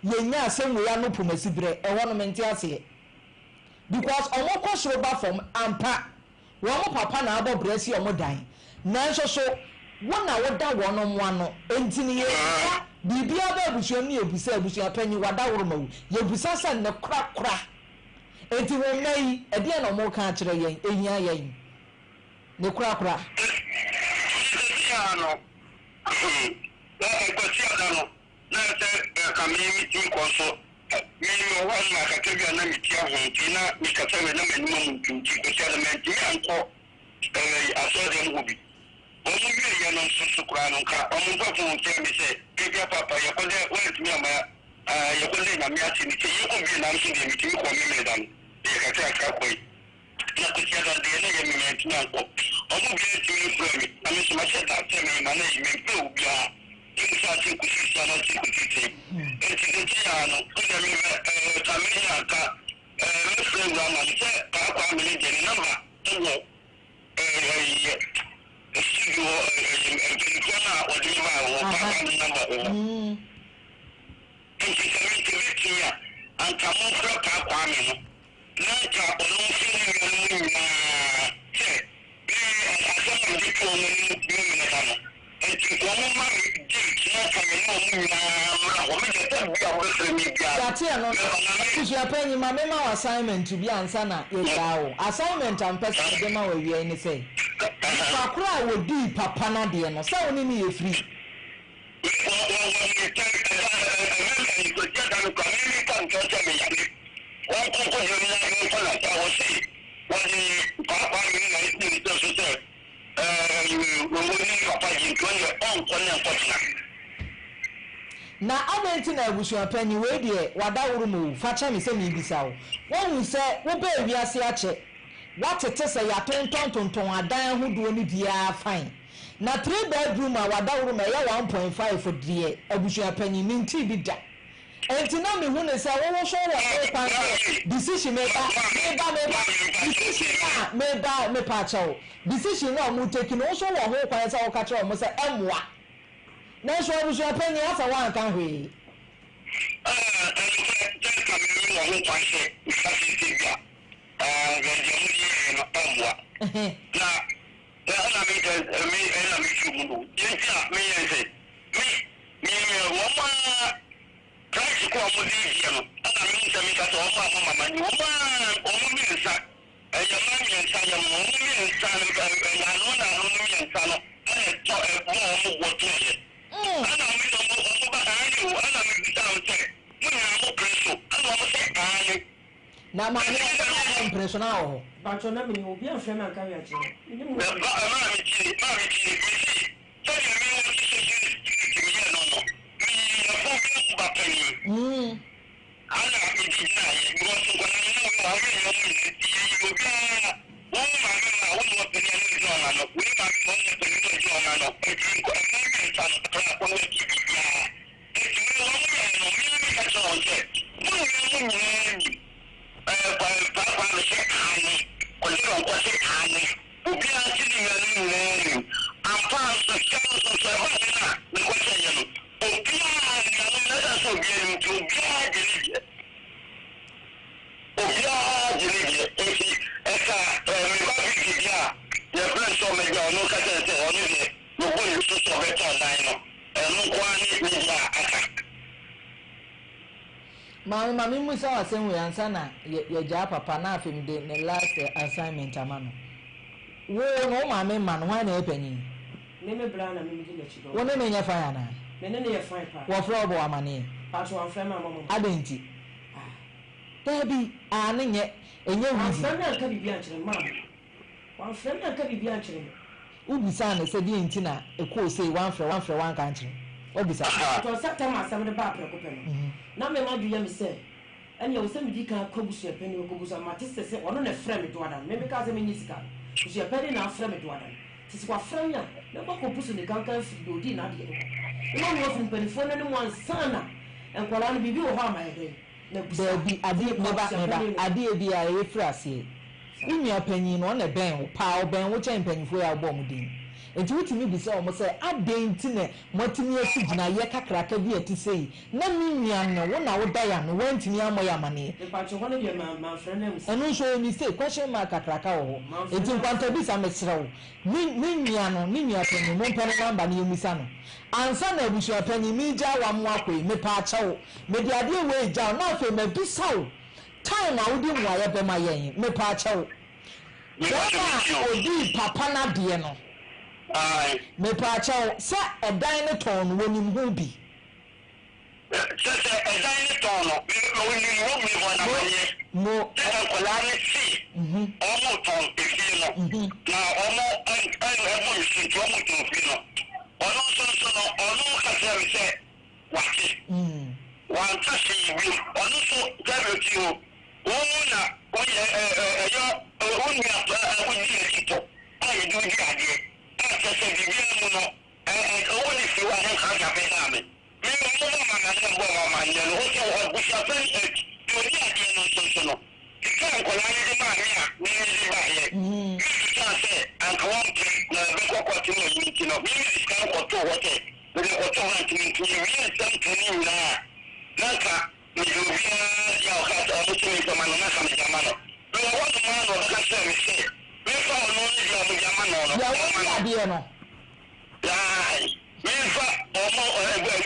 S1: yɛnya asɛm wei ano pomasi berɛ, ɛhɔ no mente aseɛ. Because wɔn kɔ soro ba fam ampa. Wɔn papa na abɔ bra si wɔn dan, nanso so wo na woda wɔn ano? Enti no yɛbisa biribiara ba abusua mu no yɛbisa abusua panyin, w'adaworoma wu, yɛbisa sɛ ne korakora. Enti wo mma yi, ɛdeɛn na wɔreka akyerɛ yɛn? Ɛhia yɛn. Ne korakora.
S5: Enti seesei ara no, na Kwasiada no, Na sɛ anka me metumi kɔ nso ɛ, me mewɔ hɔ a na kakra bi a na metua ho nti na mekasa wei na m'anim amutu nti Kwasiada mantumi ankɔ ɛɛ asɔredan mu hɔ bi. Wɔn wieeɛ no nso so koraa no nka wɔn mfa fon mfrɛ me sɛ ebia paapa yɛkɔ dɛ woantumi amma ɛɛ yɛkɔ dɛ Nyame ase ne sɛ yɛkɔ bie nanso deɛ metumi kɔɔ Memeneda no deɛ kakrakra kɔe. Na Kwasiada deɛ na ɛyɛ me mantumi ankɔ. Wɔn mu biara ntumi mfrɛɛ me, na me nso mahyɛ da sɛ merema no ayi, memfrɛɛ obiara mmisaa sɛ kɔsi sei anaasɛ kɔsi sei. Enti seesei ara no, wo deɛ mehwɛ ɛɛ ka mɛnya anka ɛɛ mɛfrɛ awura ama no sɛ Paa Kwame no deɛ ne nɔmba wɔ ɛɛ ɛyi studio hɔ ɛɛ mpanimfoɔ no a wɔde me baa hɔ, Paa Kwame nɔmba wɔ hɔ. Enti sɛ me nso mɛtumi a, anka momfrɛ Paa Kwame no na anka ɔno mfrɛ ne nuanom no nyinaa sɛ me asɛm a mede too wɔn anim Memeneda no nti wɔmma me date na anka yɛne wɔn nyinaa mmra hɔ. Me deɛ sɛ bia mobɛfrɛ me biara no,
S1: Yɛate ɛno no.
S5: mɛba na me.
S1: Abusua panyin, ma memma wo assignment bi ansa na yɛagyaa wo. Assignment a mepɛ sɛ mede ma wo awia yi ne sɛ, nipa korɔ a wɔdii papa no adeɛ no, sɛ wo ne no yɛ free?
S5: Wɔ wɔ wɔ me nkyɛn ɛda ɛ ɛ mɛ ɛ Kwasi ada no kora me me ka nkyɛn sɛ me yare wɔn kɔ kɔ gyina mu na me nkɔ na sa wɔ se wɔde paapaa me na esi ne sɛ so sɛ ɛɛ wɔ wɔ ne papa gye nti wɔn deɛ ɔnkɔ ne nkɔ tena.
S1: Na adɛn nti na abusua panyin, wei deɛ w'adaworo mu o, fa kyɛ me sɛ merebisa wo. Woahu sɛ wobaa wiase akyɛ, woatete sɛ yɛatontɔntontɔn adan ahodoɔ no biara fine. Na tree bedroom a wadaworo ma ɛyɛ 1.5 deɛ abusua panyin mentee bi da. Enti na mehu no sɛ wo nso wowɔ ho kwan sɛ decision meba meba meba decision no a meba mepaakyɛw decision no a wɔn take no wo nso wowɔ ho kwan sɛ woka kyerɛ wɔn sɛ ɛmmoa. Nanso abusua panyin asɛ woanka hwee.
S5: Ɛɛ nokorɛ sɛ nka me mewɔ ho kwan sɛ meka seesei bi a ɛɛ deɛ mode yɛeɛ no ɛmmoa. Na Na ɛna me ɛ me ɛna me firi mu no deɛ nti a me yɛ nsɛ me me yɛ wɔn a price ko a wɔn de gyeɛ no ɛna me nsɛ me ka sɛ wɔn a wɔn mama ni wɔn a wɔn mmiɛnsa ɛyɛ mmaa mmiɛnsa yɛ mo wɔn mmiɛnsa no ɛ ɛ ano na ano no mmiɛnsa no ɛna ɛtɔ ɛbɔ wɔn boɔ tɔn yɛ ɛna me na wɔn wɔn ba aane o ɛna me bisa wɔn sɛ mo nyinaa mo pere so ɛna wɔn sɛ aane.
S1: Na maame a ɔbɛba hɔ mpere so na wɔ hɔ.
S4: Mpakyɛw na menni hɔ obi amfrɛ me anka hwee ankyerɛ me mennim ho
S5: Na
S4: hwee.
S5: ba maame tie maame tie mese sɛdeɛ me wɔ se social security meyɛ no no meyɛ yɛfo bi mu ba panin. Ana mede gyinaeɛ because nkwadaa no na wei wɔ ha wei nyɛ wɔn nyinaa nti yɛyi obiara wo maame ma wo ne ɔpanin a na ɔgyina wɔn ano wei maame ma wo ne ɔpanin na ɔgyina wɔn ano nti nkɔ mmaa mmiɛnsa no akwadaa koro wɔ akyi biribiara nti wei wɔn yɛɛ no me ara meka kyerɛ wɔn sɛ mo nua mo nyinaa nim ɛɛ paa paa me sɛ aane kɔgye wɔn kɔ sɛ aane obiara se ne nuanom nyinaa nim ampa ara nso sika no nso nso ɛbaeɛ no a mekɔkyɛeɛ no Obiara, anuanom, na ɛsiane sɛ obiara nim nti, obiara gye ne deɛ. Obiara gye ne deɛ. Enti ɛka ɛɛ me ba Vicky deɛ a, yɛfrɛ no sɛ ɔmmɛgye a, ɔno ka kyerɛ no sɛ ɔno deɛ, mebɔ ne so sɛ ɔbɛtɔn dan no. Ɛno nko ara ne ne deɛ a aka.
S1: Maame, ma memmisa wo asɛm wei ansa na yɛagyaa papa na afei mede ne last assignment ama no. Wo no, wo maame mma no, hwan na ɛyɛ panyin?
S4: Me me bra na me medi n'akyi dɔn.
S1: Wo ne no nyɛ fine anaa?
S4: Me ne no yɛ fine paa.
S1: Wɔfrɛ wo bɔ wo amaneɛ?
S4: Paatwo wamfrɛ me ammɔ me
S1: Adɛn nti?
S4: Ah.
S1: Daabi, ah no nyɛ, ɛnyɛ reason.
S4: Wamfrɛ me anka biribi ankyerɛ me, maame. Wamfrɛ me anka biribi ankyerɛ me.
S1: Wobisaa no sɛ deɛn nti na ɛkɔɔ sei, wamfrɛ, wamfrɛ wanka ankyerɛ wo? Woabisa no?
S4: Paatwo sɛ tam asɛm no baa prɛko pɛ no, na me m'adwene yɛ me sɛ Ɛnneɛ ɛwɔ sɛ medi kan kɔ abusuapanin hɔ kɔbu so. Mate sɛ sɛ ɔno na ɛfrɛɛ me Doada no, me mekaa sɛ mennye sika no. Abusuapanin na afrɛ me Doada no. Nti sɛ wafrɛ me a, mɛkɔ akɔbu so ne kankan afiri deɛ ɔdii n'adeɛ no hɔ. Mɛma no afiri mpanimfoɔ no anim ansa na nkwadaa no, biribi wɔ hɔ a mayɛ dɛn? Mabusa.
S1: Daabi,
S4: Nti
S1: adeɛ,
S4: mekɔɔ
S1: me ba, me ba,
S4: abusuapanin no.
S1: adeɛ biara ɛfiri aseɛ. Wo nua panin no, ɔno na ɛbɛn wo paa, ɔbɛn wo kyɛn mpanimfoɔ yi a wobɔ wɔn din. Enti wotumi bisa wɔn sɛ, Adɛn nti na moatumi asi gyinaeɛ kakraka bi a ɛte sei, na me nua no, wo na woda yɛn ano, woantumi ammɔ yɛn amanneɛ?
S4: Mepakyɛ hɔ no deɛ ma manfrɛ no ammusa.
S1: Ɛno nso ɛyɛ mistake, question mark kakraka wɔ hɔ.
S4: Manfrɛ
S1: Enti
S4: no ammusa.
S1: Nkwantabisa, mesrɛ wo, me me nua no, ne nua panin, mompɛ ne number na yɛmmisa no. Ansa na abusua panin, meregyaa wo ama woakɔ yi, mepaakyɛ wo, mede adeɛ wei regya wo, na afei mabisa wo time a wode mmuaeɛ bɛma yɛn, mepaakyɛ wo. Bɛɛma a odii papa no adeɛ no, mepaakyɛw, sɛ ɛdan no tɔn no, wɔnim ho bi?
S5: Sɛ sɛ ɛdan no tɔn no, wɔnim ho bi, mebɔ no amaneɛ. Sɛ nkwadaa no se wɔretɔn efie no, na wɔn ɛbɔ me su nti wɔretɔn fie no. Ɔno nso nso no, ɔno ka kyerɛɛ me sɛ wate. Wanka hwee bio. Ɔno nso, Gabriel ti o, Wo na woyɛ ɛyɔ wo nua a wodi n'akyi tɔ a yɛde wo di adeɛ a kyerɛ sɛ biribiara mu no wo ne firi hɔ a na nka ade abɛdaa me. Me wɔn bɔ me amaneɛ mbɔ wɔn amaneɛ no wo sɛ abusuapɛn deɛ ɔdi adeɛ no nso nso no sika a nkwadaa no de maa me a me mede baeɛ me bisaa sɛ anka wɔmpɛ na ɛbɛkɔ kɔɔte ne ayi nti no me mede sika no kɔtoo hɔ sɛ mede kɔto bank no nti mewie nsɛm tɔ no nyinaa na nka Mede obiara deɛ a ɔkaa sɛ ɔno nso memfa ma no, na anka mede ama no. Mewɔ hɔnom ara na ɔbɛka kyerɛɛ me sɛ memfa ɔno ne deɛ a wɔde ama no no
S1: Deɛ
S5: mma
S1: wɔdi
S5: no.
S1: adeɛ no.
S5: Aane, memfa wɔn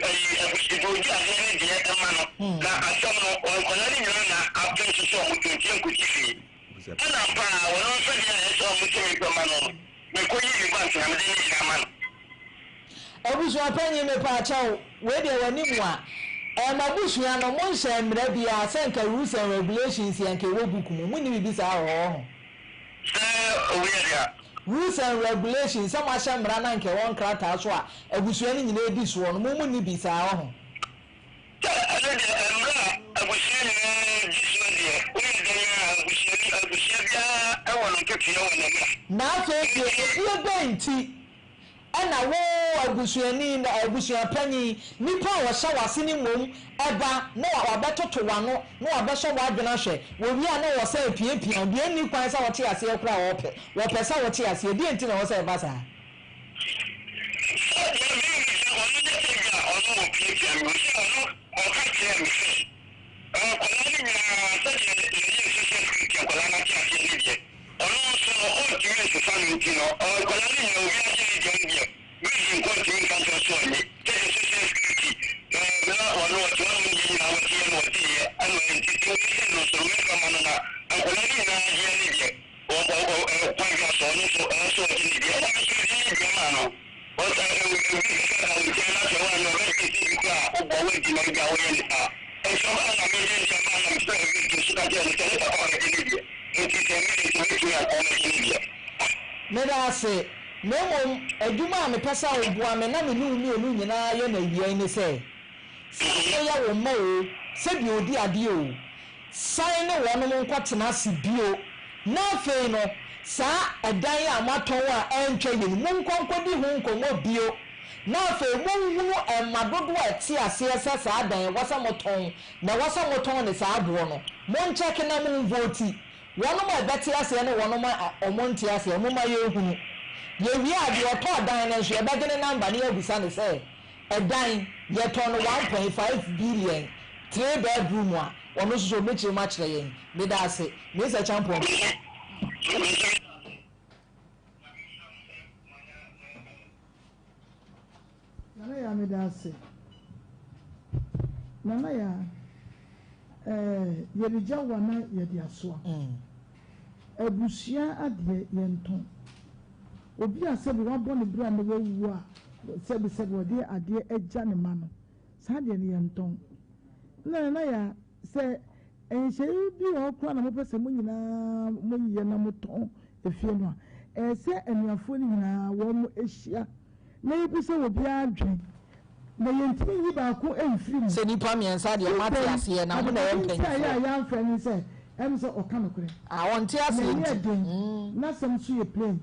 S5: ayi deɛ ɔdi adeɛ no deɛ mma no, na asɛm no, nkwadaa no nyinaa na apem so sɛ wɔtɔ nti ɛnkɔsi hwee. Ɛna ampa ara, ɔno nso deɛ a ɛsɛ sɛ wɔse memfa mma no no, mekɔyii me bank na mede ne deɛ ama no.
S1: Abusua panyin mepaakyɛw wei deɛ w'anim a ɛɛ m'abusua no mo nhyɛɛ mmara biaa sɛ nka rules and regulations yɛ nka ɛwɔ book mu mo nni biribi saa wɔ hɔ ɔho.
S5: Sɛ obi yɛ dea.
S1: Rules and regulations sɛ mo ahyɛ mmara na nka ɛwɔ nkrataa so a abusua no nyinaa di soɔ no mo mo nni bi saa ɔho.
S5: Sɛ ɛno deɛ mmara a abusua nyinaa di soɔ deɛ woyɛ dɛn a abusua ni abusua biara wɔ no ntotoeɛ wɔ ne mmara.
S1: Na afei deɛ ɛdeɛ bɛn nti Ɛna wo, abusuani, na abusua panyin, nipa a ɔhyɛ w'ase no mmom ba na wabɛtoto w'ano na wabɛsɔ w'adwene ahwɛ, wɔwie a na wɔsan apiapia wo, deɛ ɛnni kwan sɛ wote aseɛ koraa a wɔpɛ, wɔpɛ sɛ wote aseɛ, deɛn nti na ɛwɔ sɛ ɛba saa?
S5: Sɛ deɛ menim ne sɛ ɔno nyɛ sɛ bi a ɔno ɔpiapia me o, sɛ ɔno ɔka kyerɛɛ me sɛ nkwadaa no nyinaa sɛdeɛ yɛyɛ social security nkwadaa no ate aseɛ no deɛ, Ɔno nso no ɔntumi nsesa no nti no nkwadaa no nyinaa obiara gye ne deɛ no deɛ Bridge nko ntumi nka nkyerɛ so ɔnye sɛdeɛ social security ɛɛ na ɔno ɔte hɔ nom ne yɛn nyinaa wɔte yɛ no ɔgye yɛ ɛna ɔyɛ nti sɛ wei sei no nso no memfa ma no na nkwadaa no nyinaa gyeɛ ne deɛ ɔ ɔ ɔ ɛ kwan biara so ɔno nso ɛwɔ sɛ ɔgye ne deɛ ɛna me nso mede me deɛ maa no ɔsɛ ɛ obi sika da wo nkyɛn na sɛ woanyɛ ɔbɛdwene sɛ bi koraa a wobɔ woadi na ebia woyɛ ne saa nti ɔbaa na mede deɛ maa na mefrɛɛ Bridge nso ka kyerɛɛ no sɛ ne papa bɛgye ne deɛ. Enti sɛ me de, sɛ mɛtumi akɔ mɛgye me deɛ.
S1: Meda ase, na mmom adwuma a mepɛ sɛ woboa me na me ne wo mmienu nyinaa yɛ no awia yi ne sɛ, sɛ woyɛ wo mma oo, Sɛdeɛ ɔdi adeɛ o, san ne wɔnom nkɔtena ase bio, na afei no, saa ɛdan a moatɔn a ɛntwa yie no, monkɔ nkɔdi ho nkɔmmɔ bio, na afei monhunu mma dodoɔ a ɛte aseɛ sɛ saa dan yi ɛwɔ sɛ motɔn, na ɛwɔ sɛ motɔn no saa boɔ no, monkyɛke na monvooti. Wɔnom a ɛbɛte aseɛ ne wɔnom a wɔnte aseɛ, momma yɛnhunu. Yɛwie a, deɛ ɔtɔɔ dan no nso, yɛbɛgye ne number na yɛabisa no sɛ, Ɛdan, yɛtɔn no 1.5 billion, tree bedroom a, ɔno nso so ɔbɛkyerɛ mu akyerɛ yɛn. Meda ase. Mesa Champon.
S2: Nana Yaa meda ase. Nana Yaa, eh, yɛregya wo a na yɛde asoa. Abusua adeɛ yɛntɔn. Obi a sɛbi wabɔ ne bra na wawu a sɛbi sɛbi ɔde adeɛ agya ne mma no, saa adeɛ no yɛntɔn. Nna Nana Yaa, sɛ nhyehyɛeɛ bi wɔ hɔ koraa na mopɛ sɛ mo nyinaa moyɛ na motɔn efie no a, ɛyɛ sɛ anuafoɔ no nyinaa wɔn hyia na yɛbisa obiara adwene, na yɛntumi nyi baako mfiri mu.
S1: Sɛ nnipa mmiɛnsa deɛ moate aseɛ na mo na ɛyɛ
S2: Ade nti a ɛyɛ a
S1: mpanyinfoɔ.
S2: yɛamfrɛ ne sɛ, ɛne sɛ ɔka nokorɛ.
S1: Ah, ɔnte aseɛ
S2: N'ani
S1: nti.
S2: yɛ den, n'asɛm nso yɛ plain,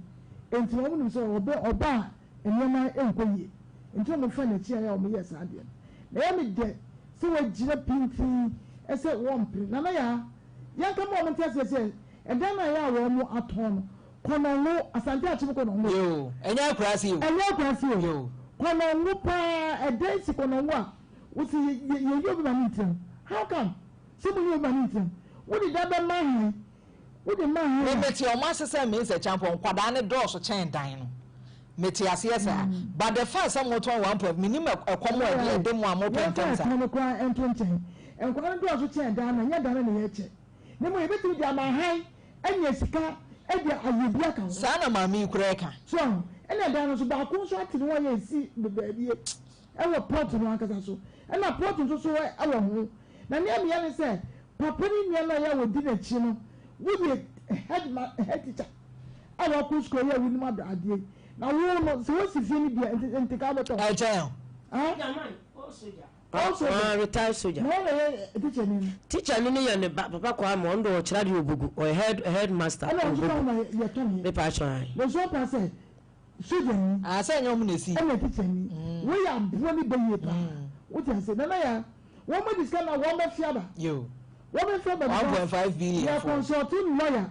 S2: enti wɔn nim sɛ ɔbɛ, ɔba a nneɛma nkɔ yie, nti na wɔfaa n'akyi a ɛyɛ a wɔyɛɛ saa adeɛ no. Na ɛyɛ me dɛ sɛ wagyina pintinn sɛ wɔmpere. Nana Yaa, yɛnka ma wɔn nte aseɛ sɛ ɛdan no a ɛyɛ a wɔn atɔn no, Kɔnɔngo, Asante Akyem Kɔnɔngo.
S1: Yoo, ɛnyɛ akuraase o.
S2: Ɛnyɛ akuraase o.
S1: Yoo.
S2: Kɔnɔngo paa, ɛdɛn si Kɔnɔngo a, wosi yɛ yɛ yɛyi obi ma ne ntiam. How come sɛ mo yi obi ma ne ntiam? Wode da bɛma han, wode ma han
S1: Me
S2: a.
S1: mete ɔmo ase sɛ Mensah Acheampong nkwadaa no dɔɔso kyɛn dan no. Mete aseɛ saa. But the fact sɛ motɔn one point, menim ɛkɔm a ɛde ɛde mo a mopɛ
S2: Yɛmfa
S1: ntɛm saa.
S2: ɛkɔm no koraa nto nkyɛn. Nkwadaa no dɔɔso kyɛn dan no, ɛnyɛ dan no na yɛkyɛ. Na mmom yɛbɛtumi de ama han anya sika de ayɛ bi aka ho.
S1: Saa na maame yi koraa ka.
S2: So ahu? Ɛna dan no nso, baako nso ate ne ho ayɛ esi baabi wɔ plot no ankasa so. Ɛna plot nso so wɔ ho. Na nea meyɛ ne sɛ, papa ne nua no a ɛyɛ a wɔdi n'akyi no, woyɛ head ma head teacher a wakɔ sukuu a ɛyɛ a wonim adeɛ yi. Na wo no, sɛ wosi fie no bi a, nti nti ka wobɛtɔ.
S1: Ɛkyɛn o.
S2: Ah?
S4: Ɔɔ ah retired soldier.
S2: Na ɔna yɛ teacher ni no.
S4: Teacher ni no yɛ ne ba papa Kwame ɔno de ɔkyerɛ adeɛ Obogu ɔyɛ head head master
S2: Ɛna ɔnso
S4: Obogu.
S2: ka ho na yɛ tɔn yɛ.
S4: Me pa akyɛw ae.
S2: Na nso ɔpa sɛ soldier ni.
S1: Ah sɛ ɛnyɛ ɔmo na esi.
S2: Ɛna teacher ni. Wei yɛ aboa ni bɛ yie paa. Wote ase nana yaa wɔn mo di sika na wɔn bɛ fi aba.
S1: Yo.
S2: Wɔn bɛ fi aba because
S1: 1.5 billion
S2: yɛ
S1: fo.
S2: consulting lawyer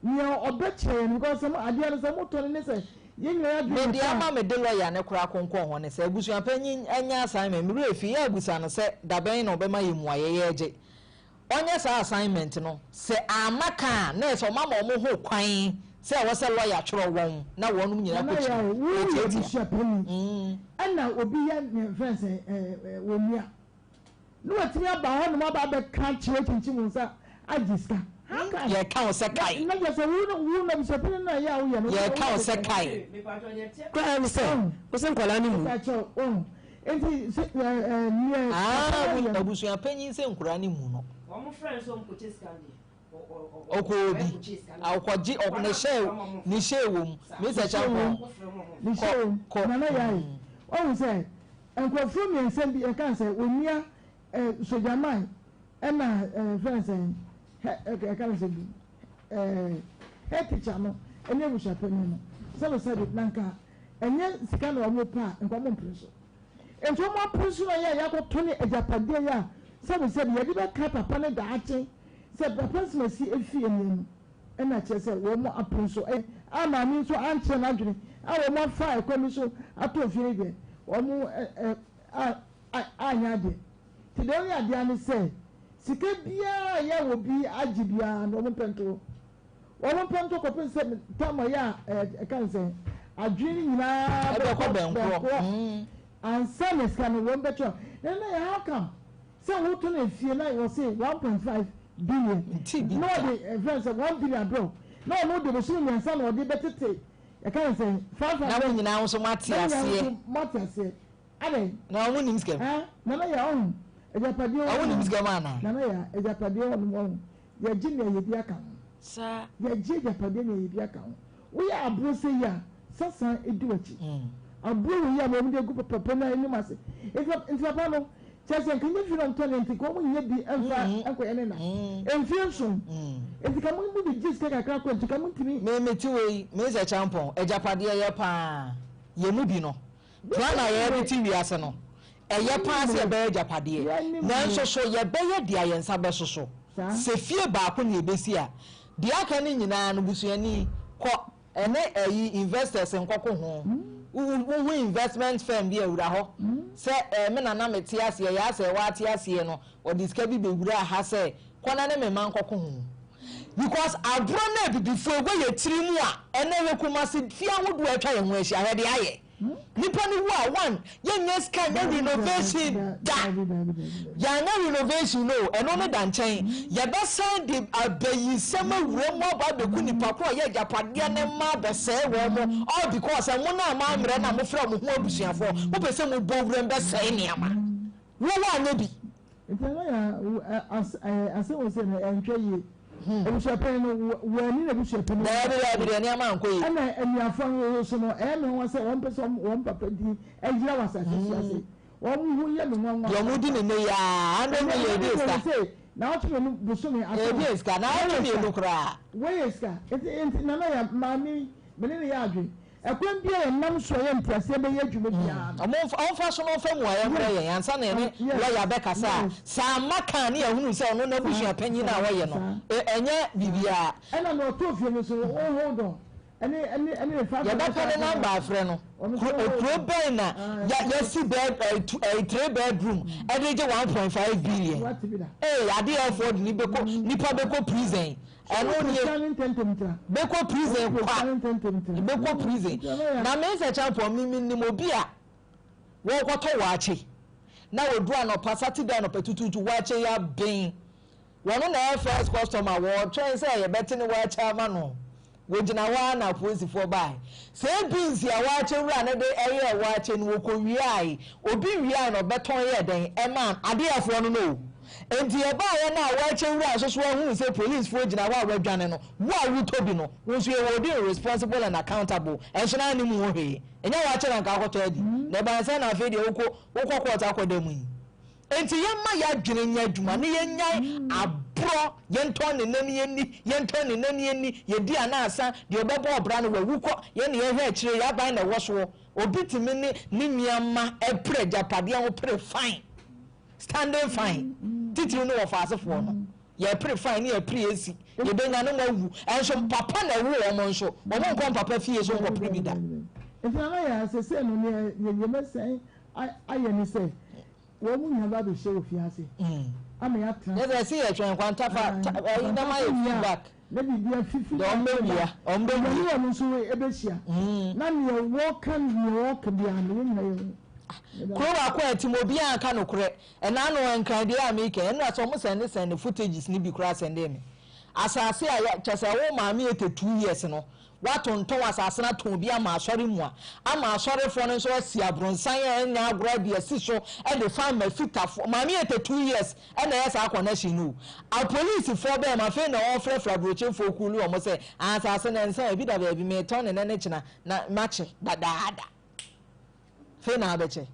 S2: nea ɔbɛ kyerɛ yɛn because sɛ mo adeɛ no sɛ mo tɔ no ne sɛ Yɛn nyinaa yɛadwene
S1: Me
S2: yɛ
S1: deɛ
S2: paa.
S1: ama mede lɔya no koraa konkɔn hɔ ne sɛ abusua panyin anya assignment me werɛ fi yɛ abusa no sɛ dabɛn na ɔbɛma yɛ mmuaeɛ yɛregye ɔnyɛ saa assignment no sɛ amma ka a na ɛsɛ ɔmama ɔmo ho kwan sɛ ɛwɔ sɛ lɔya twerɛ wɔn na wɔnom nyinaa
S2: Nana
S1: kɔkyini
S2: Yaw, wo yɛ
S1: yɛtiatia.
S2: abusua panyin ɛna obi yɛ ne mfɛn sɛ ɛɛ onua. Na watumi aba hɔnom aba abɛka akyerɛ kyinkyim wo nsa agye sika. How come?
S1: Yɛka wo sɛ kae.
S2: Na kyerɛ sɛ wo no wo na abusuapanyin no a ɛyɛ a woyɛ no.
S1: Yɛka wo sɛ kae.
S4: Koraa ne sɛ wo sɛ nkwadaa no mu.
S2: Mepakyɛw oh nti sɛ ɛɛ ɛɛ neɛ.
S1: Ah abusuapanyin sɛ nkwadaa no mu no.
S4: Wɔn frɛ no sɛ wɔn kɔkyɛ sika no deɛ.
S1: Ɔkɔɔ bi ɔkɔgye ɔ ne hyɛ ne hyɛ wɔ mu. Mr. Champon
S2: Ne hyɛ wɔ mu.
S1: kɔ kɔ.
S2: Nana Yae wahu sɛ Nkurɔfoɔ mmiɛnsa bi ɛka sɛ onua ɛ sogyaman ɛna ɛ fɛn sɛ hɛ ɛka no sɛ bi ɛ head teacher no ɛne abusuapanin no sɛbi sɛbi na nka ɛnyɛ sika na wɔn pɛ a nka wɔn mpere so nti wɔn apere so na yɛ a yɛakɔtɔ ne agyapadeɛ yɛ a sɛbi sɛbi yɛde bɛka papa ne daakye sɛ papa nsimasi efie nie no. Ɛna kyerɛ sɛ wɔn apene so a maame nso ankyerɛ n'adwene a wɔn afa ɛkwan bi so atɔ fie no deɛ wɔn anyɛ adeɛ. Nti deɛ ɔyɛ adeɛ ara ne sɛ sika biara a ɛyɛ a obi agye biara no wɔn mpɛ nto hɔ. Wɔn mpɛ nto kɔpem sɛ tam a ɛyɛ a ɛka ne sɛ adwene no nyinaa
S1: bɛkɔ bɛnkorɔ
S2: ansa na sika no wɔn bɛtɔ. Na na yɛ how come Sɛ woto no efie na wɔse 1.5 billion na ɔde ɛfrɛ no sɛ 1 billion abrɛ wo na ɔno de bosome mmiɛnsa na ɔde bɛtete yɛka no sɛ 500
S1: Na mo nyinaa nso moate
S2: na mo nyinaa
S1: aseɛ.
S2: nso moate aseɛ adɛn
S1: Na wɔn nim sika mu.
S2: Ɛn Nana Yaa ɔho agyapadeɛ
S1: Na wɔn nim
S2: hɔ
S1: sika mu anaa?
S2: Nana Yaa agyapadeɛ hɔ nom ɔho yɛgye nea yɛdi aka ho
S4: Saa.
S2: yɛgye agyapadeɛ nea yɛdi aka ho woyɛ aboro sɛ yi a sasa di w'akyi aboro wɔ yi a wɔn de agu papa no anim ase nti papa no. Kyerɛ sɛ nka nyɛ fie na ɔmtɔ ne nti nka ɔmo nyɛ bi mfa nkɔyɛ ne na. Mfie nson. Nti ka mo mo de gye sika kakra kɔ nti ka mo ntumi.
S1: Me me te wei, me sɛ kyampɔn, agyapadeɛ yɛ paa, yɛn mu bi no, plan a yɛde te wiase no, ɛyɛ paa sɛ yɛbɛyɛ agyapadeɛ, nanso so yɛbɛyɛ deɛ yɛn nsa bɛso so? Sɛ fie baako na yɛbɛsi a, deɛ aka no nyinaa no busuani, kɔ Ɛne ɛyi investors nkɔko ho. Wo hu investment firm bi a wura hɔ sɛ ɛɛ me nana me te aseɛ yaa sɛ wate aseɛ no ɔde sika bi bɛ wuraa ha sɛ kɔ na ne me mma nkɔko ho. Because agorɔ no abibifoɔ ɛwɔ yɛ tiri mu a ɛnɛ hwɛ Kumasi fie ahodoɔ a atwa yɛn ho ahyia hwɛ deɛ ayɛ. Nipa no wu a one yɛnyɛ sika nyɛ renovation da yɛanyɛ renovation no ɛno no da nkyɛn yɛbɛsan de abayisɛm awura mu aba abɛku nipa korɔ ɔyɛ agyapadeɛ ne mma abɛsɛe wɔn mo all because mo no a moammerɛ na mofrɛ mo ho abusuafoɔ mopɛ sɛ mobɔ wuram bɛsɛe nneɛma wo woanyɛ bi.
S2: Nti ɛno yɛ asɛm wɔ sɛ no ɛntwɛ yie. Abusuapanyin no wɔanni n'abusuapanyin.
S1: Daabi daabi deɛ nneɛma ankɔ yie.
S2: Ɛna anuafoɔ no nso no ɛyɛ me nwanwa sɛ wɔn pɛ sɛ wɔn papa din ɛyera wɔ asase so ase. Wɔn ho yɛ me nwanwa.
S1: Deɛ wɔn di ne nne yi aa hundred million ebi esika.
S2: Naawɔtwe mmienu bosome aso.
S1: Ebi esika naawɔtwe mmienu koraa.
S2: Wɔyɛ sika nti nti nana yɛ maame yi me ne no yɛ adwene. Ɛkwan biara a yɛnam so a yɛn nteaseɛ bɛyɛ adwuma biara no.
S1: Ɔmo nfa ɔmfa so na ɔmfa mmuaeɛ mmerɛ yɛn ansa na yɛne lɔya bɛkasa a, sɛ amma ka a ne yɛahunu sɛ ɔno n'abusua panyin a ɔyɛ no, ɛnyɛ biribiara.
S2: Ɛna nea ɔtɔɔ fie no nso, wo hold on, ɛne ɛne ɛne ne 500,000.
S1: Yɛbɛpɛ ne number afrɛ no. Kuro kuro bɛn na ya yɛasi bed ɛɛ two ɛɛ three bedroom ɛde gye 1.5 billion? Ee adeɛ ɛfoɔ de ni bɛkɔ nipa bɛkɔ prison. Ɛno nie bɛkɔ prison kwa bɛkɔ prison na me nsɛ kyampɔn me me nim obi a wɔkɔtɔ waakye na wɔduru anɔpa Saturday anɔpa tututu waakye ya ben wɔn na ɛyɛ first customer wɔtwɛn sɛ yɛbɛte ne waakye ama no wɔgyina hɔ ara na apolisifoɔ bae sɛ beans a waakye wura no de ɛyɛ waakye no wɔkɔ wiae obi wiae na ɔbɛtɔn yɛ dɛn ɛmaa adeɛfoɔ no no. Enti ɛbaeɛ no a wɔakyɛ wura nso so ahunu sɛ policefoɔ gyina hɔ a wɔadwane no, wo a wotɔ bi no, wo nso yɛwɔ wo din responsible and accountable, ɛnso na anim wo hwee. Ɛnyɛ woakyɛ na anka akɔtɔ adi. Na ɛbaeɛ sɛn na afei deɛ wokɔ wokɔ court akɔda mu yi? Enti yɛmma yɛadwene nyɛ adwuma na yɛnnyae aborɔ, yɛntɔn ne nɛ ne yɛnni, yɛntɔn ne nɛ ne yɛnni, yɛdi a na asa, deɛ ɔbɛbɔ ɔbra no wawu kɔ, yɛn na yɛhwɛ akyire, yɛn aban na ɛwɔ soɔ. Obi tumi ne ne nua mma pere agyapadeɛ ho pere fine. Standing fine titiriw ne wɔfaasefoɔ no yɛpere fine ne yɛpere esi yɛbɛnya ne mo awu ɛnso papa na ɛwo wɔn nso wɔn nkɔ mpapa fie so nkɔpere bi da.
S2: Nti nana yɛ sese no neɛ yɛbɛsɛn ayɛ ne sɛ wɔn mu nyinaa ba abɛhyia wɔ fie ase ama yɛatena.
S1: Yɛ sɛ ɛsi yɛ twɛn kwanta fa ɛyi na ma yɛ feedback.
S2: Na biribi afifi
S1: na wɔn bɛwia wɔn bɛwia.
S2: Wɔne wɔn nso bɛhyia na neɛ wɔka neɛ wɔka biara no yɛn nyinaa yɛhu.
S1: Kuro baako a ɛte mu obiara nka nokorɛ. Ɛna ano Nkran deɛ a meka yi, ɛnora sɛ wɔn sɛnde sɛnde footages no bi koraa sɛndee me. Asase a yɛ kyɛ sɛ wo maame 82 years no, woatontɔn asase no atɔn bi ama asɔre mu a, ama asɔrefoɔ no nso asi abronsan a ɛnyɛ agorɔ de asi so de fa ama fitafoɔ. Maame 82 years ɛna ɛyɛ saa connection no o. Apolisifoɔ bɛn mu afei na wɔfrɛfrɛ aburokyefoɔ kuo ne wɔn sɛ asase no nsa ebi da baabi metɔn ne nɛ ne kyena na makye dadaada. Afei na abɛkyɛ.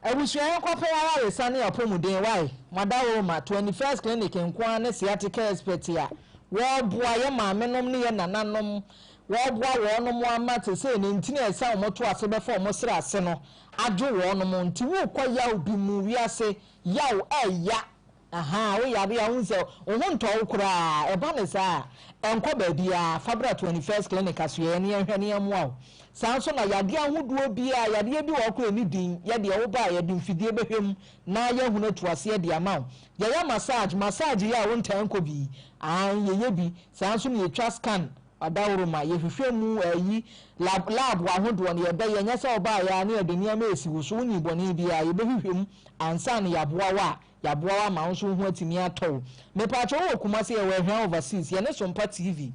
S1: Abusua yɛnkɔpɛ ayaresa ne apɔmuden wai Madaworoma 21st clinic nko ara ne sciatica expert a wɔreboa yɛ maamenom ne yɛ nananom wɔreboa wɔnom ama sesei ne ntini a ɛsan wɔn to ase bɛfa wɔn srɛ ase no adwo wɔnom nti worekɔ yaw bi mu wiase yaw ɛya Ahaa, wo yare a wohu sɛ wo ho ntɔ wo koraa, ɛba no saa a, ɛnkɔ baabiara, fa bra 21st Clinic asoɛeɛ na yɛnhwɛ na yɛmmoa wo. Saa nso na yadeɛ ahodoɔ biara, yadeɛ bi wɔ hɔ koraa a ɛnni din, yɛ deɛ woba a yɛde mfidie bɛhwɛ mu na yɛahunu atu aseɛ de ama wo. Yɛyɛ massage, massage yɛ a wontaa nkɔ bi yi, aane yɛyɛ bi, saa nso na yɛtwa scan adaworoma, yɛhwehwɛ mu ayi, lab, lab ahodoɔ no yɛbɛyɛ, nyɛ sɛ wobaeɛ ara na yɛde nneɛma resi wo so, wonni bɔne biara, yɛbɛhwehwɛ mu ansa na yɛaboa wo a Yɛaboa wo ama wo nso wo ho atumi atɔ wo. Mepaakyɛw wowɔ Kumasi yɛwɔ Ahuan Overseas yɛne Sompa TV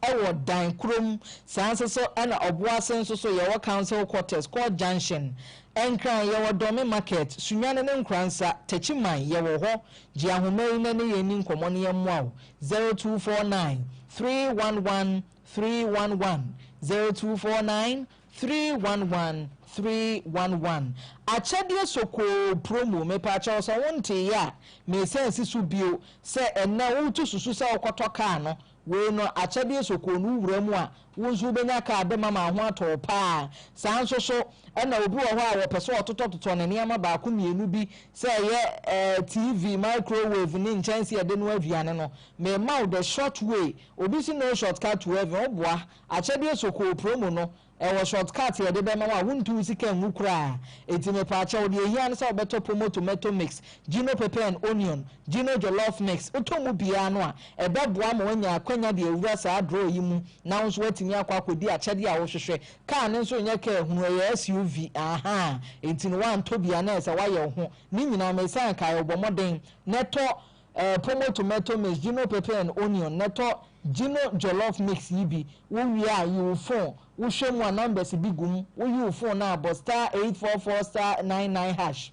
S1: ɛwɔ dan koro mu saa nso so ɛna Ɔboase nso so yɛwɔ Council Quarters Court Junction Nkran yɛwɔ Dɔme Market Sunyani ne Nkoransa Techiman yɛwɔ hɔ gye ahoma yi na ne yɛn ni nkɔmɔ ne yɛn mmoa wo 0249 311 311 0249 311. 311. Akyɛdeɛ Sokoo Promo, Mepaakyɛw sɛ wonteeɛ a, meresan si so bio sɛ ɛnnɛ woretu susu sɛ wokɔtɔ kaa no, wei no akyɛdeɛ sokoo no wowura mu a, wo nso wobɛnya kaa de ma ma ho atɔ wo paa. Saa nso so na obi wɔ hɔ a wɔpɛ sɛ ɔtotɔtotɔ ne nneɛma baako mmienu bi sɛ ɛyɛ eh, TV, microwave ne nkyɛnse a yɛde noa aduane no. Mema wo the short way. Obi se no short cut to heaven, woboa. Akyɛdeɛ sokoo promo no, Ɛwɔ short cut a yɛde bɛma wo a wontu wo sika ngu koraa. Enti mepaakyɛw, deɛ ehia ne sɛ wobɛtɔ Pomo tomato mix, Gino pepper and onion, Gino jollof mix. Wotɔ mu biara no a, ɛbɛboa ma woanya akwanya de awura saa draw yi mu na wo nso woatumi akɔ akɔdi akyɛdeɛ a wohwehwɛ. Car no nso nyɛ car hunu, ɛyɛ SUV, ahaa. Enti no woantɔ bi a na ɛsɛ woayɛ wo ho. Ne nyinaa mesan kae wo, bɔ mmɔden na tɔ Eh pomo tomato mix, gino pepper and onion na tɔ gino jollof mix yi bi, wo wie a yi wo phone, wo hwɛ mu a numbers bi gu mu, wo yi wo phone no a bɔ star 844 star 99 hash,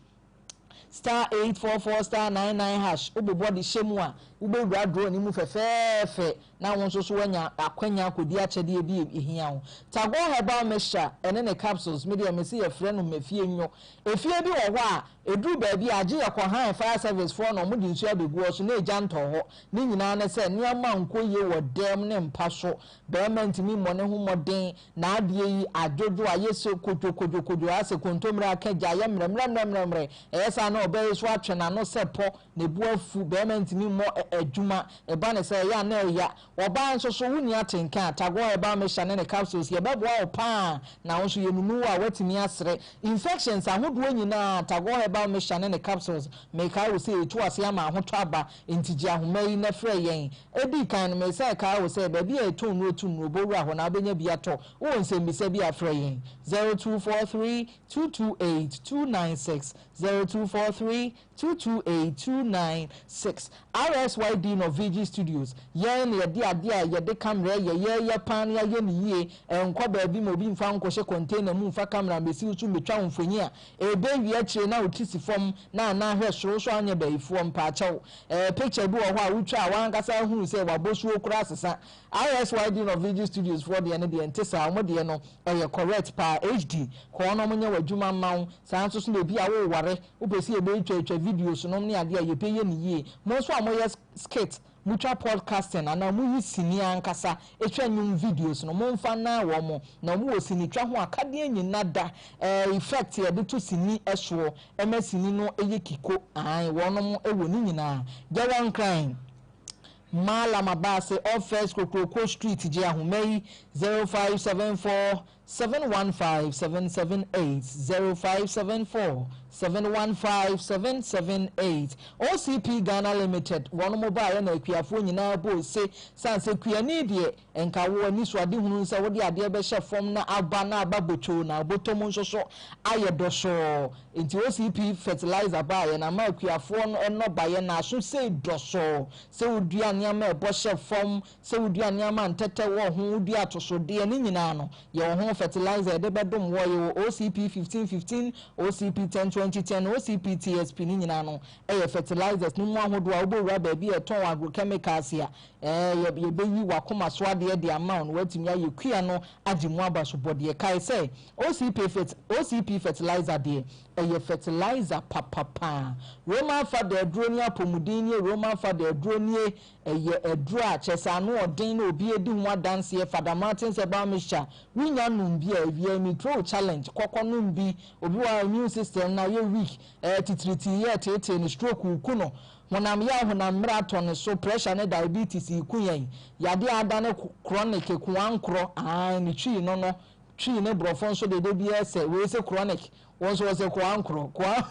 S1: star 844 star 99 hash, wo bobɔ de hyɛ mu a wo bɛ wura draw no mu fɛfɛɛfɛ na wo nso so wanya akwanya akɔdi akyɛdeɛ bi a ɛhia wo. Tagore herbal mixture ɛne ne capsules, me deɛ mese yɛfrɛ no mafie nwo. Efie bi wɔ hɔ a Ɛduru baabi a, agye yɛkɔ hann fire service foɔ na wɔde nsuo abɛgu hɔ so na egya ntɔ hɔ. Ne nyinaa ne sɛ, nneɛma nkɔ yie wɔ dɛm ne mpa so. Barima ntumi mmɔ ne ho mmɔden, n'adeɛ yi adwodwo, ayɛ sɛ kodwo kodwo kodwo, ayɛ sɛ kontommire aka gya, ayɛ mmerɛmmerɛmmerɛmmerɛ. Ɛyɛ saa na ɔbaa yi nso atwe n'ano sɛ pɔ, ne bo afu, barima ntumi mmɔ adwuma. Ɛba no saa, ɛyɛ a na ɛya. Ɔbaa nso so, wonni atenka a, Tagore Herbal Mixture ne ne capsules, yɛbɛboa wo pa ara na wo nso yɛnunu wo a, woatumi asere. Infections ahodoɔ nyinaa, Tagore Herbal Mixture ne ne capsules, mekae wo sɛ ɛtu ase ama ahotɔ aba, enti gye ahoma yi na frɛ yɛn. Ɛdi kan no, mesan kae wo sɛ, baabi a yɛtɔn nnuro to nnuro, bɔ wura hɔ na wobɛnya bi atɔ. Wowɔ nsɛmmisa bi a, frɛ yɛn, 0243 228 296, 0243 228296 RSYD no VG Studios Yɛn na yɛde adeɛ a yɛde camera yɛ yɛyɛ paa na yɛayɛ no yie Ɛnkɔ baabi ma obi mfa nkɔhyɛ container mu mfa camera mmɛsi wo so mmɛtwa wo mfonyin a ɛbɛwie akyire na wo ti si fam na anaa hwɛ soro so anyɛ bayifoɔ mpaakyɛw ɛɛ picture bi wɔ hɔ a wotwa a w'ankasa ahunu sɛ w'abɔsuo koraa asesa RSYD no VG Studios foɔ deɛ no deɛ ɛnte saa wɔn deɛ no ɛyɛ correct paa HD kɔɔ na wɔnyɛ w'adwuma mma wo saa nso so na ebi a woware Wopɛ sɛ yɛbɛtwatwa videos nom ne adeɛ a, yɛbɛyɛ no yie. Mo nso a moyɛ skit, motwa podcasting anaa moyi sini ankasa twa nnwom videos no, momfa nnan wɔn. Na wɔn wɔ sinitwa ho akadeɛ nyina da, eh, effect yɛde to sini soɔ ma sini no yɛ kiko, ae, wɔnom wɔ ne nyinaa. Gyɛwɔ Nkran, Mallam Abaase, off First Kokroko Street, gye ahoma yi, 0574 715 778 0574 715 778 OCP Ghana Limited wɔnom baeɛ na akuafoɔ nyinaa bɔɔ se sane sɛ kuani deɛ nka wo anisoadehunu sɛ wode adeɛ bɛhyɛ fam na aba na aba botwoo na abotom nso so ayɛ dɔsɔɔ nti OCP fertilizer baeɛ na ama akuafoɔ no nnɔbaeɛ na aso sei dɔsɔɔ sɛ wodua nneɛma ɛbɔ hyɛ fam Sɛ wodua nneɛma a ntɛtɛ wɔ ho, wodua atosodeɛ, ne nyinaa no, yɛwɔ ho fertilizer yɛde bɛdom wɔ, yɛwɔ OCP 1515, OCP 10 20 10, OCP TSP, ne nyinaa no yɛ fertilizers no mu ahodoɔ a wobɛwura baabi a yɛtɔn agrochemicals a, ɛɛ, yɛ, yɛbɛyi w'akoma so adeɛ de ama wo na woatumi ayɛ kua no agye mu abasobɔdeɛ. Kae sɛ, OCP fert, OCP fertilizer deɛ, ɛyɛ fertilizer papapa. Roman fada aduro ne apɔmuden nie, Roman fada aduro nie, Ɛyɛ aduro a kyerɛ sɛ ano ɔden na obi adi ho adanseɛ Fada Martins herbal mixture wonya nom bi a awia mi throw challenge kɔkɔ nom bi obi wɔ hɔ a immune system no ayɛ weak ɛɛ titiritii yɛ ɛteetee no stroke reku no honam yaw honam mmerɛ atɔ ne so pressure ne diabetes reku yɛn yadeɛ a adane chronic koankorɔ aane ne twii no no twii ne borɔfo nso deɛ da biara sɛ wei sɛ chronic Wo nso wɔsɛ koankorɔ koa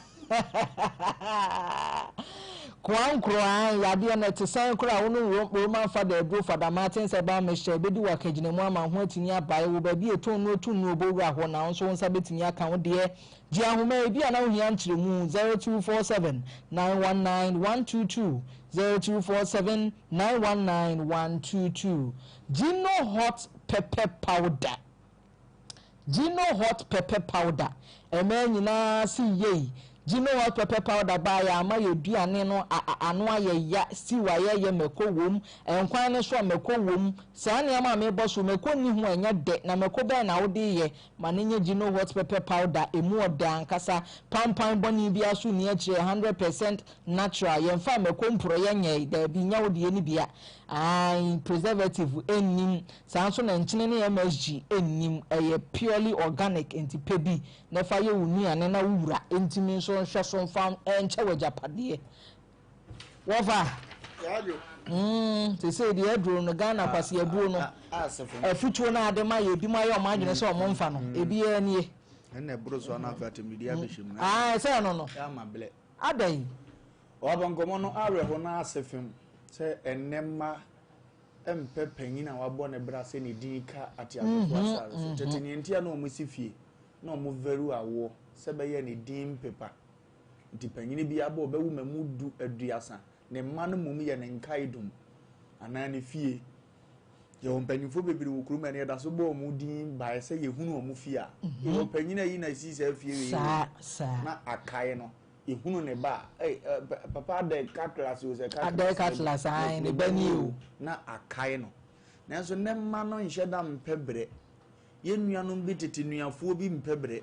S1: koankorɔ ae yadeɛ no ɛte sɛn koraa wo no Roman fada aduro fada Martins herbal mixture ɛbɛdi wo akagyinamu ama ho atumi abae wo baabi a ɛtɔn nnuro to nnuro bɔwura hɔ na wo nso wo nsa bɛtumi aka wo deɛ gye ahoma ebi a na wohia nkyerɛmu 0247 919 122 0247 919 122 Gino hot pepper powder Gino hot pepper powder Mmaa nyinaa se yei. Gino hot pepper powder baeɛ a ama yɛn aduane no ano ayɛ ya, stew a yɛyɛ mako wom, nkwan no nso a mako wom. Saa nneɛma a merebɔ so, mako nni ho a ɛnyɛ dɛ, na mako bɛn na wode reyɛ? Ma no nyɛ Gino hot pepper powder, ɛmu ɔdɛ ankasa. Pampan bɔne biara nso nni akyire, 100% natural. Yɛmfaa mako mporɔeɛ nyɛe, daabi, nyɛ wo deɛ no bi a. Aane, preservative nnim, saa nso na nkyene ne MSG nnim, ɛyɛ purely organic, nti pɛ bi na fa yɛ wo nnuane na wo wura ntumi nso nhwɛ so mfa nkyɛ w'agyapadeɛ. Wɔfa? Mm, sesei deɛ aduro no, Ghana kwaseabuo no, afutuo no ade ma yɛ, ebi mo ayɛ ɔmo adwene sɛ ɔmo mfa no, ebi ara nie.
S3: Ɛna ɛboro so ana afei atɛmdidi abɛhyɛ mu.
S1: Ah, sɛ ɛno no. Adɛn?
S3: Ɔaba nkɔmmɔ no awerɛho no ase fem sɛ ɛnnɛ mma mpɛ panyin a wabɔ ne bra sɛ ne din ka ateasefo asare so. Tete nea nti a na wɔsi fie na wɔvaru awoɔ sɛ ɛbɛyɛ ne din mpepa. Nti panyin bi aba ɔbɛwo mmamu du aduasa, ne mma no mmom yɛ ne nkaedum anaa ne fie. Yɛwɔ mpanyinfoɔ bebree wɔ kurom a ɛnɛ yɛda so bɔ wɔn din bae sɛ yɛhunu wɔn fie a. Yɛwɔ panyin a yi na esi saa fie wei o. Na akae no. Ehunu ne ba a, ei, eh, papa adɛ cutlass o, sɛ cutlass.
S1: Adɛ cutlass, ae, ne ba nie o.
S3: Na akae no. Nanso nnɛ mma no nhyɛ da mpɛ brɛ. Yɛn nuanom bi tete nuafoɔ bi mpɛ brɛ.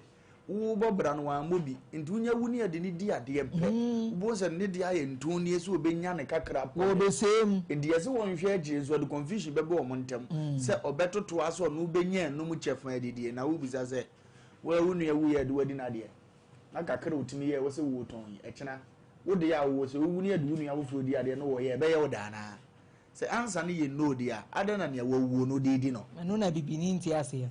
S3: Wobɔ bra no wammɔ bi. Nti wonya wu ne yɛde no di adeɛ pɛ. Wobɛhu sɛ ne deɛ ayɛ ntonnie sɛ ɔbɛnya ne kakra pɛ.
S1: Wɔbɛsɛe mu.
S3: Nti yɛse wɔnhwɛ akyire nso ɔde confusion bɛba wɔn ntam sɛ ɔbɛtotoa sɛ ɔno bɛnya anum kyɛfa adidie. Na wobisa sɛ, wo a wo nua wuiɛ de wadi n'adeɛ? Na kakra a otumi yɛe wɔ sɛ wotɔn yi, ɛkyena wo deɛ a wowɔ sɛ wowu na yɛde wo nua foforɔ di adeɛ na wɔyɛ a, ɛbɛyɛ wo dɛ anaa? Sɛ ansa no yɛ no deɛ a, adɛn na nea wawuo no wode redi no?
S1: Ɛno na bibini nte aseɛ no.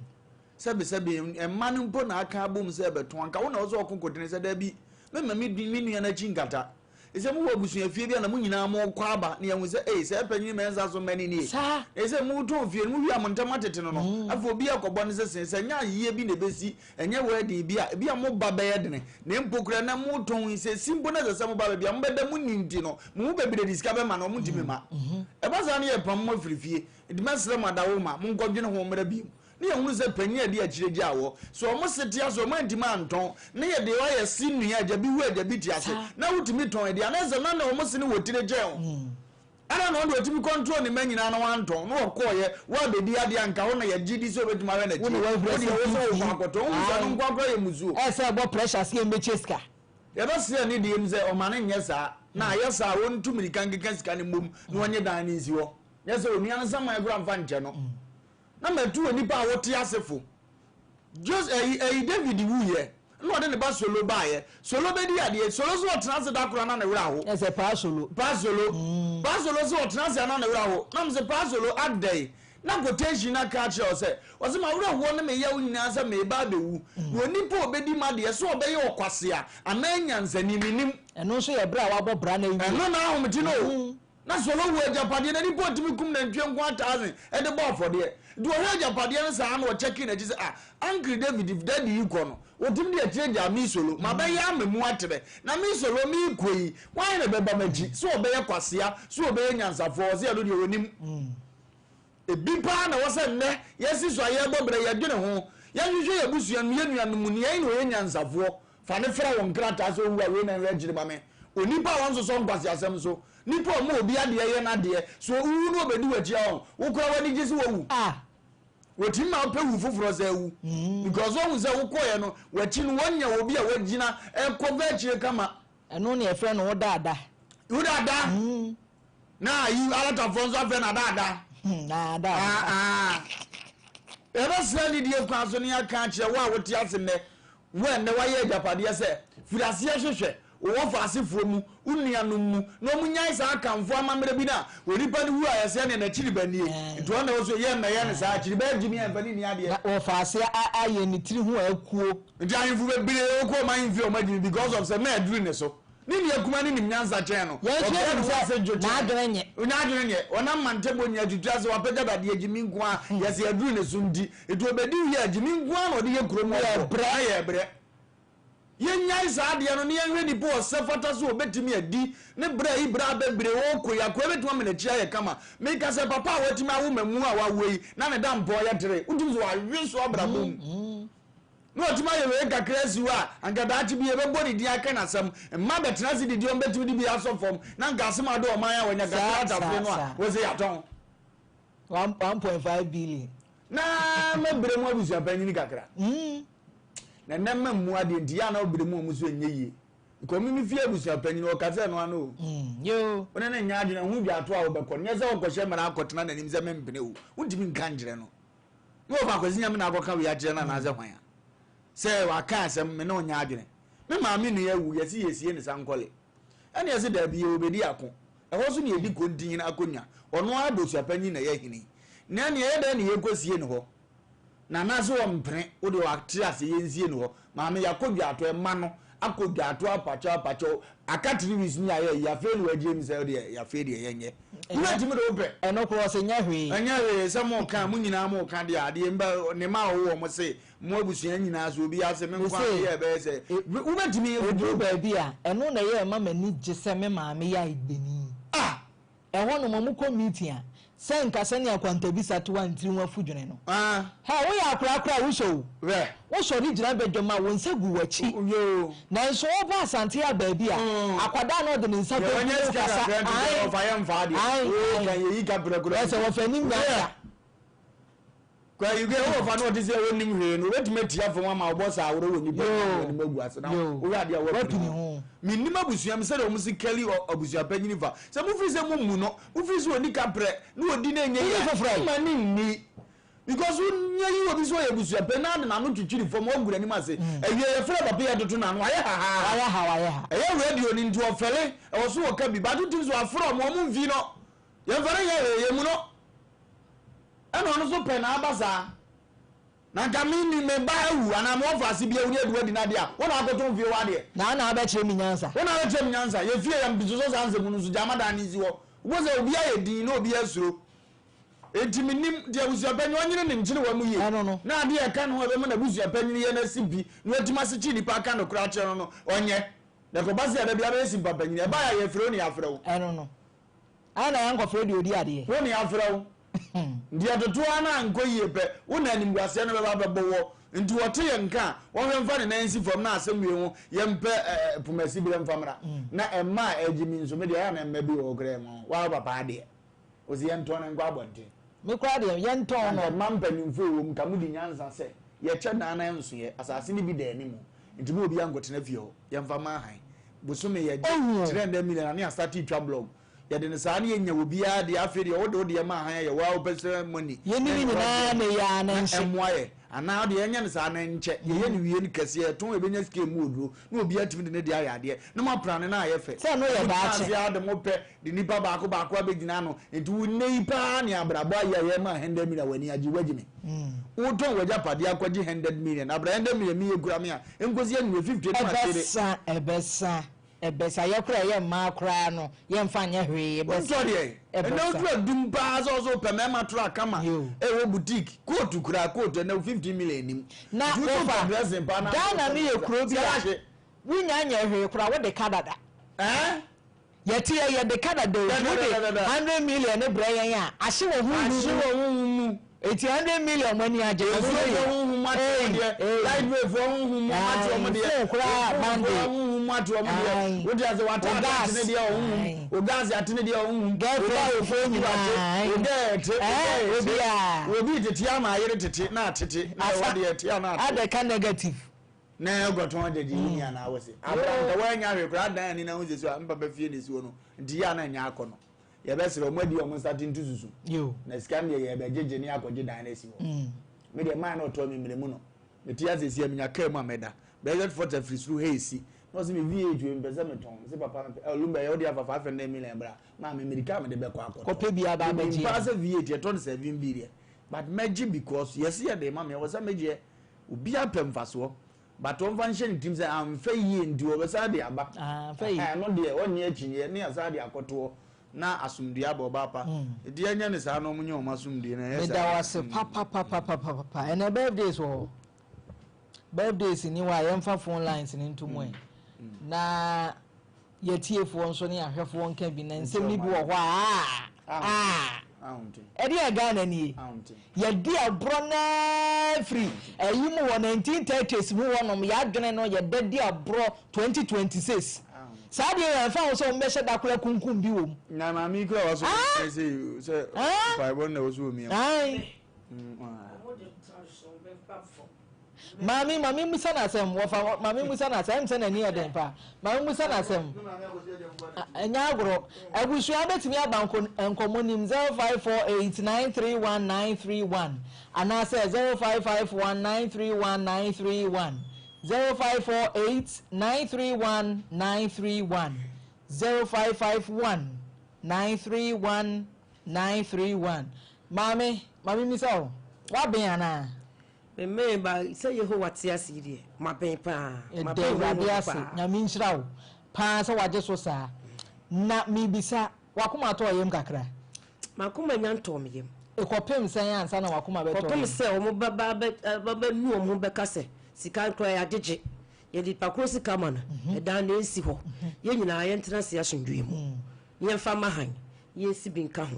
S3: Sɛbesɛbe, mma no mpo na aka abom sɛ ɛbɛtɔn, anka wo na ɛwɔ sɛ ɔko kotene sɛ, Dabi, memma me nua no akyi nkata. Efisɛ mowɔ abusuafie bi a na mo nyinaa morekɔ aba, na yɛahu sɛ, ei, saa panyin mmiɛnsa so mma ni nie.
S1: Saa.
S3: Na efisɛ moretɔn fie no, mowie a mo ntam atete no no, afei obiara kɔbɔ ne sese. Sɛ ɛnyɛ ayeyɛ bi na ebesi, ɛnyɛ wɛɛden bi a, ebia mo ba bɛyɛ dene. Na mpo koraa na moretɔn yi, sɛ esi mpo na ɛsɛ sɛ moba baabi a mobɛda mu nni nti no, mo mu bebree de sika bɛma na wɔntumi mma. Ɛba saa no yɛpam mo afiri fie. Enti mɛsrɛ mo adawoma, monkɔdwene ho mmra bio. Ne yɛhunu sɛ panyin a ɛdi akyire gyaa wɔ. Sɛ wɔn se te ase, wɔn antumi antɔn, ne yɛde wo ayɛ se nua, agya bi wu agya bi te ase, na wotumi tɔn ɛdeɛ, anaasɛ na ne wɔn se no wɔ tire kyɛn wo. Ɛna na ɔno deɛ ɔtumi control ne mma nyinaa na wantɔn, na ɔkɔɔeɛ, woabɛdi adeɛ a nka wo na yɛgye di sɛ ɔbɛtumi ahwɛ
S1: Wo
S3: n'akyi.
S1: na
S3: Wo
S1: woahura
S3: deɛ
S1: se
S3: wo sɛ wokɔ
S1: fiifii.
S3: akɔtɔn, wohu sɛ ɛno
S1: Ae.
S3: nko ara koraa yɛ mmusuo.
S1: Ɛsɛ ɛbɔ pressure sɛ yɛmmɛkyɛ sika.
S3: Yɛbɛsrɛ ne deɛ mu sɛ ɔma no nyɛ saa, na ayɛ saa a ɔntu mmirika nkeka sika no mmom na ɔnye dan no nsi hɔ. Nyɛ sɛ onua no saman koraa mfa nkyɛ no. Na matu onipa a wote ase fo. Jos ɛyi ɛyi David wuiɛ na ɔde ne ba Solo baeɛ. Solo bɛdi adeɛ. Solo sɛ ɔtena ase da koro a na ne werɛ aho.
S1: Ɛsɛ Paa Solo.
S3: Paa Solo. Paa Solo sɛ ɔtena ase a na ne werɛ aho. Na mese Paa Solo adɛn? Na quotation no aka akyerɛ wo sɛ, ɔse m'awerɛhoɔ ne me yaw nyinaa sɛ mereba abɛwu. Na onipa a ɔbɛdi m'adeɛ sɛ ɔbɛyɛ ɔkwasea anaa nyansani mennim.
S1: Ɛno nso yɛ berɛ a wabɔ bra no awie.
S3: Ɛno na ahomete no o. Na Solo wɔ agyapadeɛ na nipa ɔtumi kum nantwie nko ara thousand de bɔ afɔdeɛ. Nti ɔhwɛ agyapadeɛ no saa na ɔkyɛkee n'akyi sɛ ah uncle David daddy yi kɔ no ɔtumi de akyire gyaa me Solo mabɛyɛ ama mu atrɛ na me Solo meekɔ yi hwan na ɛbɛba m'akyi sɛ ɔbɛyɛ kwasea sɛ ɔbɛyɛ nyansafoɔ ɔsɛ ɛno deɛ ɔnim. Ebi paa na ɛwɔ sɛ nnɛ yɛsi so a yɛrebɔ bra yi yɛdwene ho, yɛnhwehwɛ yɛn abusua no mu, yɛn nuanom mu, nea na ɔyɛ nyansafoɔ, fa no fra wo nkrataa sɛ ɔwu a wei na nhwɛ akyiri ma me. Onipa a ɔnsosɔ nkwaseasɛm so, nipa a ɔma obi adeɛ yɛ n'adeɛ, sɛ ɔwu na ɔbɛdi w'akyi a ɔn, wo koraa w'ani gye sɛ wawu.
S1: A.
S3: Wɔtumi ma wopɛ wu foforɔ sɛ awu because wɔhu sɛ wokɔeɛ no w'akyi no wɔnya obi a wagyina ɛkɔva akyire kama.
S1: Ɛno na yɛfrɛ no wo daadaa.
S3: Wo daadaa. Na ayi alatafoɔ nso afrɛ no adaadaa.
S1: Adaadaa.
S3: Ah, ah. Yɛbɛsrɛ nidie kwan so ne yɛaka akyerɛ wo a wote ase nnɛ, wo a nnɛ woayɛ agyapadeɛ sɛ, firi aseɛ hwehwɛ wo wɔfa asefoɔ mu, wo nuanom mu, na wɔn nyae saa Akanfoɔ amammerɛ bi no a onipa no wu a yɛsɛ neɛ n'akyiri ba nie, nti wɔn na ɛwɔ so yɛ mmɛyɛ no saa, akyiri ba agyimi a mfa no nni adeɛ.
S1: Na wɔfa aseɛ ayɛ ne tiri ho akuo.
S3: Nti ahemfo bebree wokɔ wɔn ahemfie a wɔn agyimi because of sɛ na aduru ne so. Ne nua kumaa no nim nyansa kyɛn no.
S1: Yɛn nso
S3: Ɔbrɛ
S1: yɛnim
S3: ne ho
S1: sɛ
S3: ase dwo kyɛn no.
S1: n'adwene nyɛ.
S3: N'adwene nyɛ. Ɔnam mantam hɔ nyinaa tutu ase, wapagya dadeɛ, gyimi nko ara. Yɛse aduru ne so nti, nti ɔbɛdi wie a, gyimi nko ara na ɔde yɛ kurom hɔ foɔ.
S1: Yɛbrɛ.
S3: Na yɛbrɛ. Yɛnnyae saa adeɛ no na yɛnhwɛ nipa a ɔsɛ fata sɛ ɔbɛtumi adi ne berɛ a yi berɛ a bɛbrɛ ɔrekɔ yi, akoa bɛtumi ama n'akyi ayɛ kama. Meka sɛ papa a watumi awo mmamu a wawoɔ yi, na ne dampɔn yɛ tere. Wotumi sɛ wawe so abrabɔ mu. Na watumi ayɛ wei kakra asi hɔ a, anka daakye bi yɛbɛbɔ ne din aka n'asɛm. Mma bɛtena ase didi, wɔbɛtumi de bi asɔ fam, na anka asɛm ade ɔman a wɔanya kakra atafere no a, wɔsɛ yɛatɔn.
S1: 1.5 billion.
S3: Na mɛbrɛ mu abusuapanyini kakra. Na nnɛ mma mmu adeɛ nti, yɛ a na wobrɛ mu wɔn so ɛnyɛ yie. Because me me fie abusuapanyin ɔka sɛ ɛno ano o.
S1: Yoo.
S3: Wo ne no nyɛ adwene ho dwaato a wobɛkɔ no, nyɛ sɛ wokɔhyɛ mmara akɔtena n'anim sɛ mempene o. Wontumi nka nkyerɛ no. Me wɔfa Kwasi Nyame na akɔka wei akyerɛ no anaasɛ hwan a? Sɛ waka asɛm me ne wo nyɛ adwene. Me maame nua awu yɛse yɛsie no sankɔle. Ɛna yɛse daabi yɛwɔ bɛdi ako. Ɛhɔ so na yɛdi kontihene akonnwa. Ɔno ara abusuapanyin na ɛyɛ hene. Na ɛnea ɛyɛ dɛn na yɛkɔsie no hɔ? Nana se ɔmpene, wo deɛ wate aseɛ yɛnsie no hɔ. Maame yɛakɔ dwaato, ɛma no akɔ dwaato apakyɛw apakyɛw, aka 3 weeks ne yɛayɛ ayi, afei na wagyina mu sɛ wodeɛ afei deɛ yɛnyɛ. Wobɛtumi de wopɛ.
S1: Ɛno koraa ɔse nyɛ hwee.
S3: Ɛnyɛ hwee sɛ moka, mo nyinaa moka deɛ adeɛ mba ne mma a ɔwɔ wɔn se mo abusua nyinaa so obiara se me nko ara meyɛ ɛbɛyɛ sɛ wobɛtumi.
S1: Ɛduru baabi a, ɛno na ɛyɛ ɛma m'ani gye sɛ me maame yɛ Ayigbeni.
S3: Ah!
S1: Ɛhɔ nom ɔmo kɔ meeting a, sɛ nka sɛnea Kwantabisa to a ntiri ho afu dwene no. Hɛ, woyɛ akora koraa a wosɔ o. Wo sɔre gyina badwam a, wo nsa gu w'akyi. Nanso woba Asante ha baabi a, akwadaa na ɔde ne nsa benkum kasa, ae, ae, ae. Ɛsɛ wɔfa anim nyansa.
S3: Kwayi kɛ wɔ fa no ɔte sɛ ɔnim hwee no obetumi atia fam ama ɔbɔ saa aworɔ wɔ nipa no anim agu ase na wohwɛ adeɛ a wapini ho. Mennim abusua mu sɛdeɛ wɔn si kali abusua panyini fa sɛ mofiri sɛ mo mmu no mofiri sɛ ɔni kaprɛ na ɔdi na ɛnyɛ yie a mma ne nni because wonya yi obi sɛ ɔyɛ abusua panyin na ade n'ano twitwiri fam wagu n'anim ase awie yɛfrɛ papa yi atoto n'ano ayɛ hahaha ɛyɛ radio no nti ɔfɛle ɛwɔ so wɔka bi but wotim sɛ wafrɛ ɔmo ɔmo mfi no yɛmfa no nyɛ hwee yɛmmu no. Ɛna ɔno nso pɛ na aba saa. Na nka me me me ba awu anaa me wɔfaase bi awu ne yɛde wo adi n'adeɛ a, wo na akɔtɔn fie hɔ adeɛ.
S1: Na wo na wobɛkyerɛ me nyansa.
S3: Wo na wobɛkyerɛ me nyansa. Yɛ fie yɛ mpesosɔ saa nsɛm no nso gya ma dan no nsi hɔ. Wobɛhu sɛ obiara yɛ dinn na obiara suro. Enti mennim, nti abusuapanyin ɔnyene ne nkyerewa mu yie.
S1: Ɛno no.
S3: Na adeɛ a ɛka ne ho a ɛbɛma n'abusuapanyin yɛ no asi pi na watumi asekye nnipa aka nokorɛ akyerɛ no no, ɔnyɛ. Na ɛkɔba sɛ da biara bɛyɛ simpa panyin. Ɛbaeɛ a yɛfrɛ wo ne yɛafrɛ wo.
S1: Ɛno no. Ana yɛankɔfrɛ deɛ ɔdi adeɛ.
S3: Wo ne yɛafrɛ wo. Deɛ ɛtoto ara na ankɔ yie pɛ, wo na animguaseɛ no bɛba abɛbɔ woɔ. Nti wɔte yɛn nka a, wɔnhwɛ mfa ne nan nsi fam na asɛm wei ho yɛmpɛ pomasi berɛ mfa mmra. Na mma a ɛgye mi nso, me deɛ ɛyɛ a na mma bi wɔ hɔ koraa mu. Woa wo papa adeɛ, wo se yɛntɔn no nkɔ abɔnten.
S1: Me koraa deɛ, yɛntɔn no.
S3: Anka mma mpanimfoɔ wɔ mu, nka modi nyansa sɛ, yɛkyɛ dan na ɛnsoeɛ, asase no bi da anim, nti ma obiara nkɔtena fie hɔ, yɛmfa mma ahan. Bosome yɛgye 300 million a ne yɛastate retwa blog. Yɛde no saa na yɛnya obiara deɛ, afei deɛ wode wo deɛ ma ahan ayɛ woa wopɛ sɛ money
S1: Yɛni ne nyinaa na ɛyɛ ara na
S3: na
S1: ɛnhye.
S3: ɛmmoa yɛ anaa wodeɛ yɛnyɛ no saa na ɛnkyɛ yɛyɛ no wie no kɛseɛ yɛtɔn yɛbɛnya sika ɛmu oduro na obiara tumi de ne deɛ ayɛ adeɛ na moaprane no ayɛ fɛ
S1: Sɛ ɛno yɛ
S3: motena
S1: daakye.
S3: ase ara de mopɛ de nipa baako baako abɛgyina ano nti wo nnɛ yi paa ne abrabɔ ayɛ a yɛma 100 million w'ani agye woagye me wotɔn w'agyapadeɛ akɔgye 100 million abra 100 million meyɛ kura me a ɛnkɔsi anwummerɛ 50 no akyere
S1: Ɛbɛsa ɛbɛsa Ɛbɛsa, yɛ koraa yɛ mmaa koraa no yɛnfa nyɛ hwee, ɛbɛsa,
S3: Wontɔ deɛ, ɛnɛ
S1: ɛbɛsa.
S3: woduru adum paa sɛ ɔsɛ wopɛ mɛɛma toro akama
S1: Yoo.
S3: ɛwɔ boutique, coat koraa coat ɛnɛ 15 million nim.
S1: Na
S3: Nti wosɛ wopɛ
S1: wofa,
S3: dressing paa na
S1: Ghana no yɛ kuro bi
S3: sika
S1: a
S3: ahye.
S1: wonya nyɛ hwee koraa wode ka dada.
S3: Ɛɛ?
S1: Yɛte yɛ yɛde ka dada o, nti wode
S3: Dada-dada-dada.
S1: 100 million no brɛ yɛn a, ahye wɔ honhom
S3: Ahye
S1: mu.
S3: wɔ honhom mu.
S1: Eti 100 million mo ani agye.
S3: Nsuo foɔ honhom mu ate wɔn deɛ.
S1: Ei, ei.
S3: Lightway foɔ honhom mu ate wɔn deɛ.
S1: Ae, phone koraa
S3: Phone foɔ
S1: bande.
S3: honhom mu ate wɔn deɛ.
S1: Ae.
S3: Wote ase w'ataade
S1: O gas.
S3: ate ne deɛ wɔ honhom mu.
S1: Ae.
S3: O gas ate ne deɛ wɔ honhom mu.
S1: Girlfriend
S3: O ba
S1: foɔ
S3: ofuo
S1: nyinaa.
S3: ate.
S1: Ae.
S3: O girl te. O
S1: Ɛɛ,
S3: boy te.
S1: obiara.
S3: Obi tete ama ayere tete na atete. Na ɛwɔ
S1: Asa.
S3: deɛ ɛte a na ate.
S1: Adɛka negative.
S3: Na ɛkɔtɔn gyegye wo nua na awɔ se. Abra nka woannya hwee koraa adan ani na ho sɛ so a mpapa fie na esi hɔ no nti yɛ a na ɛnyɛ akɔnɔ. Yɛbɛsrɛ wɔn adi wɔn nsa te nto susu. Na sika no deɛ yɛbɛgyegye ne akɔgye dan no asi hɔ. Me deɛ maa na ɔtɔɔ me mmerɛ mu no. Mete ase si a menya kaa mu a mɛda. Blessed Forte firi soro ha esi. Na ɔse me V8 wei mepɛ sɛ metɔn. Mese papa mepɛ eh Lumba ɛyɛ wo deɛ afa 500 million bra. Maa me mede kaa mede bɛkɔ akɔtɔ.
S1: Kɔpɛ bi aba
S3: Menim
S1: abɛgye
S3: paa
S1: yɛn.
S3: sɛ V8 yɛtɔ no 7 billion. But mɛgye because yɛse yɛde ma me ɛwɔ sɛ megyeɛ. Obiara pɛ mfasoɔ. But ɔmfa nhyɛ ne tirim sɛ amfa yie nti ɔbɛsan de aba.
S1: Amfa yie.
S3: Ɛno deɛ ɔnyɛ akyinnyeɛ ne yɛasan de akɔtoɔ na asomdwoeɛ aba ɔbaa pa. Nti yɛnyɛ no saa na wɔnyɛ wɔn asomdwoeɛ na ɛyɛ
S1: Meda
S3: saa.
S1: wo ase papapapapapa. Ɛnɛ birthdays wɔ hɔ. Birthdays ni hɔ a yɛmfa phone lines no nto mu ɛ. Na yɛtiefoɔ nso ne ahwɛfoɔ nka bi na nsɛm no bi wɔ hɔ a ah ah. Ɛdeɛn Ghana nie? Yɛdi aborɔ no ara firi ayi mu wɔ 1930s mu hɔnom, yɛadwene no yɛda di aborɔ 2026. Saa deɛ yɛn ɛmfa ho sɛ wɔn bɛhyɛ da koraa kunkum bi wɔ mu.
S3: Na maame yi kura waso ah! sɛ sɛ ah! mpaebɔ na ɛwɔ so wɔ mia.
S1: Maame, ma memmisa no asɛm. Wɔfa, ma memmisa no asɛm. Ɛm sɛ n'ani yɛ den paa. Ma memmisa no asɛm. Ɛnyɛ agorɔ. Abusua bɛtumi aba nkɔmmɔ nim 0548931931 anaasɛ 0551931931. 0548931931. 0551931931. Maame, ma memmisa wo. Woaben anaa?
S4: Memee ba sɛ Yehowa te ase yi deɛ, maben paa.
S1: Yɛda
S4: Maben
S1: Awurade
S4: honhom mu
S1: ase.
S4: paa.
S1: Nyame nhyira wo paa sɛ wagye so saa. Na mebisa, w'akoma atɔ wo yam kakra?
S4: M'akoma nya ntɔɔ me yam.
S1: Ekɔpem sɛn ansa na w'akoma bɛtɔ wo
S4: Kɔpem
S1: yam?
S4: sɛ wɔn bɛba abɛ, bɛnu wɔn ho bɛka sɛ, sika no koraa yɛagyegye. Yɛde nipa koro sika ma no, ɛdan no ɛnsi hɔ. Yɛn nyinaa yɛntena ase asomdwoeɛ mu. Na yɛmfa mma hann, na yɛnsi bi nka ho.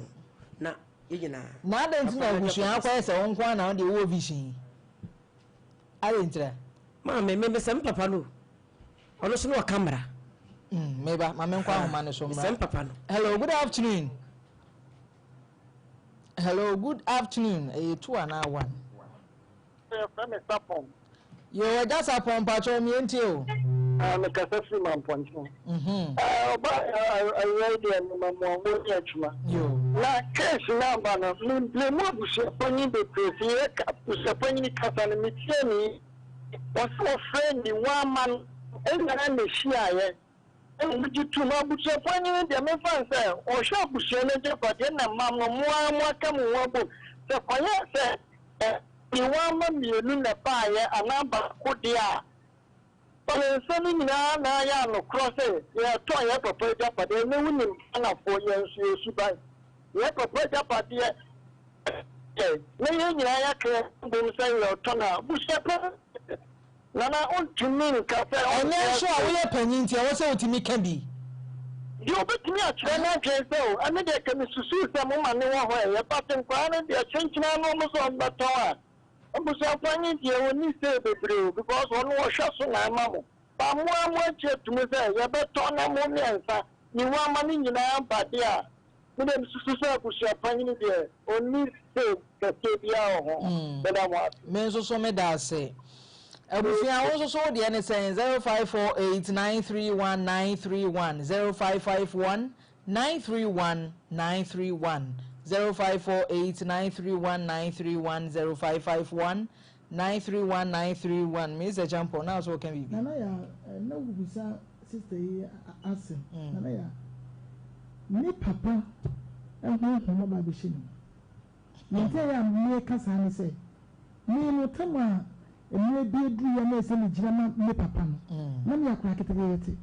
S4: Na. Yɛn nyinaa.
S1: Na adɛn nti na abusua akɔyɛ sɛ wo nko ara na wo deɛ wowɔ vision yi? Adɛn ntira?
S4: Maame, me mesɛ me papa no o. Ɔno nso na ɔka mmara.
S1: Mm, meba, ma menkɔ ahoma no so mmra.
S4: Mesɛ me papa no.
S1: Hello, good afternoon. Hello, good afternoon. Ɛyɛ two anaa one?
S5: Yɛfrɛ me Sapɔn.
S1: Yoo Agya Sapɔn mpakyɛw me yɛntie o.
S5: Ah, me kasa firi Mampɔnten.
S1: Mhm.
S5: Eh, ɔba awia yi deɛ me ma mo a mo yɛ adwuma.
S1: Yoo.
S5: Na case no aba no, me blame abusuapanyin bebree fi yɛ ka abusuapanyin kasa no me tie ne yi. Wɔsɛ wɔfrɛ ni wɔama no ɛnyina na ehyiaeɛ. Ɛna megye tom. Abusua panyin no deɛ, memfa no sɛ ɔhwɛ abusua no agyapadeɛ na mma no, mo ara moaka mo ho abom. Sɛ kɔyɛ sɛ mmerewa mma mmienu na ɛbaeɛ anaa baako deɛ a, fa ne nsa no nyinaa na ayɛ anokorɔ sɛ yɛretɔn yɛn papa agyapadeɛ. Ɛnnɛ wonim Ghanafoɔ, yɛn nso yɛn suban. Yɛn papa agyapadeɛ yɛ na yɛn nyinaa yɛaka yɛn ho abom sɛ yɛretɔn a, abusua panyin Nana ontumi nka sɛ ɔnte
S1: Ɛnnɛ nso a
S5: ase.
S1: woyɛ panyin nti, ɛwɔ sɛ wotumi ka bi.
S5: Deɛ obetumi akyerɛ n'adwene sɛ o, ɛno deɛ ka mesusuu sɛ mo ma ne wɔ hɔ ɛyɛ, but nkwadaa no deɛ kyenkyen ara na wɔn sɛ wɔn bɛtɔn a, abusuapanyin deɛ ɔnni say bebree o, because ɔno ɔhwɛ so na ama mo, but mo ara mo agye atum sɛ yɛbɛtɔn na mo mmiɛnsa ne wo ama no nyinaa ba deɛ a, Me deɛ mesusu sɛ abusua panyini deɛ ɔnni say kɛseɛ biara wɔ ho. Meda mo ase.
S1: Me nso so meda ase. Abusua wo nso so wo deɛ ne sɛn? 0548 931 931 0551 931 931 0548 931 931 0551 931 931 Mister Acheampong na wo so woka biribi.
S2: Nana Yaa, na wobisa sister yi asɛm. Nana Yaa, ne papa honhom aba abɛhyɛ ne mu. Nea nti a ɛyɛ a meka saa ne sɛ, me no tam a mmerɛ bi aduruiɛ a na ɛsɛ megyina ma me papa no, na meyɛ akwadaa ketekete.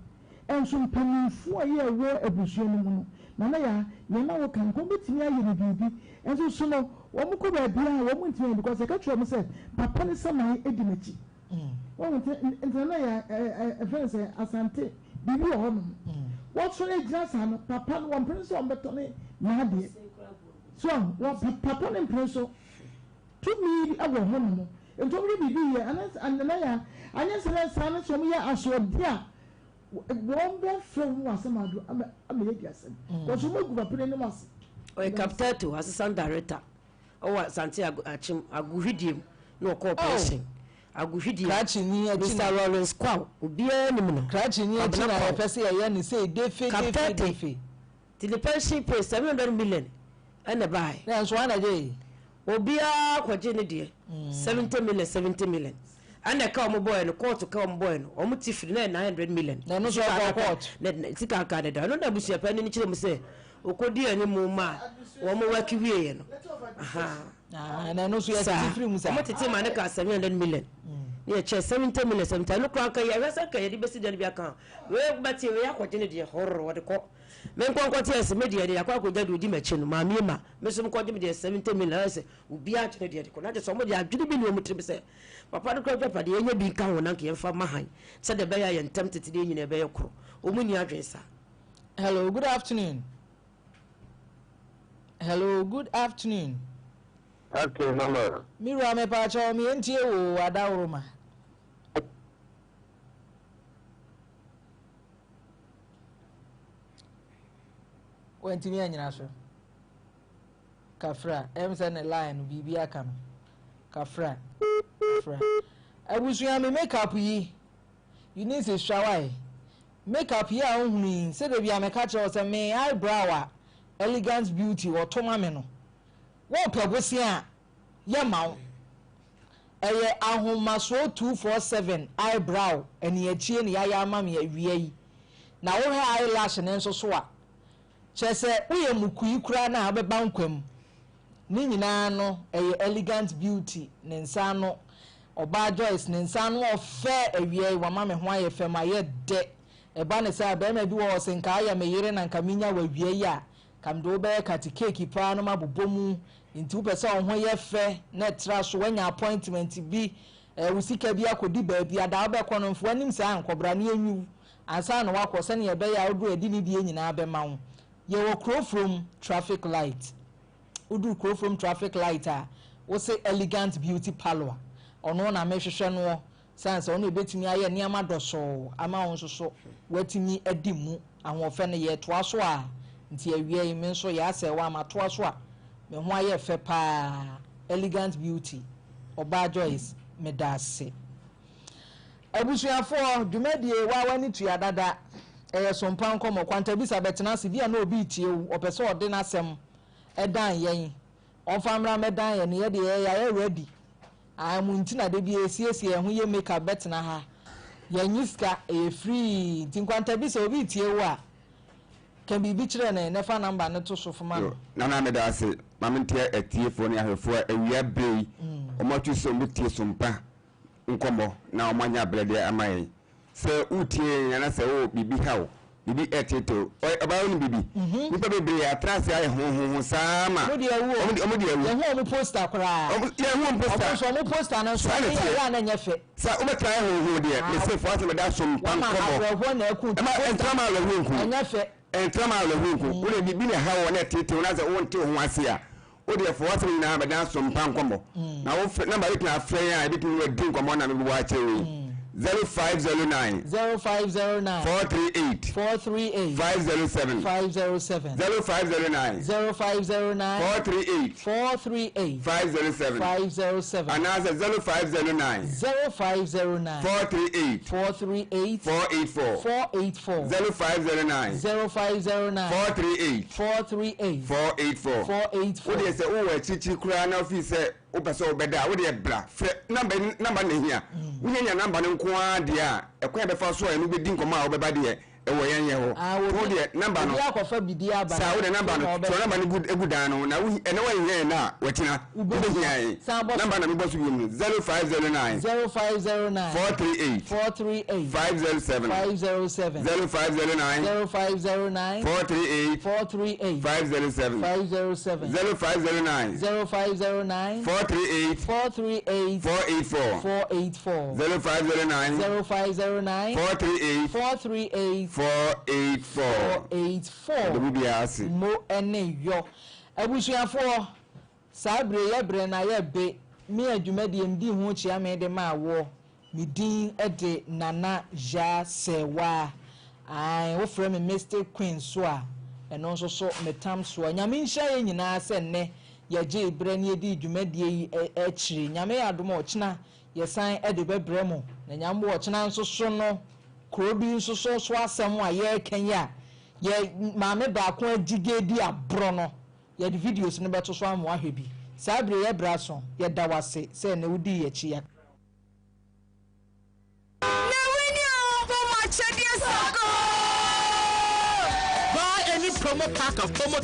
S2: Nso mpanimfoɔ a yɛwɔ abusua no mu no, Nana Yaa, nea na woka no, nka wɔbɛtumi ayɛ no biribi. Nso so no, wɔkɔ baabiara a, wɔntumi anyɛ because yɛka kyerɛ wɔn sɛ papa no saman di n'akyi. Wahu nti nti na yɛ ɛfrɛ no sɛ Asante biribi wɔ hɔ nom. Wɔsɔre agyina saa no papa no wɔmpene sɛ wɔbɛtɔ ne n'adeɛ. So wɔ papa no mpene so tumi bi wɔ hɔ nom. Nti wɔyɛ biribi yɛ ana na yɛ anyɛ sɛ na saa no sɛ wɔyɛ asoɔden a wɔn bɛfrɛ wɔn wɔ asɛm ado ama ama yɛadi asɛm. Wɔso wɔn agu papa no anim ase.
S4: Ɔyɛ Captato assistant director. Ɔwɔ Asante Akyem Agohwidiem na ɔkɔɔ pension. Agohwidiem.
S1: Krakye ni akyi na.
S4: Mister Lawrence Kwaw, obiara nim no.
S1: Krakye ni akyi na yɛpɛ sɛ yɛyɛ no sei defe defe defe.
S4: Nti ne pension pay 700 million ɛna ɛbaeɛ.
S1: Na nso hwan na gyee?
S4: Obiara kɔgye ne deɛ 70 million 70 million. Ɛna ɛka wɔn bɔeɛ no, kɔɔto ka wɔn bɔeɛ no, wɔn te firi na ɛyɛ 900 million.
S1: Na ɛno nso ɛkɔɔ kɔɔto.
S4: Na sika aka deda. Ɛno na abusuapanin no kyerɛ mu sɛ Ɔkɔdii anim maa wɔn wɛke wieeɛ no.
S1: Ahaa. Na ɛno nso yɛtete firi mu saa.
S4: Wɔn tete maa no kaa 700 million. Ne yɛkyɛ 70 million 70. Ɛno koraa nka yɛhwɛ sɛ nka yɛde bɛsi dan bi aka ho. Wei bɛte wei akɔgye ne deɛ horror wɔde kɔ. Me nkɔ nkɔte ase me deɛ de akɔ akɔgya deɛ ɔdi m'akyi no maame ma me nso mekɔgye me deɛ 70 million ayɛ sɛ obiara gye ne deɛ de kɔ. Na kyerɛ sɛ wɔn deɛ adwene bi ne wɔn tirim sɛ papa no koraa agyapadeɛ yɛnyɛ bi nka ho na nka yɛmfa mma han sɛdeɛ ɛbɛyɛ a yɛn ntam tete deɛ nyinaa ɛbɛyɛ koro. Wɔn nni adwene saa.
S1: Hello, good afternoon. Hello, good afternoon.
S6: Afternoon, mama.
S1: Me wura mepaakyɛw me ntie wo adaworoma. Wantumi anyina so. Kafra, ɛm sɛ ne line no biribi aka no. Kafra, kafra. Abusua me makeup yi, Eunice sua wae. Makeup yi a wohunu yi, sɛ da bi a meka kyerɛ wo sɛ me eyebrow a Elegant Beauty wɔto ma me no, wopɛ bosea a, yɛmma wo. Ɛyɛ ahomasoɔ 247 eyebrow aniakyie na yɛayɛ ama me awia yi. Na wohwɛ eyelash no nso so a, Kyerɛ sɛ woyɛ mukui koraa no a wobɛba nkwa mu. Ne nyinaa no ɛyɛ Elegant Beauty ne nsa ano ɔbaa Joyce ne nsa ano ɔfɛ awia yi wama me ho ayɛ fɛ mayɛ dɛ. Ɛba no saa barima bi wɔ hɔ ɔse nka woyɛ me yere na nka menya wo awia yi a nka mede wo bɛyɛ kate cake paa na mabobɔ mu nti wopɛ sɛ wo ho yɛ fɛ na ɛtra so woanya appointment bi wo sika bi akɔdi baabi a da wobɛkɔ no mfa w'anim saa nkɔ bra na yɛnwi wo Ansa na woakɔ, sɛnea ɛbɛyɛ a woduru a ɛde nidie nyinaa bɛma wo. Yɛwɔ Kurofrom traffic light. Woduru Kurofrom traffic light a, wose Elegant Beauty Parlour. Ɔno na mehwehwɛ noɔ, sane sɛ ɔno na ɛbɛtumi ayɛ nneɛma dɔsɔɔ ama wo nso so woatumi adi mu. Ahoɔfɛ no yɛretoa so a, nti awia yi me nso yɛasɛe wo a matoa so a, me ho ayɛ fɛ paa. Elegant Beauty, Ɔbaa Joyce, meda ase. Abusuafoɔ, dwumadie waa w'ani tua dada, ɛyɛ sompa nkɔmmɔ, kwantabisa bɛtena ase, bia na obi retie wo, ɔpɛ sɛ ɔde n'asɛm dan yɛn, ɔmfa mmra mmɛdan yɛn, yɛ deɛ yɛayɛ ready, ae mo nti na da biara yɛsiesie yɛn ho yɛ make up bɛtena ha, yɛnnye sika, ɛyɛ free, nti nkwantabisa obi retie wo a, ka biribi kyerɛ no na fa number no to so fma no.
S7: Nana meda ase, ma menteɛ atiefoɔ ne ahwɛfoɔ a awia berɛ yi wɔn atwi sɛ wɔbɛtie sompa nkɔmmɔ na wɔanya berɛ de ama yɛn. Sɛ woretie yɛn anaasɛ wowɔ biribi ha wo, biribi reteetee wo, ɔyɛ ɔbaa wonim biribi? Nnipa bebree atena ase ayɛ hohoho saa ma
S1: Wɔn de awu o.
S7: wɔn de wɔn de awu.
S1: Yɛhu wɔn poster koraa.
S7: Wɔn yɛhu wɔn poster.
S1: Wɔn nso wɔn poster no nso
S7: Saa na
S1: ɛyɛ
S7: ɛteɛ.
S1: a na ɛnyɛ fɛ.
S7: Sɛ wobɛtena ayɛ hohoho deɛ,
S1: Ah,
S7: mese fo asɛm ɛda so mpa
S1: Wɔma
S7: nkɔmmɔ.
S1: awerɛhoɔ na aku nti
S7: Ɛma
S1: poster
S7: ɛntena ma awerɛhoɔ nku.
S1: ɛnyɛ fɛ.
S7: Ɛntena ma awerɛhoɔ nku. Wo deɛ biribi na ɛha wo na ɛteetee wo na sɛ wonte wo ho ase a, Wo deɛ fa w'asɛm nyinaa bɛdan so mpa nkɔmmɔ. Na wo frɛ number bɛtumi afrɛ yɛn a yɛbɛtumi ne wo adi nkɔmmɔ na mebobɔ akyerɛ wo yi. 0509
S1: 0509
S7: 438
S1: 438
S7: 507
S1: 507
S7: 0509
S1: 0509
S7: 438
S1: 438
S7: 507
S1: 507
S7: anaasɛ 0509
S1: 0509
S7: 438
S1: 438
S7: 484
S1: 484
S7: 0509
S1: 0509
S7: 438
S1: 438
S7: 484
S1: 484.
S7: Wo deɛ sɛ wowɔ akyirikyiri koraa na wofii sɛ wopɛ sɛ wobɛda a, wo deɛ bra frɛ namba yi, namba no na ɛhia. Wonya nya namba no nko ara deɛ a, ɛkwan a ɛbɛfa so a yɛne wo bɛdi nkɔmmɔ a wobɛba deɛ, ɛwɔ yɛn yɛ hɔ.
S1: Ah,
S7: Wo
S1: obi,
S7: deɛ namba no,
S1: obi akɔfa biribi aba
S7: saa wo deɛ namba
S1: na
S7: no,
S1: ɔbɛba.
S7: twerɛ namba no gu, gu dan no ho na wo, ɛnɛ woanhia yɛn a, wakyina
S1: Wobɛhia.
S7: wobɛhia yɛn.
S1: San bɔ so.
S7: Namba na mebɔ so biom no, 0509
S1: 0509
S7: 438
S1: 438
S7: 507
S1: 507
S7: 0509
S1: 0509
S7: 438
S1: 438
S7: 507
S1: 507
S7: 0509
S1: 0509
S7: 438
S1: 438
S7: 484
S1: 484
S7: 0509
S1: 0509
S7: 438
S1: 438
S7: 484
S1: 484
S7: Yɛda obi biara ase.
S1: Mo ne yɔ. Abusuafoɔ, saa bere yɛ berɛ na yɛ be me a dwumadie mdi ho kyea me de maa woɔ. Me din de Nana Yaa Serwaa. Ae, wo frɛ me Mystic Queen nso a, ɛno nso so me tam soa. Nyame nhyira yɛn nyinaa sɛ nnɛ yɛgyee berɛ na yɛdii dwumadie yi akyire. Nyame yɛ adom a ɔkyena yɛsan de bɛbrɛ mo. Na Nyame boa ɔkyena nso so no, kuro bi nso so so asɛm a yɛreka yi a, yɛ maame baako agyigye di aborɔ no, Yɛde videos no bɛto so ama woahwɛ bi. Saa bere yi ɛbra so. Yɛda wo ase sɛ ɛnnɛ wudii yɛn akyi. Yɛakra wo.
S8: Na wini a ɔbɔ mu akyɛdeɛ sakoo.
S9: Buy any promo pack of promo.